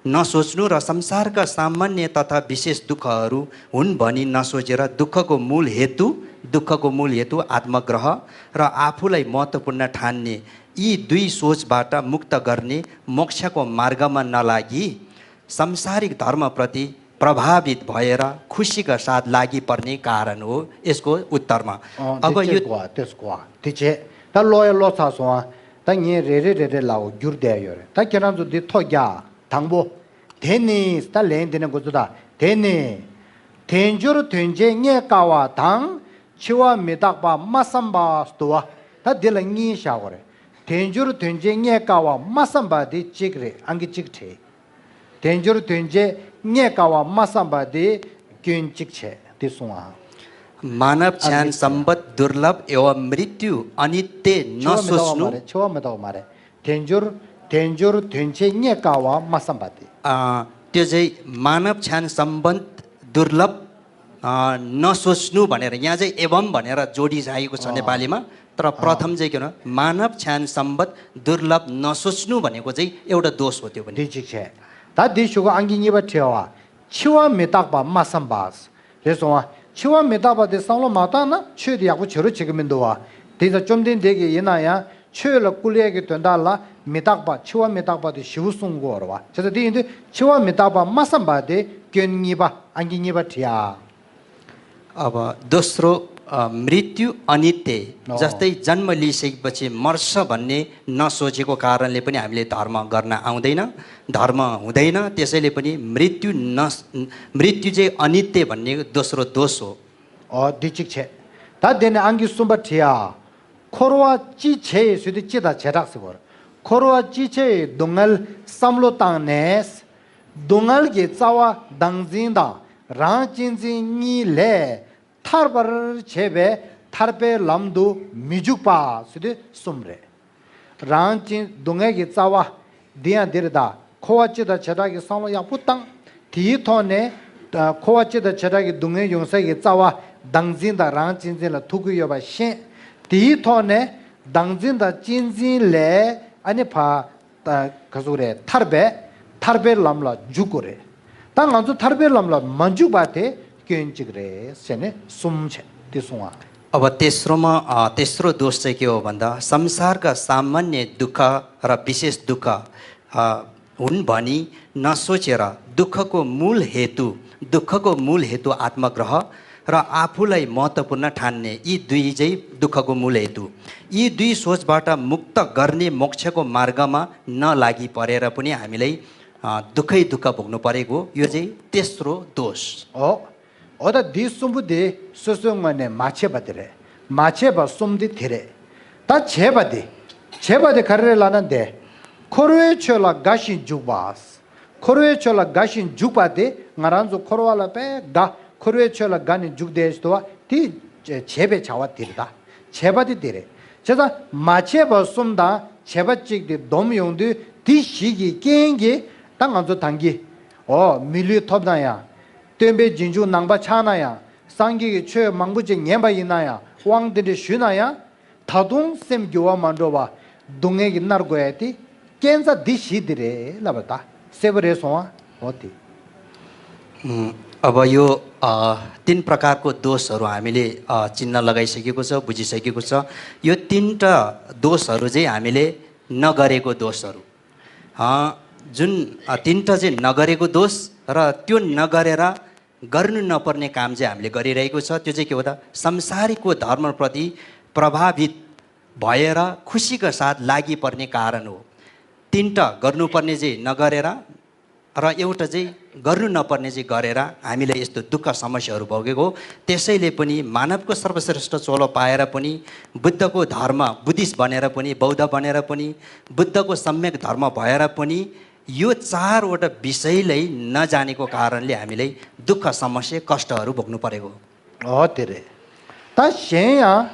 नसोच्नु र संसारका सामान्य तथा विशेष दुःखहरू हुन् भनी नसोचेर दुःखको मूल हेतु, दुःखको मूल हेतु आत्मग्रह र आफूलाई महत्त्वपूर्ण ठान्ने यी दुई सोचबाट मुक्त गर्ने मोक्षको मार्गमा नलागी सांसारिक धर्मप्रति प्रभावित भएर खुसीका साथ लागि पर्ने कारण हो। यसको उत्तरमा अँ, अब यो त्यसको वा, त्यसको वा। དེ་བྱས། ད་ཀློག་ཡ་ཀློག་ཚར་སོང་ཨ། ད་ངས་རེ་རེ་རེ་རེ་ལའོ་བསྒྱུར་བསྡད་ཡོད་རེད། ད་ཁྱེད་རང་ཚོ་འདི་ཐོ་རྒྱག་དང་པོ། དེ་ནི་ད་ལན་འདི་ནས་འགོ་ཚུགས་ད། དེ་ནི། དལ་འབྱོར་དོན་བྱེད་རྙེད་དཀའ་བ་དང་། འཆི་བ་མི་རྟག་པ་སྨྲ་བསམ་པ་སྟུ་བ། ད་འདི་ལ་གཉིས་བཞག་དགོས་རེད། དལ་འབྱོར་དོན་བྱེད་རྙེད་དཀའ་བ་སྨྲ་བསམ་པ་དེ་གཅིག་རེད། ཨང་ཀི་གཅིག་བྲིས། དལ་འབྱོར་དོན་བྱེད་རྙེད་དཀའ་བ་སྨྲ་བསམ་པ་དེ་སྐྱོན་གཅིག་བྱས་དེ་གསུང་ཨ། मानव क्षण सम्पद दुर्लभ एवं मृत्यु अनित्य འཆི་བ་མི་རྟག་པ་नसोच्नु। མ་རེད། འཆི་བ་མི་རྟག་པ་མ་རེད། དལ་འབྱོར། དལ་འབྱོར་དོན་བྱེད་རྙེད་དཀའ་བ་སྨྲ་བསམ་པ་དེ། अ, त्यो चाहिँ मानव क्षण सम्पद दुर्लभ, अ, नसोच्नु भनेर यहाँ चाहिँ एवं भनेर जोडिसकेको छ नेपालीमा। तर प्रथम चाहिँ के हो, मानव क्षण सम्पद दुर्लभ नसोच्नु भनेको चाहिँ एउटा दोष हो त्यो पनि। འདི་གཅིག་བྱས། ད་འདི་ཞུ་ག་ཨང་ཀི་གཉིས་པ་བྲིས་བ། འཆི་བ་མི་རྟག་པ་སྨྲ་བསམ་པ། རེད་སོང་བ། འཆི་བ་མི་རྟག་པ་དེ་བསམ་བློ་མ་བཏང་ན་ཆོས་དེ་ཡག་པོ་བྱེད་རོགས་བྱེད་ཀྱི་མི་འདུག་བ། དེ་ཙང་བཅོམ་ལྡན་འདས་ཀྱིས་ཡིན་ན་ཡང་ཆོས་ལ་བསྐུལ་ཡས་ཀྱི་དོན་དག་ལ་མི་རྟག་པ་འཆི་བ་མི་རྟག་པ་དེ་ཞེ་པོ་གསུང་དགོས་རེད་བ། བྱས་ཙང་དེ་ཡིན་དུས་འཆི་བ་མི་རྟག་པ་སྨྲ་བསམ་པ་དེ་སྐྱོན་གཉིས་པ། ཨང་ཀི་གཉིས་པ་བྲིས་ཨ། अब दोस्रो, अ, मृत्यु अनित्य, अँ। जस्तै जन्म लिइसकेपछि मर्छ भन्ने नसोचेको कारणले पनि हामीले धर्म गर्न आउँदैन, धर्म हुँदैन। त्यसैले पनि मृत्यु नस-, मृत्यु चाहिँ अनित्य भन्ने दोस्रो दोष हो। ཨོ། འདི་གཅིག་བྱས། ད་དེ་ནས་ཨང་ཀི་གསུམ་པ་བྲིས་ཨ། འཁོར་བ་སྤྱི་བྱེ་ཡི་ཟེར་དུས་སྤྱི་དང་བྱེ་བྲག་ཟེར་བ་རེད། འཁོར་བ་སྤྱི་བྱེ་ཡི་སྡུག་བསྔལ་བསམ་བློ་བཏང་ནས། སྡུག་བསྔལ་གྱི་རྩ་བ་བདག་འཛིན་དང་རང་གཅེས་འཛིན་གཉིས་ལས་ཐར་བར་བྱེད་པའི་ཐར་པའི་ལམ་དུ་མི་འཇུག་པ་ཟེར་དུས་གསུམ་རེད། རང་གཅེས། སྡུག་བསྔལ་གྱི་རྩ་བ་འདི་ཡང་འདི་རེད་ད། འཁོར་བ་སྤྱི་དང་བྱེ་བྲག་གི་བསམ་བློ་ཡག་པོ་བཏང་། དེའི་ཐོག་ནས་ད་འཁོར་བ་སྤྱི་དང་བྱེ་བྲག་གི་སྡུག་བསྔལ་ཡོང་ས་ཀྱི་རྩ་བ་བདག་འཛིན་དང་རང་གཅེས་འཛིན་ལ་ཐུག་གི་ཡོད་པ་ཤེས། དེའི་ཐོག་ནས་བདག་འཛིན་དང་གཅེས་འཛིན་ལས་ཨ་ནི་ཕ། ད་ག་ཟུག་རེད། ཐར་པའི་ཐར་པའི་ལམ་ལ་འཇུག་དགོས་རེད། ད་ང་ཚོ་ཐར་པའི་ལམ་ལ་མ་འཇུག་པ་དེ་སྐྱོན་གཅིག་རེད་ཟེར་ནས་གསུམ་བྱས་དེ་གསུང་བ། अब तेस्रोमा, अ, तेस्रो दोष चाहिँ के हो भन्दा संसारका सामान्य दुःख र विशेष दुःख, अ, हुन् भनी नसोचेर दुःखको मूल हेतु, दुःखको मूल हेतु आत्मग्रह र आफूलाई महत्त्वपूर्ण ठान्ने यी दुई चाहिँ दुःखको मूल हेतु। यी दुई सोचबाट मुक्त गर्ने मोक्षको मार्गमा नलागी परेर पनि हामीलाई, अ, दुःखै दुःख भोग्नु परेको, यो चाहिँ तेस्रो दोष। ཨོ། ཨོ་ད་འདི་གསུམ་པོ་དེ་སོ་སོའི་ངོས་ནས་མ་བྱས་པ་དེ་རེད། མ་བྱས་པ་གསུམ་དེ་དེ་རེད། ད་བྱས་པ་དེ། བྱས་པ་དེ་ག་རེ་རེད་ལབ་ན་དེ། འཁོར་བའི་ཆོས་ལ་དགའ་ཞིང་འཇུག་པ། འཁོར་བའི་ཆོས་ལ་དགའ་ཞིང་འཇུག་པ་དེ་ང་རང་ཚོ་འཁོར་བ་ལ་དཔེ་དགའ། འཁོར་བའི་ཆོས་ལ་དགའ་ནས་འཇུག་བསྡད་ཞིག་འདུག་བ་དེ་བྱས་པའི་བྱ་བ་དེ་རེད་ད། བྱས་པ་དེ་དེ་རེད། བྱས་ཙང་མ་བྱས་པ་གསུམ་དང་བྱས་པ་གཅིག་དེ་བསྡོམས་ཡོང་དུས་དེ་བཞི་གི་རྐྱེན་གྱིས་ད་ང་ཚོ་ད་གིན། ཨོ། མི་ལུས་ཐོབ་ན་ཡང་། སྟོན་པའི་རྗེས་འཇུག་ནང་པ་ཆགས་ན་ཡང་། སངས་རྒྱས་ཀྱི་ཆོས་མང་པོ་ཅིག་ཉན་པ་ཡིན་ན་ཡང་། དབང་དེ་འདྲ་ཞུས་ན་ཡང་། ད་དུང་སེམས་འགྱུར་བ་མ་འགྲོ་བར་སྡུག་བསྔལ་གྱིས་མནར་དགོས་ཡ་དེ་རྐྱེན་རྩ་འདི་བཞི་འདི་རེད་ལབ་པ་ད་གསལ་པོ་རེད་སོང་ཨ། ཨོ་དེ། उम्, अब यो, अ, तीन प्रकारको दोषहरू हामीले, अ, चिन्ह लगाइसकेको छ, बुझिसकेको छ। यो तीनटा दोषहरू चाहिँ हामीले नगरेको दोषहरू। अ, जुन, अ, तीनटा चाहिँ नगरेको दोष र त्यो नगरेर गर्नु नपर्ने काम चाहिँ हामीले गरिरहेको छ। त्यो चाहिँ के हो त? संसारको धर्मप्रति प्रभावित भएर खुसीका साथ लागि पर्ने कारण हो। तिनवटा गर्नुपर्ने चाहिँ नगरेर र एउटा चाहिँ गर्नु नपर्ने चाहिँ गरेर हामीलाई यस्तो दुःख समस्याहरू भोगेको हो। त्यसैले पनि मानवको सर्वश्रेष्ठ चोलो पाएर पनि, बुद्धको धर्म, बुद्धिस्ट बनेर पनि, बौद्ध बनेर पनि, बुद्धको सम्यक धर्म भएर पनि यो चारवटा विषयलाई नजानेको कारणले हामीलाई दुःख समस्या कष्टहरू भोग्नु परेको हो। ཨོ་དེ་རེད། ད་གཞན་ཡང་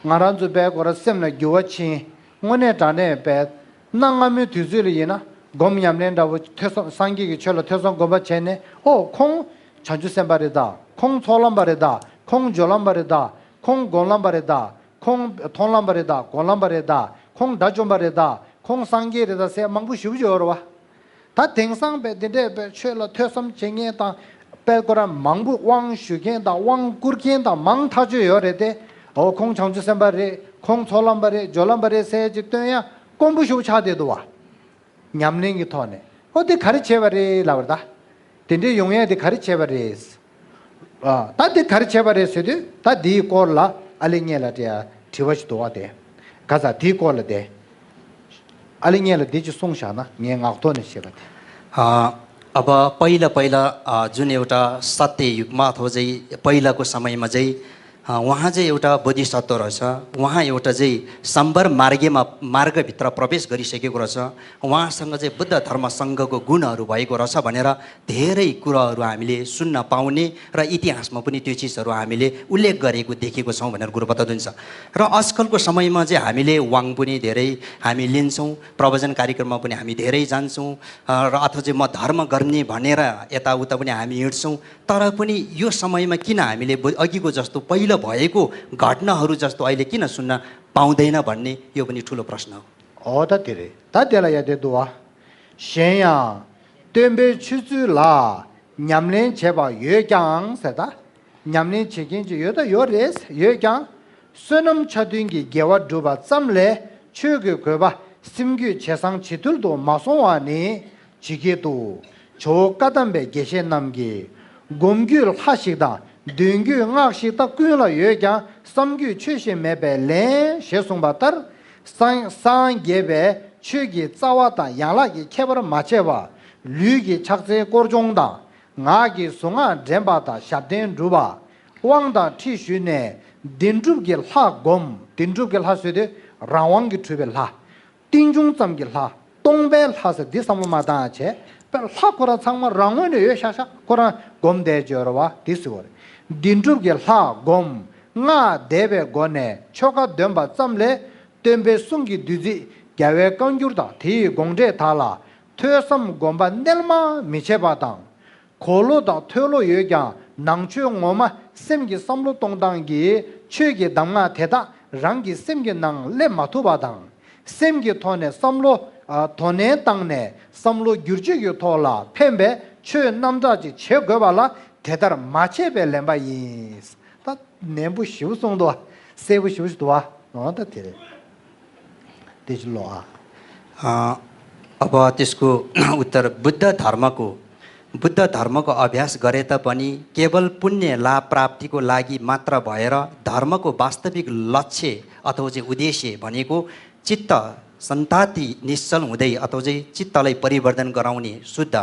ང་རང་ཚོ་དཔེ་ཁོ་ར་སེམས་ལ་འགྱུར་བ་ཕྱིན། དངོས་གནས་དྲང་གནས་དཔེ་གནའ་སྔ་མོའི་དུས་ཚོད་ལ་ཡིན་ན་སྒོམ་ཉམས་ལེན་འདྲ་བོ་ཐོས་བསམ་སངས་རྒྱས་ཀྱི་ཆོས་ལ་ཐོས་བསམ་སྒོམ་པ་བྱས་ནས། ཨོ་ཁོང་བྱང་ཆུབ་སེམས་དཔའ་རེད་ད། ཁོང་ཚོགས་ལམ་པ་རེད་ད། ཁོང་སྦྱོར་ལམ་པ་རེད་ད། ཁོང་སྒོམ་ལམ་པ་རེད་ད། ཁོང་མཐོང་ལམ་པ་རེད་ད། སྒོམ་ལམ་པ་རེད་ད། ཁོང་དགྲ་བཅོམ་པ་རེད་ད། ཁོང་སངས་རྒྱས་རེད་ད་ཟེར་མང་པོ་ཞེ་པོ་ཅིག་ཡོད་རེད་བ། ད་དེང་སང་དཔེ་འདི་འདྲས་དཔེ་ཆོས་ལ་ཐོས་བསམ་བྱེད་མཁན་དང་། དཔེ་ཁོ་རང་མང་པོ་དབང་ཞུ་མཁན་དང་དབང་བསྐུར་མཁན་དང་མང་ཐག་ཆོད་ཡོད་རེད་དེ། འོ་ཁོང་བྱང་ཆུབ་སེམས་དཔའ་རེད། ཁོང་ཚོགས་ལམ་པ་རེད། སྦྱོར་ལམ་པ་རེད་ཟེར་ཅིག་སྟོན་ཡ་དཀོན་པོ་ཞེ་པོ་ཆགས་བསྡད་འདུག་བ། ཉམས་ལེན་གྱི་ཐོག་ནས། ཨོ་དེ་ག་རེ་བྱས་པ་རེད་ལབ་པ་རེད་ད། དེ་འདྲའི་ཡོང་ཡ་དེ་ག་རེ་བྱས་པ་རེད། ཨ། ད་དེ་ག་རེ་བྱས་པ་རེད་ཟེར་དུས། ད་དེའི་སྐོར་ལ་ཨ་ལེ་ངེད་ལ་དྲི་དྲི་བ་ཞིག་འདུག་བ་དེ། ག་ས་དེའི་སྐོར་ལ་དེ། ཨ་ལེ་ངེད་ལ་དེ་ཅིག་གསུངས་བཞག་ན་ངས་ངག་ཐོག་ནས་བཤད་པ་དེ། ཨ། अब पहिला पहिला, अ, जुन एउटा सत्य युगमा अथवा चाहिँ पहिलाको समयमा चाहिँ, अ, उहाँ चाहिँ एउटा बोधिसत्व रहेछ। उहाँ एउटा चाहिँ सम्भर मार्गमा, मार्गभित्र प्रवेश गरिसकेको रहेछ। उहाँसँग चाहिँ बुद्ध धर्म सङ्घको गुणहरू भएको रहेछ भनेर धेरै कुराहरू हामीले सुन्न पाउने र इतिहासमा पनि त्यो चिजहरू हामीले उल्लेख गरेको देखेको छौँ भनेर गुरुपद दिन्छ। र आजकलको समयमा चाहिँ हामीले वाङ पनि धेरै हामी लिन्छौँ, प्रवचन कार्यक्रममा पनि हामी धेरै जान्छौँ, अ, र अथवा चाहिँ म धर्म गर्ने भनेर यताउता पनि हामी हिँड्छौँ। तर पनि यो समयमा किन हामीले बु-, अघिको जस्तो पहिलो भएको घटनाहरू जस्तो अहिले किन सुन्न पाउँदैन भन्ने यो पनि ठुलो प्रश्न हो। ཨོ་ད་དེ་རེད། ད་དེ་ལ་ཡ་དེ་འདུག་བ། གཞན་ཡང་། སྟོན་པའི་ཆོས་ཚུལ་ལ་ཉམས་ལེན་བྱེད་པ་ཡོད་ཀྱང་ཟེར་ད། ཉམས་ལེན་བྱེད་མཁན་ཅིག་ཡོད་ད་ཡོད་རེད། ཡོད་ཀྱང་། བསོད་ནམས་ཆ་མཐུན་གྱི་དགེ་བ་བསྒྲུབས་པ་ཙམ་ལས་ཆོས་ཀྱི་དགོས་པ་སེམས་རྒྱུད་ཇེ་བཟང་ཇེ་ཐུལ་དུ་མ་སོང་བ་ནི། ཇི་སྐད་དུ། ཇོ་བོ་བཀའ་གདམས་པའི་དགེ་བཤེས་རྣམས་ཀྱིས། སྒོམ་རྒྱུད་ལྷ་ཞིག་དང་འདོན་རྒྱུད་སྔགས་ཤིག་ད་ཀུན་ལ་ཡོད་ཀྱང་བསམ་རྒྱུད་ཆོས་ཤིག་མེད་པས་ལན་ཞེས་གསུངས་པ་ལྟར། སངས་སངས་རྒྱས་པའི་ཆོས་ཀྱི་རྩ་བ་དང་ཡན་ལག་གི་ཁྱད་པར་མ་ཕྱེ་བར། ལུས་ཀྱི་ཕྱག་འཚལ་སྐོར་སྦྱོང་དང་། ངག་གི་གཟུངས་སྔགས་འདྲེན་པ་དང་ཞབས་བརྟན་སྒྲུབ་པ། དབང་དང་ཁྲིད་ཞུས་ནས་བདེན་གྲུབ་ཀྱི་ལྷ་བསྒོམ། བདེན་གྲུབ་ཀྱི་ལྷ་ཟེར་དུས་རང་དབང་གིས་གྲུབ་པའི་ལྷ། རྟེན་འབྱུང་ཙམ་གྱི་ལྷ། སྟོང་པའི་ལྷ་ཟེར་འདི་བསམ་བློ་མ་བཏང་བྱས། དཔེ་ལྷ་ཁོ་རང་ཚང་མ་རང་ངོས་ནས་ཡོད་ཤག་ཤག་ཁོ་རང་སྒོམ་བསྡད་ཡོད་རེད་བ། འདི་ཟེར་བ་རེད། བདེན་གྲུབ་ཀྱི་ལྷ་བསྒོམ། སྔགས་བཟླས་པའི་སྒོ་ནས་ཆོ་ག་འདོན་པ་ཙམ་ལས། སྟོན་པའི་གསུང་གི་བདུད་རྩི་རྒྱལ་བའི་བཀའ་འགྱུར་དང་དེའི་དགོངས་འགྲེལ་དག་ལ་ཐོས་བསམ་སྒོམ་པ་རྣལ་མ་མི་བྱེད་པ་དང་། གོ་ལོ་དང་ཐོས་ལོ་ཡོད་ཀྱང་ནང་ཆོས་ངོ་མ་སེམས་ཀྱི་བསམ་བློ་གཏོང་སྟངས་ཀྱིས་ཆོས་ཀྱི་གདམས་ངག་དེ་དག་རང་གི་སེམས་ཀྱི་ནང་སླེབས་མ་ཐུབ་པ་དང་། སེམས་ཀྱི་ཐོག་ནས་བསམ་བློ། ཨ། དོ་ནན་བཏང་ནས་བསམ་བློ་བསྒྱུར་བཅོས་ཀྱི་ཐོག་ལ་ཕན་པའི་ཆོས་རྣམ་དག་ཅིག་བྱེད་དགོས་པ་ལ་དེ་ལྟར་མ་བྱས་པས་ལན་པ་ཡིན། ད་ནན་པོ་ཞེ་པོ་གསུངས་འདུག་བ། གསལ་པོ་ཞེ་པོ་ཞིག་འདུག་བ། འོ་ད་དེ་རེད། དེ་ཅི་ལོ་ཨ། ཨ། अब त्यसको उत्तर, बुद्ध धर्मको, बुद्ध धर्मको अभ्यास गरे तापनि केवल पुण्य लाभ प्राप्तिको लागि मात्र भएर धर्मको वास्तविक लक्ष्य अथवा चाहिँ उद्देश्य भनेको चित्त सन्ताति निश्चल हुँदै अथवा चाहिँ चित्तलाई परिवर्तन गराउने, शुद्ध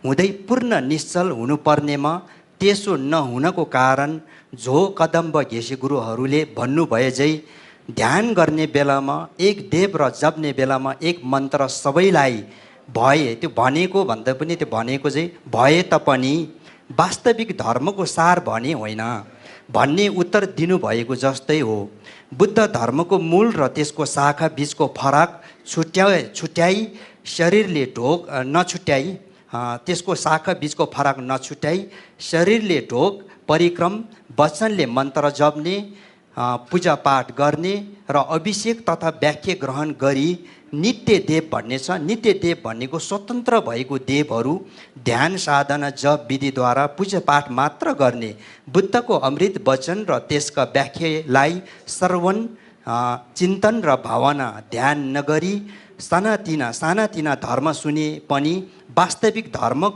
हुँदै पूर्ण निश्चल हुनुपर्नेमा त्यसो नहुनको कारण जो कदम्ब घेसे गुरुहरूले भन्नुभए झै ध्यान गर्ने बेलामा एक देव र जप्ने बेलामा एक मन्त्र सबैलाई भए, त्यो भनेको भन्दा पनि त्यो भनेको चाहिँ भए तापनि वास्तविक धर्मको सार भने होइन भन्ने उत्तर दिनुभएको जस्तै हो। बुद्ध धर्मको मूल र त्यसको शाखा बीचको फरक छुट्याए छुट्याई शरीरले ढोक, अ, नछुट्याई, अ, त्यसको शाखा बीचको फरक नछुट्याई शरीरले ढोक, परिक्रम, वचनले मन्त्र जप्ने, अ, पूजापाठ गर्ने र अभिषेक तथा व्याख्या ग्रहण गरी नित्य देव भन्ने छ। नित्य देव भनेको स्वतन्त्र भएको देवहरू ध्यान साधना जप विधिद्वारा पूजापाठ मात्र गर्ने, बुद्धको अमृत वचन र त्यसका व्याख्यालाई श्रवण, अ, चिन्तन र भावना ध्यान नगरी सानातिना, सानातिना धर्म सुने पनि वास्तविक धर्म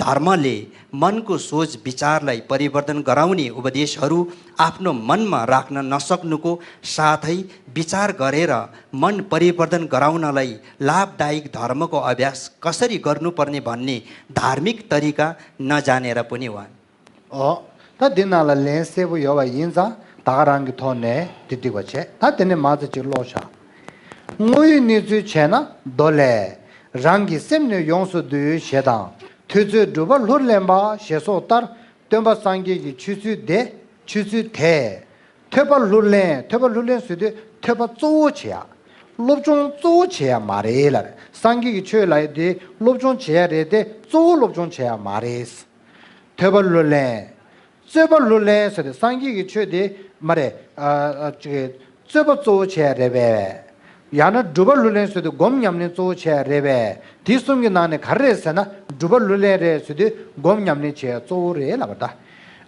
धर्मले मनको सोच विचारलाई परिवर्तन गराउने उपदेशहरू आफ्नो मनमा राख्न नसक्नुको साथै विचार गरेर मन परिवर्तन गराउनलाई लाभदायक धर्मको अभ्यास कसरी गर्नुपर्ने भन्ने धार्मिक तरिका नजानेर पनि हो। ཨོ། ད་འདི་ནང་ལ་ལན་གསལ་པོ་ཡོད་པ་ཡིན་ཙང་ད་ག་རང་གི་ཐོག་ནས་འདི་འགྲིག་པ་བྱས། ད་དེ་ནས་མ་ཚད་ཅིག་ཀློག་བཞག་དངོས་ཡོད་གནས་ཚུལ་བྱས་ན་མདོ་ལས། རང་གི་སེམས་ནི་ཡོངས་སུ་འདུལ་ཞེས་དང་། ཐོས་ཚོད་སྒྲུབ་པ་ལྷུར་ལེན་པ་ཞེས་སོགས་ལྟར། སྟོན་པ་སངས་རྒྱས་ཀྱི་ཆོས་ཚུལ་དེ་ཆོས་ཚུལ་དེ། ཐོས་པ་ལྷུར་ལེན། ཐོས་པ་ལྷུར་ལེན་ཟེར་དུས་ཐོས་པ་གཙོ་བོ་བྱེད་ཡ། སློབ་སྦྱོང་གཙོ་བོ་བྱེད་ཡ་མ་རེད་ལབ་རེད། སངས་རྒྱས་ཀྱི་ཆོས་ལབ་ཡ་དེ་སློབ་སྦྱོང་བྱེད་ཡ་རེད་དེ་གཙོ་བོ་སློབ་སྦྱོང་བྱེད་ཡ་མ་རེད། ཐོས་པ་ལྷུར་ལེན། རྩོད་པ་ལྷུར་ལེན་ཟེར་ཏེ་སངས་རྒྱས་ཀྱི་ཆོས་དེ་མ་རེད། ཨ་ཨ་ཅིག་རྩོད་པ་གཙོ་བོ་བྱས་རེད་པས། ཡང་ན་སྒྲུབ་པ་ལྷུར་ལེན་ཟེར་ཏེ་སྒོམ་ཉམས་ལེན་གཙོ་བོ་བྱས་རེད་པས། དེ་གསུམ་གྱི་ནང་ནས་ག་རེ་རེད་ཟེར་ན་སྒྲུབ་པ་ལྷུར་ལེན་རེད་ཟེར་དུས་སྒོམ་ཉམས་ལེན་བྱས་གཙོ་བོ་རེད་ལབ་པ་ད།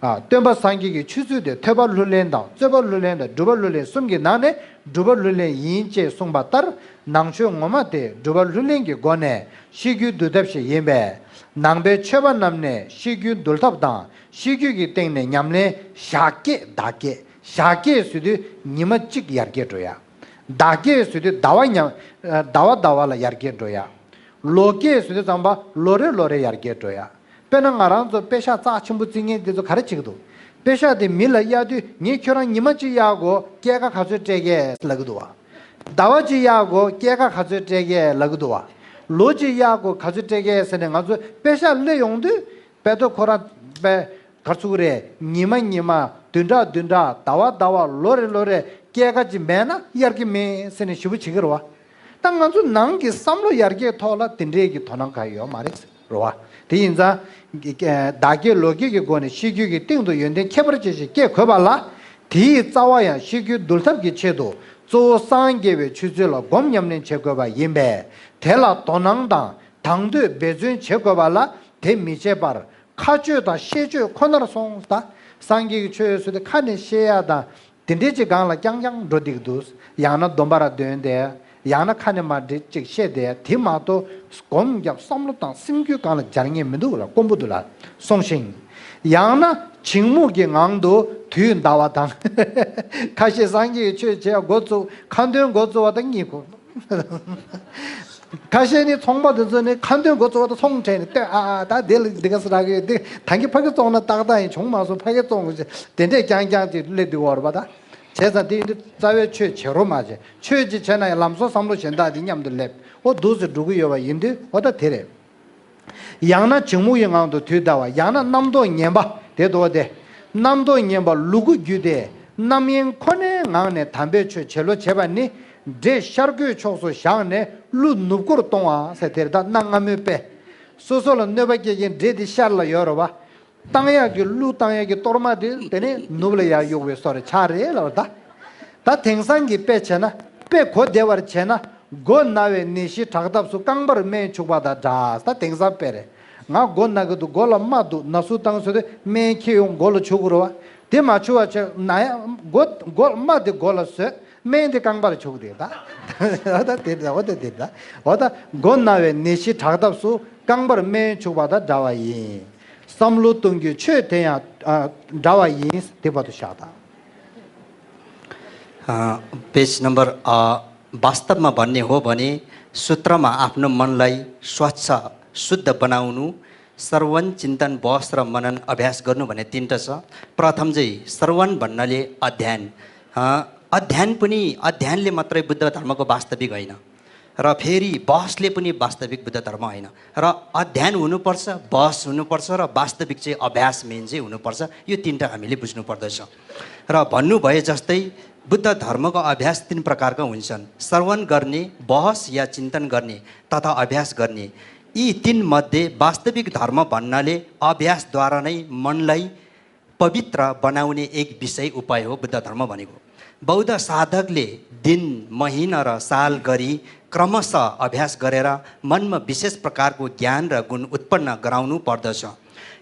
ཨ་སྟོན་པ་སངས་རྒྱས་ཀྱི་ཆོས་ཚུལ་དེ་ཐོས་པ་ལྷུར་ལེན་དང་རྩོད་པ་ལྷུར་ལེན་དང་སྒྲུབ་པ་ལྷུར་ལེན་གསུམ་གྱི་ནང་ནས་སྒྲུབ་པ་ལྷུར་ལེན་ཡིན་ཅེས་གསུངས་པ་ལྟར། ནང་ཆོས་ངོ་མ་དེ་སྒྲུབ་པ་ལྷུར་ལེན་གྱི་སྒོ་ནས་ཤེས་རྒྱུད་འདུལ་ཐབས་ཤིག་ཡིན་པས། ནང་པའི་ཆོས་པ་རྣམས་ནས་ཤེས་རྒྱུད་འདུལ་ཐབས་དང་ཤེས་རྒྱུད་ཀྱི་སྟེང་ནས་ཉམས་ལེན་ཞག་སྐྱེལ་ཟླ་སྐྱེལ། ཞག་སྐྱེལ་ཟེར་དུས་ཉི་མ་གཅིག་ཡར་རྒྱས་འགྲོ་ཡ། ཟླ་སྐྱེལ་ཟེར་དུས་ཟླ་བ་ཉམས། ཟླ་བ་ཟླ་བ་ལ་ཡར་རྒྱས་འགྲོ་ཡ། ལོ་སྐྱེལ་ཟེར་དུས་ཙམ་པ་ལོ་རེ་ལོ་རེ་ཡར་རྒྱས་འགྲོ་ཡ། དཔེར་ན་ང་རང་ཚོ་པེ་ཤག་རྩ་ཆེན་པོ་བརྩི་མཁན་དེ་ཚོ་ག་རེ་བྱེད་ཀྱི་འདུག་པེ་ཤག་དེ་མི་ལ་གཡར་དུས་ངས་ཁྱོད་རང་ཉི་མ་གཅིག་གཡར་དགོས་སྐྱེད་ཀ་ག་ཚོད་སྤྲད་ཀྱི་ལབ་ཀྱི་འདུག་བ། ཟླ་བ་གཅིག་གཡར་དགོས་སྐྱེད་ཀ་ག་ཚོད་སྤྲད་ཀྱི་ལབ་ཀྱི་འདུག་བ། ལོ་གཅིག་གཡར་དགོས་ག་ཚོད་སྤྲད་ཀྱི་ཟེར་ནས་ང་ཚོ་པེ་ཤག་སླེབས་ཡོང་དུས་དཔེ་ཐོ་ཁོ་རང་དཔེ་གར་ཚུགས་རེད། ཉི་མ་ཉི་མ་བདུན་ཕྲག་བདུན་ཕྲག་ཟླ་བ་ཟླ་བ་ལོ་རེ་ལོ་རེ་སྐྱེད་ཀ་ཅིག་མེད་ན་གཡར་གྱི་མེད་ཟེར་ནས་ཞེ་པོ་བྱེད་ཀྱི་རེད་བ། ད་ང་ཚོ་ནང་གི་བསམ་བློ་ཡར་རྒྱས་ཐོག་ལ་དེ་འདྲའི་གི་དོ་སྣང་གང་ཡོད་མ་རེད་རེད་བ། དེ་ཡིན་ཙང་ཟླ་སྐྱེལ་ལོ་སྐྱེལ་གྱི་སྒོ་ནས་ཤེས་རྒྱུད་ཀྱི་སྟེང་དུ་ཡོན་ཏན་ཁྱད་པར་ཅན་ཞིག་སྐྱེ་དགོས་པ་ལ། དེའི་རྩ་བ་ཡང་ཤེས་རྒྱུད་འདུལ་ཐབས་ཀྱི་ཆེད་དུ་གཙོ་བོ་སངས་རྒྱས་པའི་ཆོས་ཚུལ་ལ་སྒོམ་ཉམས་ལེན་བྱེད་དགོས་པ་ཡིན་པས། དེ་ལ་དོ་སྣང་དང་དང་དོད་འབད་བརྩོན་བྱེད་དགོས་པ་ལ་དེ་མི་བྱེད་པར། ཁ་སྤྱོད་དང་བཤད་སྤྱོད་ཁོ་ནར་སོང་ད། སངས་རྒྱས་ཀྱི་ཆོས་ཟེར་དུས་ཁ་ནས་བཤད་ཡ་དང་དེ་འདྲའི་ཅིག་སྒང་ལ་རྐྱང་རྐྱང་འགྲོ་བསྡད་ཀྱི་འདུག་ཡང་ན་སྡོམ་པ་ར་འདོན་བསྡད། ཡང་ན་ཁ་ནས་མར་འདྲི་ཅིག་བཤད་བསྡད། དེ་མ་གཏོགས་སྒོམ་རྒྱབ་བསམ་བློ་དང་སེམས་རྒྱུད་སྒང་ལ་སྦྱར་མཁན་མི་འདུག་ལ་དཀོན་པོ་འདུག་ལ་སོང་ཞིང་། ཡང་ན་བྱིང་རྨུགས་ཀྱི་ངང་དུ་དུས་འདའ་བ་དང་། ཁ་ཤས་སངས་རྒྱས་ཀྱི་ཆོས་བྱེད་ཡ་འགོ་བཙུགས། ཁ་འདོན་འགོ་བཙུགས་པ་དང་གཉིད་ཁུག་ཁ་ཤས་ནི་ཚོང་པ་དེ་ཚོ་ནི་ཁ་འདོན་འགོ་བཙུགས་པ་དང་ཚོང་དྲན་ནས་ལྟོས། ཨ་ཨ་ད་དེ་ལ་འདི་ག་སེ་རག་གི་ཡོད། འདི་ད་གིན་ཕ་གི་བཙོང་ན་ཏག་ཏག་ཡིན། བྱུང་མ་སོང་ཕ་གི་བཙོང་དགོས་ཟེར་དེ་འདྲས་རྐྱང་རྐྱང་ཅིག་སླེབས་འདུག་བར་པ་ད། བྱས་ཙང་དེ་ཡིན་དུས་རྩ་བའི་ཆོས་བྱེད་རོགས་མ་བྱེད། ཆོས་ཅིག་བྱས་ན་ཡང་ལམ་སང་བསམ་བློ་གཞན་དག་དེ་མཉམ་དུ་སླེབས། ཨོ་འདུག་སེ་འགྲོ་གི་ཡོད་པ་ཡིན་དུས་ཨོ་ད་དེ་རེད། ཡང་ན་བྱིང་རྨུགས་ཀྱི་ངང་དུ་དུས་འདའ་བ། ཡང་ན་རྣམ་རྟོག་ངན་པ་དེ་འདུག་སྟེ། རྣམ་རྟོག་ངན་པ་ལུ་གུ་རྒྱུད་དེ་རྣམ་གཡེང་ཁོ་ནའི་ངང་ནས་དམ་པའི་ཆོས་བྱེད་ལོ་བྱེད་པ་ནི་འདྲེ་ཤར་སྒོའི་ཕྱོགས་སུ་བཞག་ནས་ཀླུ་ནུབ་སྒོར་གཏོང་བ་ཟེར་དེ་རེད། ད་གནའ་སྔ་མོའི་དཔེ། སོ་སོ་ལ་གནོད་པ་སྐྱེལ་མཁན་འདྲེ་དེ་ཤར་ལ་ཡོད་རེད་བ། བཏང་ཡག་གི་ཀླུ་བཏང་ཡག་གི་གཏོར་མ་དེ་དེ་ནས་ནུབ་ལ་ཡར་གཡུག་པའི་བཟོ་འདྲ་ཆགས་རེད་ལབ་པ་ད། ད་དེང་སང་གི་དཔེ་བྱས་ན་དཔེ་གོ་བདེ་བར་བྱས་ན་མགོ་ན་བའི་ནད་གཞི་དྲག་ཐབས་སུ་རྐང་པར་སྨན་བྱུག་པ་དང་འདྲ། ད་དེང་སང་དཔེ་རེད། ང་མགོ་ན་གི་འདུག་མགོ་ལ་རྨ་འདུག་ན་ཟུག་བཏང་ཟེར་དུས་སྨན་ཁྱེར་ཡོང་མགོ་ལ་བྱུག་དགོས་རེད་བ། དེ་མ་བྱུག་པ་བྱས་ན་ཡང་མགོ་མགོ་རྨ་དེ་མགོ་ལ་བཟོས། སྨན་དེ་རྐང་པར་བྱུག་དེ་ད། ཨོ་ད་དེ་ད་ཨོ་ད་དེ་ད་ཨོ་ད་མགོ་ན་བའི་ནད་གཞི་དྲག་ཐབས་སུ་རྐང་པར་སྨན་བྱུག་པ་དང་འདྲ་བ་ཡིན། བསམ་བློ་གཏོང་རྒྱུའི་ཆོས་དེ་ཡང་ཨ་འདྲ་བ་ཡིན། དེ་བར་དུ་བཞག་དང་། अ, पेज नम्बर अ, वास्तवमा भन्ने हो भने सूत्रमा आफ्नो मनलाई स्वच्छ, शुद्ध बनाउनु, श्रवण, चिन्तन, बहस र मनन अभ्यास गर्नु भन्ने तिनवटा छ। प्रथम चाहिँ श्रवण भन्नाले अध्ययन। अ, अध्ययन पनि, अध्ययनले मात्रै बुद्ध धर्मको वास्तविक होइन र फेरि बहसले पनि वास्तविक बुद्ध धर्म होइन। र अध्ययन हुनुपर्छ, बहस हुनुपर्छ र वास्तविक चाहिँ अभ्यास मेन चाहिँ हुनुपर्छ। यो तिनवटा हामीले बुझ्नुपर्दछ। र भन्नुभए जस्तै बुद्ध धर्मको अभ्यास तीन प्रकारका हुन्छन्, श्रवण गर्ने, बहस या चिन्तन गर्ने तथा अभ्यास गर्ने। यी तीमध्ये वास्तविक धर्म भन्नाले अभ्यासद्वारा नै मनलाई पवित्र बनाउने एक विषय उपाय हो बुद्ध धर्म भनेको। बौद्ध साधकले दिन, महिना र साल गरी क्रमशः अभ्यास गरेर मनमा विशेष प्रकारको ज्ञान र गुण उत्पन्न गराउनु पर्दछ।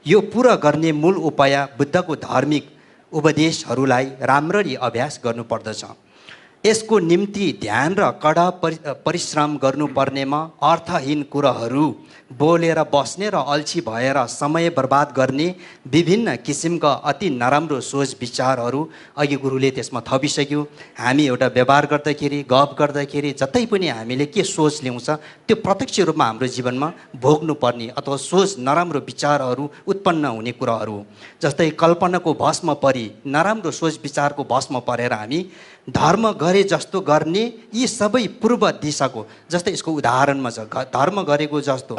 यो पूरा गर्ने मूल उपाय बुद्धको धार्मिक उपदेशहरूलाई राम्ररी अभ्यास गर्नुपर्दछ। यसको निम्ति ध्यान र कडा परि-, परिश्रम गर्नुपर्नेमा अर्थहीन कुराहरू बोलेर बस्ने र अल्छी भएर समय बर्बाद गर्ने विभिन्न किसिमका अति नराम्रो सोच विचारहरू अघि गुरुले त्यसमा थपिसक्यो। हामी एउटा व्यवहार गर्दाखेरि, गफ गर्दाखेरि जतै पनि हामीले के सोच ल्याउँछ, त्यो प्रत्यक्ष रूपमा हाम्रो जीवनमा भोग्नुपर्ने अथवा सोच, नराम्रो विचारहरू उत्पन्न हुने कुराहरू हो। जस्तै कल्पनाको वशमा परि, नराम्रो सोच विचारको वशमा परेर हामी धर्म गरे जस्तो गर्ने यी सबै पूर्व दिशाको, जस्तै यसको उदाहरणमा छ, घ-, धर्म गरेको जस्तो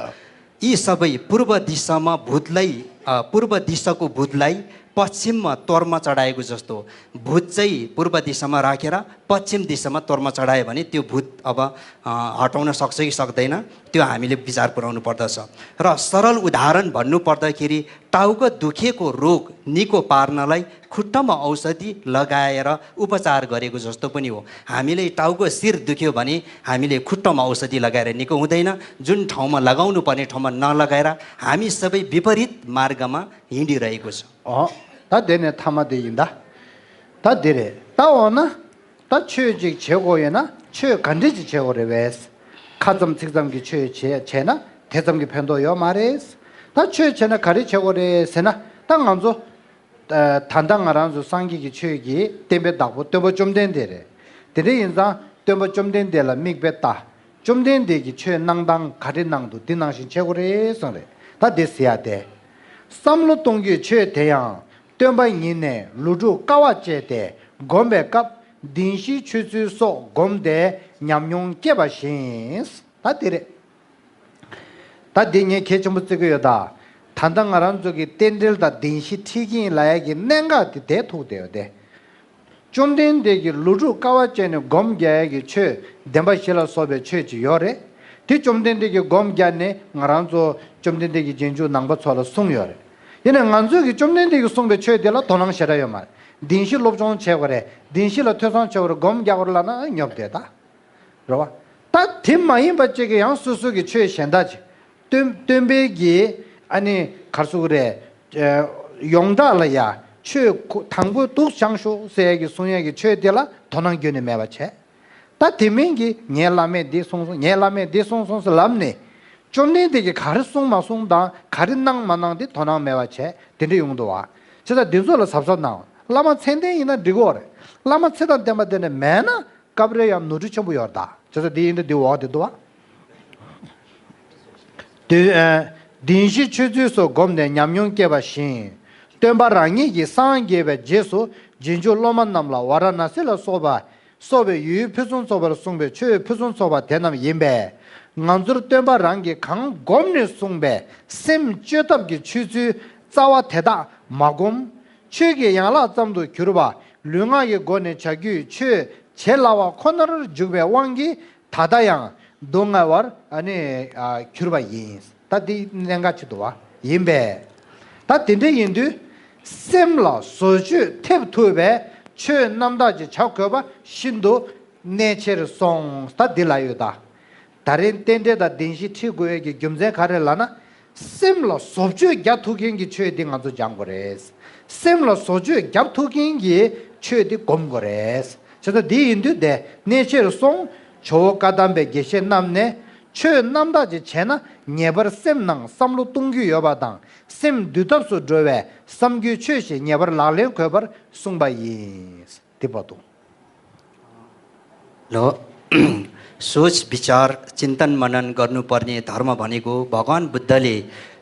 यी सबै पूर्व दिशामा भूतलाई, अ, पूर्व दिशाको भूतलाई पश्चिममा तोरमा चढाएको जस्तो, भूत चाहिँ पूर्व दिशामा राखेर पश्चिम दिशामा तोरमा चढायो भने त्यो भूत अब, अ, हटाउन सक्छ कि सक्दैन, त्यो हामीले विचार पुर्याउनु पर्दछ। र सरल उदाहरण भन्नुपर्दाखेरि, टाउको दुखेको रोग निको पार्नलाई खुट्टामा औषधि लगाएर उपचार गरेको जस्तो पनि हो। हामीले टाउको, शिर दुख्यो भने हामीले खुट्टामा औषधि लगाएर निको हुँदैन, जुन ठाउँमा लगाउनु पर्ने ठाउँमा नलगाएर हामी सबै विपरीत मार्गमा हिँडिरहेको छ। ཨོ། ད་དེ་ནས་ཐ་མ་དེ་ཡིན་ད། ད་འདི་རེད། ད་འོ་ན། ད་ཆོས་ཅིག་བྱེད་དགོས་ཡོད་ན་ཆོས་ག་འདྲ་ཅིག་བྱེད་དགོས་རེད་བས། ཁ་ཙམ་ཚིག་ཙམ་གྱི་ཆོས་བྱེད་བྱས་ན་དེ་ཙམ་གྱི་ཕན་ཐོགས་ཡོད་མ་རེད། ད་ཆོས་བྱས་ན་ག་རེ་བྱེད་དགོས་རེད་ཟེར་ན། ད་ང་ཚོ། ད་ལྟ་ང་རང་ཚོ་སངས་རྒྱས་ཀྱི་ཆོས་ཀྱི་བསྟན་པའི་བདག་པོ་སྟོན་པ་བཅོམ་ལྡན་འདས་རེད། དེ་འདྲ་ཡིན་ཙང་སྟོན་པ་བཅོམ་ལྡན་འདས་ལ་མིག་དཔེ་ལྟ། བཅོམ་ལྡན་འདས་ཀྱིས་ཆོས་གནང་སྟངས་ག་རེ་གནང་འདུག་འདི་ནང་བཞིན་བྱེད་དགོས་རེད་གསུངས་རེད། ད་འདི་ཟེར་ཡ་དེ། བསམ་བློ་གཏོང་རྒྱུའི་ཆོས་དེ་ཡང་སྟོན་པ་ཉིད་ནས་ལོ་དྲུག་དཀའ་བ་སྤྱད་དེ་བསྒོམས་པའི་སྐབས་བདེན་བཞིའི་ཆོས་ཚུལ་སོགས་བསྒོམས་ཏེ་ཉམས་མྱོང་སྐྱེས་པ་བཞིན། ད་འདི་རེད། ད་འདི་ངས་གལ་ཆེན་པོ་བརྩི་གི་ཡོད་ད། ད་ལྟ་ང་རང་ཚོ་གི་རྟེན་འབྲེལ་དང་བདེན་བཞི་ཁྲིད་ཀྱིན་ལབ་ཡ་གི་གནད་འགག་དེ་དེ་ཐུག་བསྡད་ཡོད་དེ། བཅོམ་ལྡན་འདས་ཀྱིས་ལོ་དྲུག་དཀའ་བ་སྤྱད་ནས་སྒོམ་རྒྱག་ཡ་གི་ཆོས་བདེན་པ་བཞི་ལ་སོགས་པའི་ཆོས་ཅིག་ཡོད་རེད། དེ་བཅོམ་ལྡན་འདས་ཀྱིས་སྒོམ་རྒྱག་ནས་ང་རང་ཚོ་བཅོམ་ལྡན་འདས་ཀྱི་རྗེས་འཇུག་ནང་པ་ཚོ་ལ་གསུངས་ཡོད་རེད། ཡིན་ནའི་ང་ཚོས་ཀྱི་བཅོམ་ལྡན་འདས་ཀྱིས་གསུངས་པའི་ཆོས་དེ་ལ་དོ་སྣང་ཞེ་དྲག་ཡོད་མ་རེད། བདེན་བཞི་སློབ་སྦྱོང་བྱེད་དགོས་རེད། བདེན་བཞི་ལ་ཐོས་བསམ་བྱེད་དགོས་རེད། སྒོམ་རྒྱག་དགོས་རེད་ལབ་ན་ཉོབ་བསྡད་ད། རེད་བ། ད་དེ་མ་ཡིན་པ་གཅིག་གི་ཡང་སོ་སོ་གི་ཆོས་གཞན་དག་ཅིག་སྟོན་སྟོན་པའི་གི་ཨ་ནི་གར་སུ་རེད། ཨ། ཡོངས་གྲགས་ལ་ཡ་ཆོས་ཁོ་དང་པོ་འདུག་སྦྱང་ཤོག་ཟེར་ཡ་གི་གསུང་ཡ་གི་ཆོས་དེ་ལ་དོ་སྣང་ཁྱོན་ནས་མེད་པ་བྱས། ད་དེ་མིན་གྱི་ངའི་བླ་མས་འདི་གསུངས་སོང་། ངའི་བླ་མས་འདི་གསུངས་སོང་ཟེར་ལབ་ནས། བཅོམ་ལྡན་འདས་ཀྱིས་ག་རེ་གསུངས་མ་གསུངས་དང་ག་རེ་གནང་མ་གནང་དེ་དོ་སྣང་མེད་པ་བྱས་དེ་འདྲ་ཡོང་འདུག་བ། བྱས་ཙང་འདི་ཚོ་ལ་གཟབ་གཟབ་གནང་། བླ་མ་མཚན་ལྡན་ཡིན་ན་འགྲིག་གི་རེད། བླ་མ་ཚེ་དང་ལྡན་པ་དེ་འདྲ་མེད་ན། སྐབས་རེ་ཡང་ནོར་འཁྲུལ་ཆེན་པོ་ཡོད་ད། བྱས་ཙང་འདི་ཡིན་དུས་འདི་འོག་དེ་འདུག་བ། དེ། ཨ། བདེན་བཞིའི་ཆོས་ཚུལ་སོགས་བསྒོམས་ནས་ཉམས་མྱོང་སྐྱེས་པ་བཞིན། སྟོན་པ་རང་ཉིད་ཀྱིས་སངས་རྒྱས་པའི་རྗེས་སུ་རྗེས་འཇུག་སློབ་མ་རྣམས་ལ་ཝཱ་ར་ཎཱ་སི་ལ་སོགས་པ། སོགས་པའི་ཡུལ་ཕུན་སུམ་ཚོགས་པར་གསུངས་པའི་ཆོས་ཕུན་སུམ་ཚོགས་པ་དེ་རྣམས་ཡིན་པས། ང་ཚོར་སྟོན་པ་རང་གིས་གང་བསྒོམས་ནས་གསུངས་པའི་སེམས་བསྐྱོད་ཐབས་ཀྱི་ཆོས་ཚུལ་རྩ་བ་དེ་དག་མ་བསྒོམས། ཆོས་ཀྱི་ཡན་ལག་ཙམ་དུ་གྱུར་པ། ལུས་ངག་གི་སྒོ་ནས་བྱ་རྒྱུའི་ཆོས་བྱེད་སླ་བ་ཁོ་ནར་འཇུག་པའི་དབང་གིས། ད་ལྟ་ཡང་སྡུག་བསྔལ་བར་ཨ་ནི་ཨ་གྱུར་པ་ཡིན། ད་འདི་གནད་འགག་ཅིག་འདུག་བ། ཡིན་པས། ད་དེ་འདྲ་ཡིན་དུས། སེམས་ལ་བཟོ་བཅོས་ཐེབས་ཐུབ་པའི་ཆོས་རྣམ་དག་ཅིག་བྱ་དགོས་པ་ཤིན་ཏུ་གནད་ཆེར་སོང་། ད་འདི་ལ་ཡོད་ད། ད་རེས་རྟེན་འབྲེལ་དང་བདེན་བཞི་ཁྲིད་དགོས་ཡས་ཀྱི་རྒྱུ་མཚན་ག་རེ་ལབ་ན། སེམས་ལ་བཟོ་བཅོས་རྒྱག་ཐུབ་མཁན་གྱི་ཆོས་འདི་ང་ཚོ་སྦྱང་དགོས་རེད། སེམས་ལ་བཟོ་བཅོས་རྒྱག་ཐུབ་མཁན་གྱི་ཆོས་འདི་སྒོམ་དགོས་རེད། བྱས་ཙང་འདི་ཡིན་དུས་དེ་གནད་ཆེར་སོང་། ཇོ་བོ་བཀའ་གདམས་པའི་དགེ་བཤེས་རྣམས་ནས་ཆོས་རྣམ་དག་ཅིག་བྱས་ན་ངེས་པར་སེམས་ནང་བསམ་བློ་གཏོང་རྒྱུ་ཡོད་པ་དང་སེམས་འདུལ་ཐབས་སུ་འགྲོ་བའི་བསམ་རྒྱུའི་ཆོས་ཤིག་ངེས་པར་ལག་ལེན་དགོས་པར་གསུངས་པ་ཡིན། འདི་བར་དུ། ल। सोच विचार चिन्तन मनन गर्नुपर्ने धर्म भनेको भगवान बुद्धले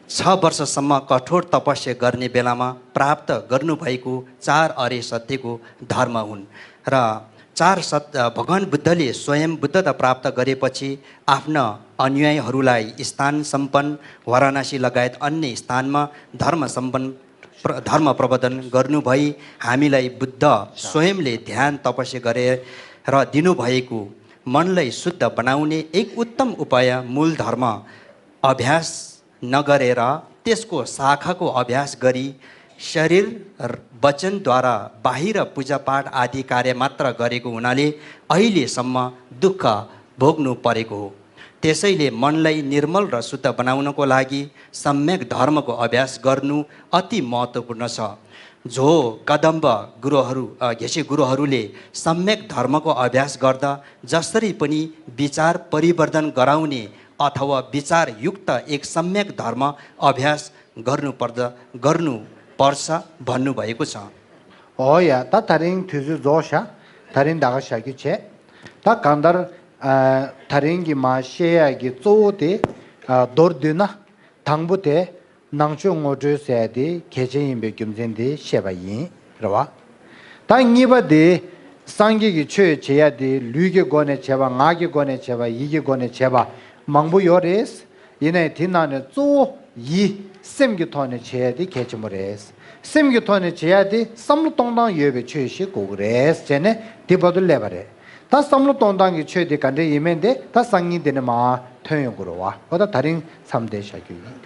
छ वर्षसम्म कठोर तपस्या गर्ने बेलामा प्राप्त गर्नुभएको चार आर्य सत्यको धर्म हुन्। र चार सत भगवान बुद्धले स्वयं बुद्धता प्राप्त गरेपछि आफ्ना अनुयायीहरूलाई स्थान सम्पन्न वाराणसी लगायत अन्य स्थानमा धर्म सम्पन्न प्र- धर्म प्रवर्धन गर्नुभई हामीलाई बुद्ध स्वयंले ध्यान तपस्या गरेर दिनुभएको मनलाई शुद्ध बनाउने एक उत्तम उपाय मूल धर्म अभ्यास नगरेर त्यसको शाखाको अभ्यास गरी शरीर र वचनद्वारा बाहिर पूजापाठ आदि कार्य मात्र गरेको हुनाले अहिलेसम्म दुःख भोग्नु परेको हो। त्यसैले मनलाई निर्मल र शुद्ध बनाउनको लागि सम्यक धर्मको अभ्यास गर्नु अति महत्त्वपूर्ण छ। जो कदम्ब गुरुहरू, अ, घेसे गुरुहरूले सम्यक धर्मको अभ्यास गर्दा जसरी पनि विचार परिवर्तन गराउने अथवा विचारयुक्त एक सम्यक धर्म अभ्यास गर्नुपर्द-, गर्नुपर्छ भन्नुभएको छ। ཨོ་ཡ། ད་ད་རིང་དུས་ཚོད་རྫོགས་ཤག་ད་རིང་ད་ག་བཞག་རྒྱུ་བྱས། ད་གང་ལྟར། ཨ། ད་རིང་གི་མ་བཤད་ཡག་གི་གཙོ་བོ་དེ། ཨ། མདོར་བསྡུས་ན། དང་པོ་དེ། ནང་ཆོས་ངོ་སྤྲོད་ཟེར་ཡ་དེ་གལ་ཆེན་ཡིན་པའི་རྒྱུ་མཚན་དེ་བཤད་པ་ཡིན། རེད་བ། ད་གཉིས་པ་དེ། སངས་རྒྱས་ཀྱི་ཆོས་བྱེད་ཡ་དེ་ལུས་ཀྱི་སྒོ་ནས་བྱེད་པ། ངག་གི་སྒོ་ནས་བྱེད་པ། ཡིད་ཀྱི་སྒོ་ནས་བྱེད་པ་མང་པོ་ཡོད་རེད། ཡིན་ནའི་དེ་ནང་ནས་གཙོ་བོ་ཡིད་སེམས་ཀྱི་ཐོག་ནས་བྱེད་ཡ་དེ་གལ་ཆེན་པོ་རེད། སེམས་ཀྱི་ཐོག་ནས་བྱེད་ཡ་དེ་བསམ་བློ་གཏོང་སྟངས་ཡོད་པའི་ཆོས་ཤིག་དགོས་ཀྱི་རེད་ཟེར་ནས་དེ་བར་དུ་སླེབས་པ་རེད། ད་བསམ་བློ་གཏོང་སྟངས་ཀྱི་ཆོས་དེ་ག་འདྲ་ཡིན་མིན་དེ་ད་སང་ཉིན་དེ་ནས་མར་ཐོན་ཡོང་གི་རེད་བ། འོ་ད་ད་རིང་མཚམས་འདིར་བཞག་རྒྱུ་ཡིན།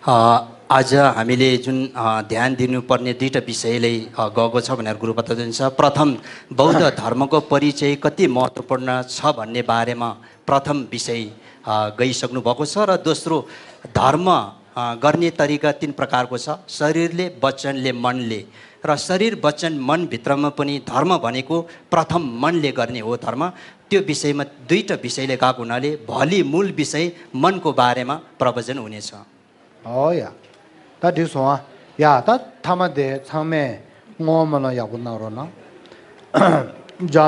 अ, आज हामीले जुन, अ, ध्यान दिनुपर्ने दुईटा विषयलाई, अ, गएको छ भनेर गुरुबाट दिन्छ। प्रथम, बौद्ध धर्मको परिचय कति महत्त्वपूर्ण छ भन्ने बारेमा प्रथम विषय, अ, गइसक्नु भएको छ र दोस्रो, धर्म, अ, गर्ने तरिका तीन प्रकारको छ, शरीरले, वचनले, मनले। र शरीर, वचन, मनभित्रमा पनि धर्म भनेको प्रथम मनले गर्ने हो धर्म। त्यो विषयमा दुईटा विषयले गएको हुनाले भोलि मूल विषय मनको बारेमा प्रवचन हुनेछ। ཨོ་ཡ། ད་འགྲིག་སོང་ཨ། ཡ། ད་མཐའ་མ་དེ་ཚང་མས་བསྔོ་བ་སྨོན་ལམ་ཡག་པོ་གནང་རོགས་གནང་།